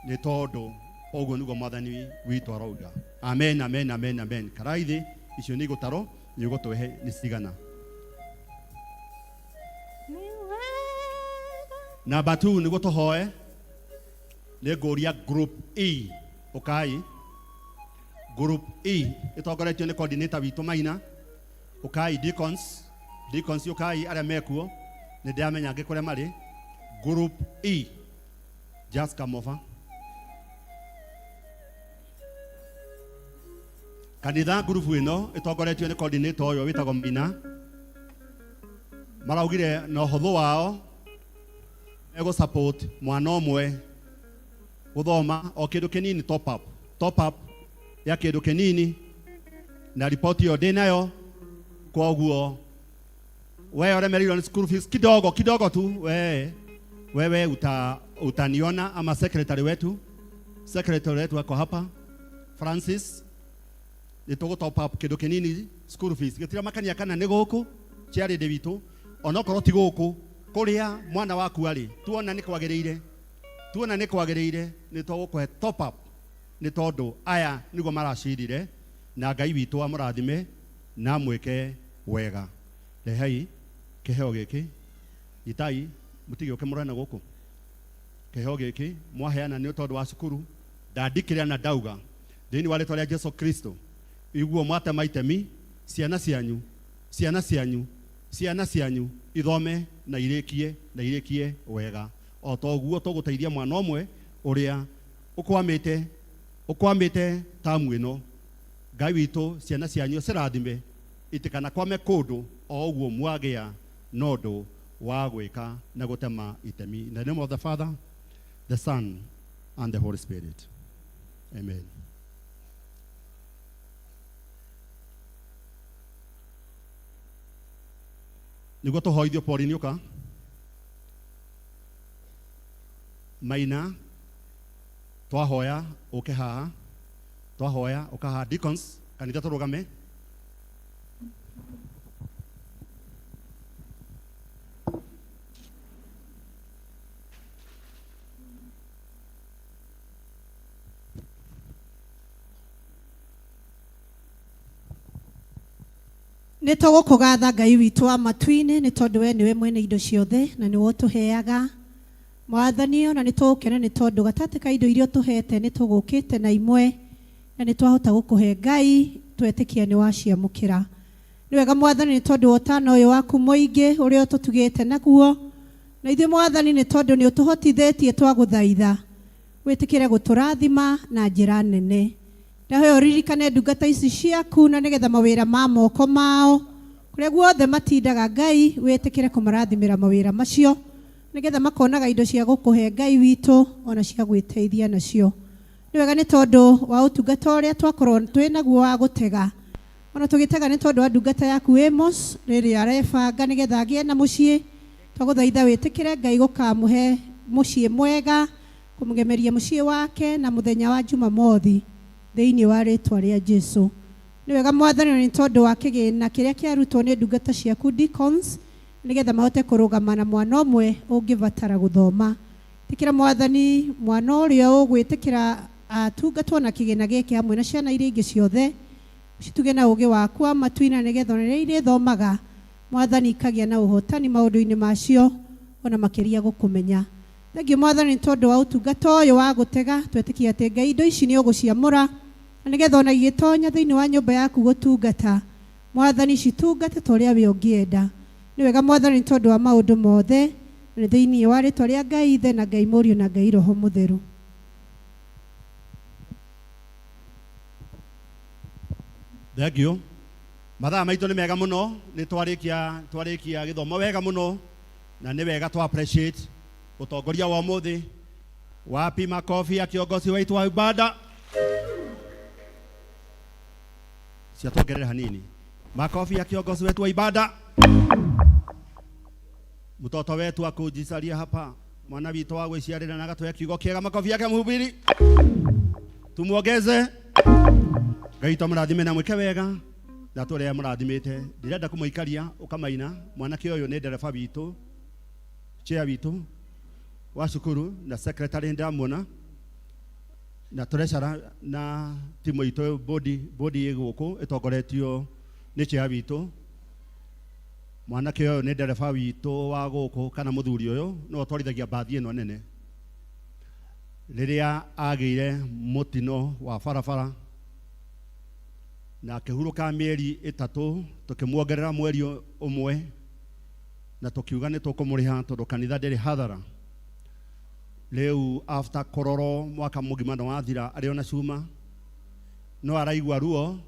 nĩ tondũ ũguo nĩguo Mwathani witũ arauga. Amen, amen, amen, amen. Karaithi icio nĩ igũtarwo, nĩ ũgũtũhe nĩ cigana. Namba 2 nĩguo tũhoe, nĩ ngũria group E ũkai. Group E ĩtongoretio nĩ coordinator witũ Maina. Ũkai deacons, deacons ũkai arĩa mekuo, nĩ ndĩramenya angĩ kũrĩa marĩ. Group E, just come over. Kanitha group ĩno ĩtongoretio nĩ coordinator ũyũ wĩtagwo Maina. Maraugire na ũhũthũ wao megũ support mwana ũmwe gũthoma o kĩndũ kĩnini, top up, top up ya kĩndũ kĩnini, na ripoti ĩyo ndĩnayo. Koguo we ũremereirwo nĩ school fees kidogo kidogo tu, we wewe utaniona ama secretary wetu, secretary wetu ako hapa Francis, nĩ tũgũ top up kĩndũ kĩnini school fees. Gĩtiramakania kana nĩ gũkũ charity witũ, onokorwo ti gũkũ kũrĩa mwana waku arĩ, tuona nĩ kwagĩrĩire, tuona nĩ kwagĩrĩire, nĩ tũgũkũhe top up, nĩ tondũ aya nĩguo maracirire, na Ngai witũ amũrathime na amwĩke wega. Rehei kĩheo gĩkĩ, itai mũtigĩũke mũrore na gũkũ. Kĩheo gĩkĩ mwaheana nĩ tondũ wa cukuru, ndandikĩrĩra na ndauga thĩinĩ wa rĩtwa rĩa Jesu Kristo, iguo mwatema itemi, ciana cianyu, ciana cianyu, ciana cianyu ithome na irĩkie, na irĩkie wega. O ta ũguo tũgũteithia mwana ũmwe ũrĩa ũkwamĩte, ũkwamĩte tamu ĩno. Ngai witũ ciana cianyu cirathime, itikanakwame kũndũ o ũguo mwagĩa na ũndũ wa gwĩka na gũtema itemi. In the name of the Father, the Son, and the Holy Spirit. Amen. Nĩguo tũhoithio Pauline ũka. Maina twahoya ũke haha, twahoya ũka haha. Deacons, kanitha tũrũgame. Nĩ tũgũkũgatha Ngai witũ wa matu-inĩ, nĩ tondũ we nĩwe mwene indo ciothe na nĩwe ũtũheaga. Mwathani, ona nĩ tũgũkena nĩ tondũ gatagatĩ ka indo iria ũtũhete nĩ tũgũkĩte na imwe, na nĩ twahota gũkũhe Ngai, twetĩkia nĩ waciamũkĩra. Nĩ wega Mwathani nĩ tondũ wa ũtana ũyũ waku mũingĩ ũrĩa ũtũtugĩte naguo, na ithuĩ Mwathani nĩ tondũ nĩ ũtũhotithĩtie twagũthaitha wĩtĩkĩre gũtũrathima na njĩra nene. Ndahoya ũririkane ndungata ici ciaku na nĩgetha mawĩra ma moko mao kũrĩa guothe matindaga Ngai wĩtĩkĩre kũmarathimĩra mawĩra macio, nĩgetha makonaga indo cia gũkũhe Ngai witũ ona cia gwĩteithia nacio. Nĩ wega nĩ tondũ wa ũtungata ũrĩa twakorwo twĩ naguo wa gũtega, ona tũgĩtega nĩ tondũ wa ndungata yaku Amos rĩrĩa arebanga nĩgetha agĩe na mũciĩ. Twagũthaitha wĩtĩkĩre Ngai gũkamũhe mũciĩ mwega, kũmũgemeria mũciĩ wake na mũthenya wa Jumamothi thĩinĩ wa rĩtwa rĩa Jesu. Nĩ wega Mwathani nĩ tondũ wa kĩgĩna kĩrĩa kĩarutwo nĩ ndungata ciaku deacons, nĩgetha mahote kũrũgama na mwana ũmwe ũngĩbatara gũthoma. Ĩtĩkĩra Mwathani mwana ũrĩa ũgwĩtĩkĩra atungatwo na kĩgĩna gĩkĩ hamwe na ciana iria ingĩ ciothe, ũcituge na ũũgĩ waku wa matu-inĩ, nĩgetha ona rĩrĩa irĩthomaga Mwathani ikagĩa na ũhotani maũndũ-inĩ macio ona makĩria gũkũmenya. Thengiũ Mwathani nĩ tondũ wa ũtungata ũyũ wa gũtega, twetĩkia atĩ Ngai indo ici nĩ ũgũciamũra, na nĩgetha ona igĩtonya thĩinĩ wa nyũmba yaku gũtungata, Mwathani citungate ta ũrĩa we ũngĩenda. Nĩ wega Mwathani nĩ tondũ wa maũndũ mothe, na nĩ thĩinĩ wa rĩtwa rĩa Ngai Ithe na Ngai Mũriũ na Ngai Roho Mũtheru. Thank you. Mathaa maitũ nĩ mega mũno, nĩ twarĩkia gĩthomo wega mũno, na nĩ wega twa appreciate ũtongoria wa ũmũthĩ. Wapi makofi ya kiongozi wetu wa ibada? Ciatongerera hanini. Makofi ya kiongozi wetu wa ibada. Mtoto wetu akujisalia hapa, mwana witũ wa gwĩciarĩra na agatũhe kiugo kĩega. Makofi yake mhubiri, tumuongeze. Ngai tũmũrathime na mwĩke wega na tũrĩa mũrathimĩte. Ndirenda kũmũikaria ũkamaina. Mwanake ũyũ nĩ ndereba witũ, chair witũ wa cukuru na secretary ndamuona, na treasurer na timu itũ bodi ĩ gũkũ ĩtongoretio nĩ chair witũ. Mwanake ũyũ nĩ ndereba witũ wa gũkũ, kana mũthuri ũyũ nĩwe ũtwarithagia mbathi ĩno nene. Rĩrĩa agĩire mũtino wa barabara na akĩhurũka mĩeri 3, tũkĩmuongerera mweri ũmwe na tũkiuga nĩ tũkũmũrĩha tondũ kanitha ndĩrĩ hathara. Rĩu after kũrorwo mwaka mũgima nĩ wathira, arĩ ona cuma no araigua ruo,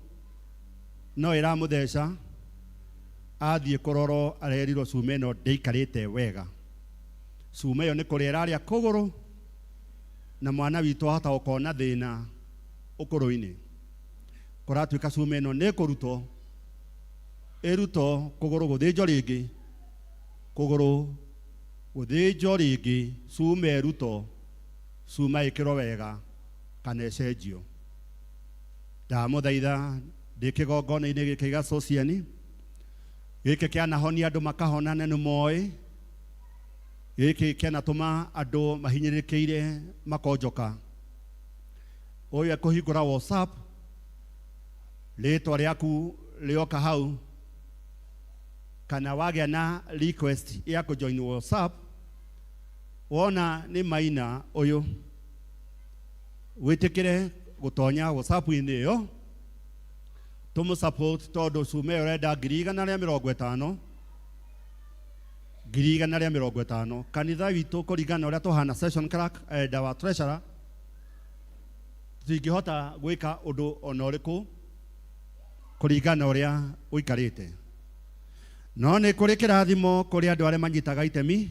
no ĩramũtheca. Athiĩ kũrorwo arerirwo cuma ĩno ndĩikarĩte wega. Cuma ĩyo nĩ kũrĩa ĩrarĩa kũgũrũ, na mwana witũ ahota gũkorwo na thĩna ũkũrũ-inĩ. Kũratuĩka cuma ĩno nĩ kũrutwo, ĩrutwo kũgũrũ gũthĩnjwo rĩngĩ, kũgũrũ gũthĩnjwo rĩngĩ, cuma ĩrutwo, cuma ĩkĩrwo wega kana ĩcenjio. Ndamũthaitha ndĩ kĩgongona-inĩ gĩkĩ gĩa Sociani, gĩkĩ kĩanahonia andũ makahona na nĩ moĩ, gĩkĩ kĩanatũma andũ mahinyĩrĩrĩkĩire makonjoka. Ũyũ ekũhingũra WhatsApp, rĩtwa rĩaku rĩoka hau, kana wagĩa na request ya kũjoin WhatsApp, wona nĩ Maina ũyũ, wĩtĩkĩre gũtonya WhatsApp-inĩ ĩyo, tũmũ support tondũ cuma ĩyo ũrenda 150,000, 150,000. Kanitha witũ kũringana na ũrĩa tũhana session clerk, elder wa treasurer, tũtingĩhota gwĩka ũndũ ona ũrĩkũ kũringana na ũrĩa ũikarĩte. No nĩ kũrĩ kĩrathimo kũrĩ andũ arĩa manyitaga itemi.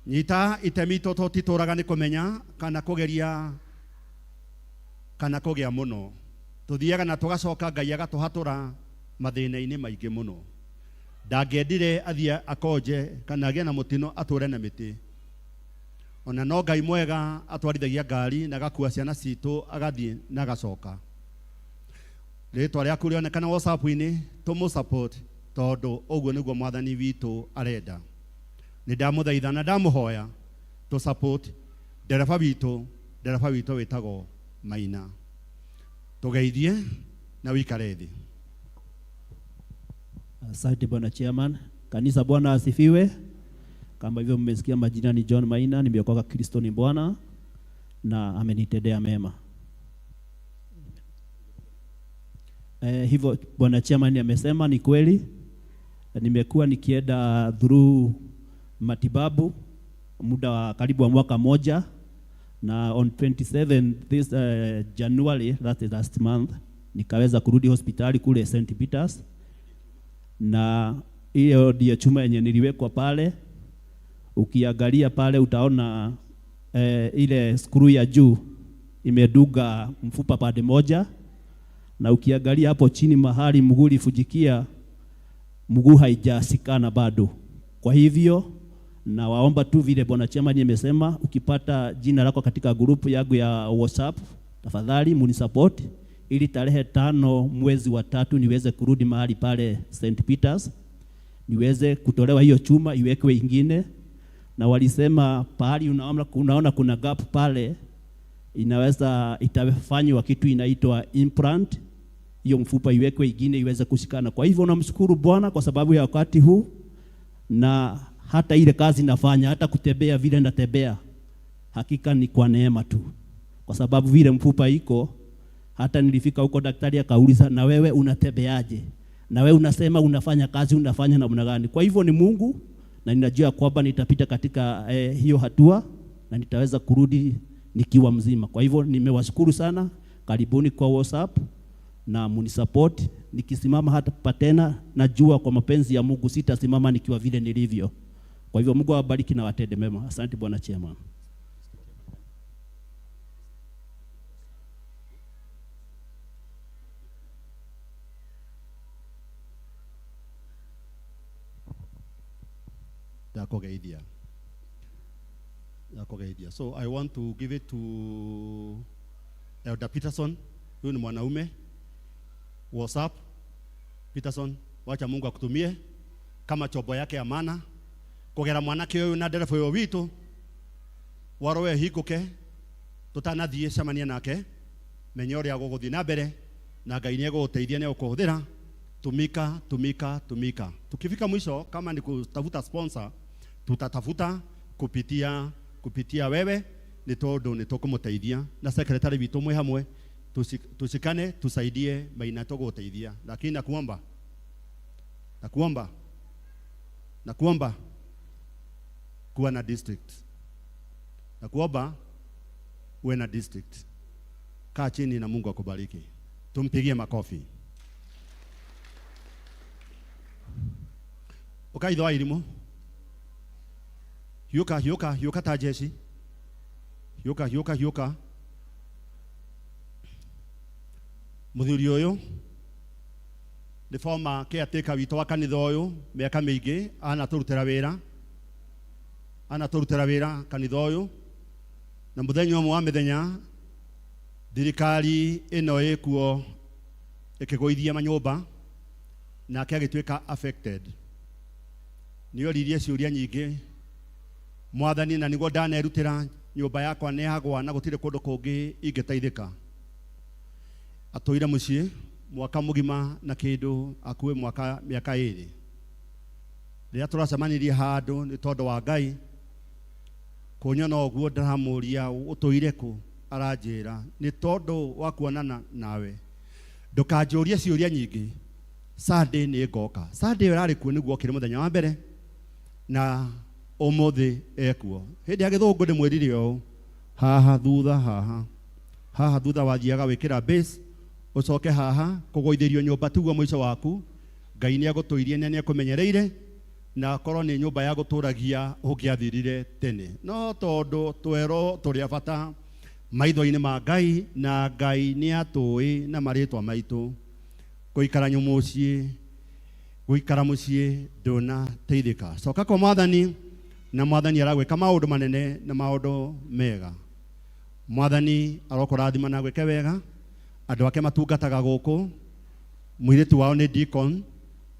Nyita itemi tondũ tũtitũraga nĩ kũmenya kana kũgeria kana kũgĩa mũno. Tũthiaga na tũgacoka Ngai agatũhatũra mathĩna-inĩ maingĩ mũno. Ndangĩendire athiĩ akonje kana agĩe na mũtino atũre na mĩtĩ. Ona no Ngai mwega atwarithagia ngari na agakua ciana citũ agathiĩ na agacoka. Rĩtwa rĩaku rĩonekana WhatsApp-inĩ, tũmũ support tondũ ũguo nĩguo mwathani witũ arenda. Nĩ ndamũthaitha na ndamũhoya tũ support ndereba witũ, ndereba witũ wĩtagwo Maina. Tũgeithie na wĩikare thĩ. Asante bwana chairman. Kanisa, Bwana asifiwe. Kama hivyo mmesikia majina ni John Maina, nimeokoka, Kristo ni Bwana na amenitendea mema. Hivyo bwana chairman amesema ni kweli. Nimekuwa nikienda through matibabu muda wa karibu wa mwaka moja, na on 27 this January, that is last month, nikaweza kurudi hospitali kule St. Peters, na hiyo ndiyo chuma yenye niliwekwa pale. Ukiangalia pale utaona ile screw ya juu imeduga mfupa pande moja, na ukiangalia hapo chini mahali mguu ulifujikia, mguu haijasikana bado. Kwa hivyo na waomba tu vile bwana chairman amesema, ukipata jina lako katika grupu yangu ya WhatsApp, tafadhali munisupport ili tarehe 5 mwezi wa 3 niweze kurudi mahali pale St. Peters, niweze kutolewa hiyo chuma iwekwe ingine. Na walisema pahali unaona kuna gap pale, inaweza itafanywa kitu inaitwa implant, hiyo mfupa iwekwe ingine iweze kushikana. Kwa hivyo namshukuru Bwana kwa sababu ya wakati huu, na hata ile kazi nafanya, hata kutembea vile natembea, hakika ni kwa neema tu, kwa sababu vile mfupa iko. Hata nilifika huko daktari akauliza, na wewe unatembeaje? Na wewe unasema unafanya kazi, unafanya namna gani? Kwa hivyo ni Mungu, na ninajua kwamba nitapita katika hiyo hatua na nitaweza kurudi nikiwa mzima. Kwa hivyo nimewashukuru sana. Karibuni kwa WhatsApp na munisupport. Nikisimama hapa tena, najua kwa mapenzi ya Mungu sitasimama nikiwa vile nilivyo. Kwa hivyo Mungu awabariki na watende mema. Asante Bwana Chairman. Ndakugeithia. Ndakugeithia. So I want to give it to Elder Peterson. Huyu ni mwanaume. What's up? Peterson, wacha Mungu akutumie kama chombo yake ya maana kugera mwanake uyu na ndereba uyu witu warowe hinguke tutanathie cemania nake menya uria guguthie na mbere na Ngai ni eguguteithia ni egukuhuthira. Tumika, tumika, tumika. Tukifika mwisho, kama ni kutafuta sponsor, tutatafuta kupitia wewe, ni tondu ni tukumuteithia na secretary witu mwi hamwe, tushikane tusaidie maina tuguteithia. Lakini nakuomba, nakuomba, nakuomba kuwa na district, nakuomba uwe na district. Kaa chini na Mungu akubariki. Tumpigie makofi. Ukaitho wa irimu. Hiuka, hiuka, hiuka ta jeshi. Hiuka, hiuka, hiuka. Muthuri uyu ni former caretaker witũ wa kanitha ũyũ mĩaka mĩingĩ, anatũrutĩra wĩra, anatũrutĩra wĩra kanitha ũyũ, na mũthenya ũmwe wa mĩthenya thirikari ĩno ĩkuo ĩkĩgũithia manyũmba nake agĩtuĩka affected. Nĩoririe ciũria nyingĩ, Mwathani, na nĩguo ndanerutĩra nyũmba yakwa nĩ yagwa na gũtirĩ kũndũ kũngĩ ingĩteithĩka. Atũire mũciĩ mwaka mũgima na kĩndũ akuĩ mwaka mĩaka ĩrĩ. Rĩrĩa tũracemanirie handũ nĩ tondũ wa Ngai kũnyona ũguo ndĩramũria ũtũire kũ, aranjĩra nĩ tondũ wa kuonana nawe ndũkanjũrie ciũria nyingĩ, Sunday nĩ ngoka. Sunday ĩyo ĩrarĩ kuo nĩguo okire mũthenya wa mbere na ũmũthĩ ekuo. Hĩndĩ ya gĩthũngũ ndĩmwĩrire ũũ, haha thutha, haha haha thutha wathiaga wĩkĩra base ucoke haha kũgũithĩrio nyũmba tiguo mũico waku. Ngai nĩ agũtũirie na nĩ akũmenyereire, na korwo nĩ nyũmba ya gũtũragia ũngĩathirire tene, no tondũ twerwo tũrĩ a bata maitho-inĩ ma Ngai, na Ngai nĩ atũĩ na marĩtwa maitũ, gũikara mũciĩ, gũikara mũciĩ ndũnateithĩka. Coka kwa Mwathani, na Mwathani aragwĩka maũndũ manene na maũndũ mega. Mwathani arokũrathima na agwĩke wega. Andũ ake matungataga gũkũ, mũirĩtu wao nĩ deacon.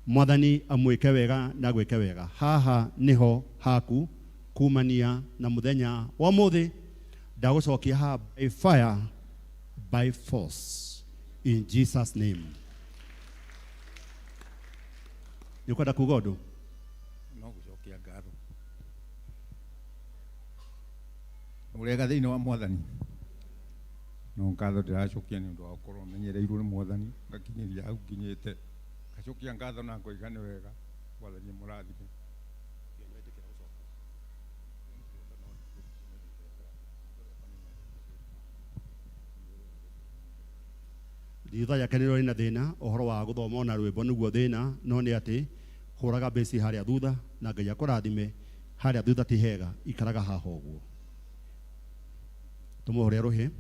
Mwathani amwĩke wega na agwĩke wega. Haha nĩho haku kumania na mũthenya wa ũmũthĩ. Ndagũcokia haha by fire, by force, in Jesus name. Nĩ ũkwenda kuga ũndũ? No gũcokia ngatho. Ũrega thĩinĩ wa Mwathani. No ngatho ndĩracokia nĩ ũndũ wa gũkorwo menyereirwo nĩ Mwathani ngakinyĩria hau nginyĩte. Ngacokia ngatho na ngoiga nĩ wega. Mwathani mũrathime. Ritha yake nĩ rĩna thĩna ũhoro wa gũthoma ona rwĩmbo nĩguo thĩna, no nĩ atĩ hũraga mbeci harĩa thutha na Ngai akũrathime. Harĩa thutha ti hega, ikaraga haha ũguo. Tũmũhũre rũhĩ.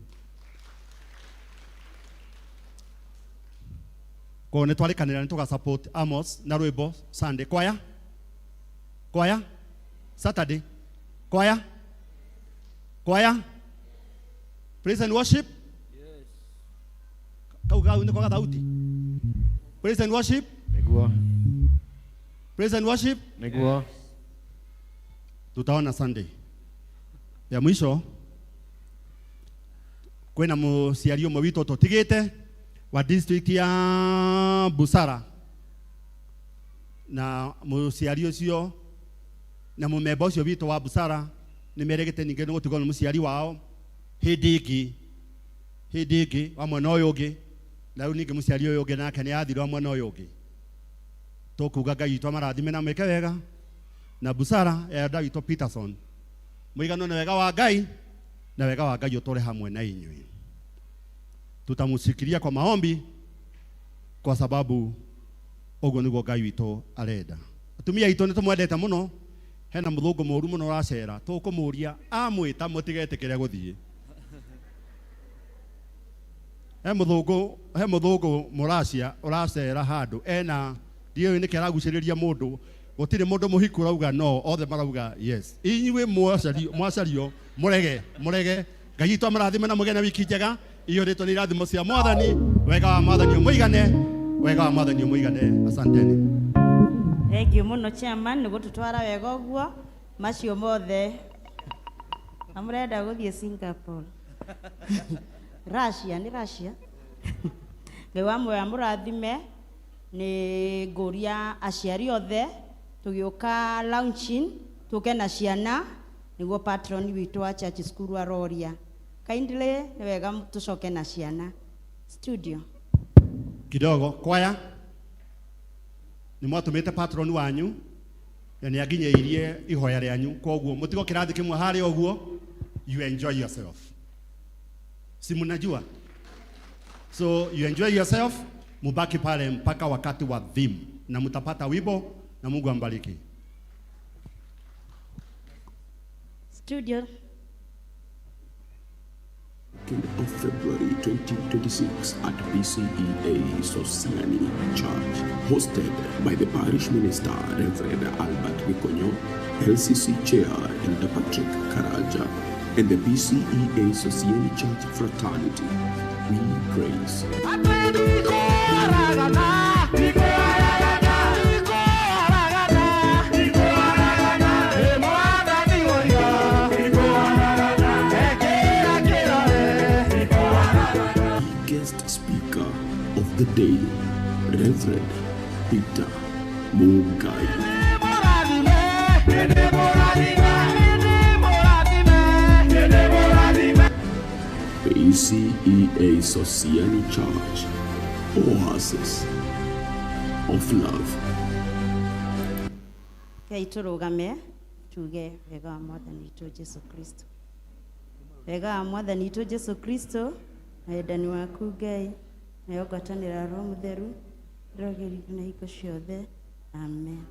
Koguo nĩ twarĩkanĩra nĩ tũga support Amos na rwĩmbo Sunday. Kwaya? Kwaya? Saturday? Kwaya? Kwaya? Praise and worship? Yes. Kau kau nĩ kwaga thauti. Praise and worship? Nĩguo. Praise and worship? Nĩguo. Tutaona Sunday. Ya mwisho kwĩna mũciari ũmwe witũ tũtigĩte wa district ya Busara, na mũciari ũcio na mũmemba ũcio witũ wa Busara nĩ merĩgĩte ningĩ nĩ gũtigwo nĩ mũciari wao hĩndĩ ĩngĩ wa mwena ũyũ ũngĩ, na rĩu ningĩ mũciari ũyũ ũngĩ nake nĩ athirwo mwena ũyũ ũngĩ. Tũkuga Ngai witũ amarathime na mwĩke wega. Na Busara ya Elder witũ Peterson, mũigano nĩ wega wa Ngai na wega wa Ngai ũtũre hamwe na inyuĩ. Tutamushikilia kwa maombi Kwa sababu ũguo nĩguo Ngai witũ arenda. Atumia aitũ nĩ tũmwendete mũno. Hena mũthũngũ mũru mũno ũracera, tũkũmũria amwĩta mũtigetĩkĩre gũthiĩ. He mũthũngũ mũracia ũracera handũ ena ndiũĩ nĩkĩ aragucĩrĩria mũndũ. Gũtirĩ mũndũ mũhiku ũrauga no, othe marauga yes. Inyuĩ mwacario mũrege mũrege. Ngai witũ amũrathime na mũgĩe na wiki njega. Iyũrĩtwo nĩ irathimo cia Mwathani. Wega wa Mwathani ũmũigane, wega wa Mwathani ũmũigane. Asanteni. Thengiũ mũno chairman nĩ gũtũtwara wega ũguo macio mothe. Na mũrenda gũthiĩ Singapore. Russia nĩ Russia. Ngai wa muoyo amũrathime. Nĩ ngũria aciari othe tũgĩũka launching tũke na ciana nĩguo patron witũ wa church school aroria. Kindly nĩ wega tũcoke na ciana. Studio. Kidogo kwaya nĩ mwatũmĩte patron wanyu na nĩ anginyĩirie ihoya rĩanyu, koguo mũtigo kĩrathi kĩmwe harĩa ũguo, you enjoy yourself. Si mnajua? So you enjoy yourself, mubaki pale mpaka wakati wa theme na mtapata wimbo na Mungu ambariki. Studio. 2nd of February 2026 at PCEA Sosiani Church, hosted by the parish minister Reverend Albert Gikonyo, LCC Chair Elder Patrick Karaja, and the PCEA Sosiani Church Fraternity. We praise. Guest speaker of the day, Reverend Peter Mugai. PCEA Sosiani Church, Oasis of Love. Ngai tũrũgame tuge wega wa Mwathani witũ Jesu Kristo. Wega wa Mwathani witũ Jesu Kristo na wendani waku Ngai nayo ngwatanĩro ya Roho Mũtheru ĩrogĩrĩrio na hingo ciothe. Amen.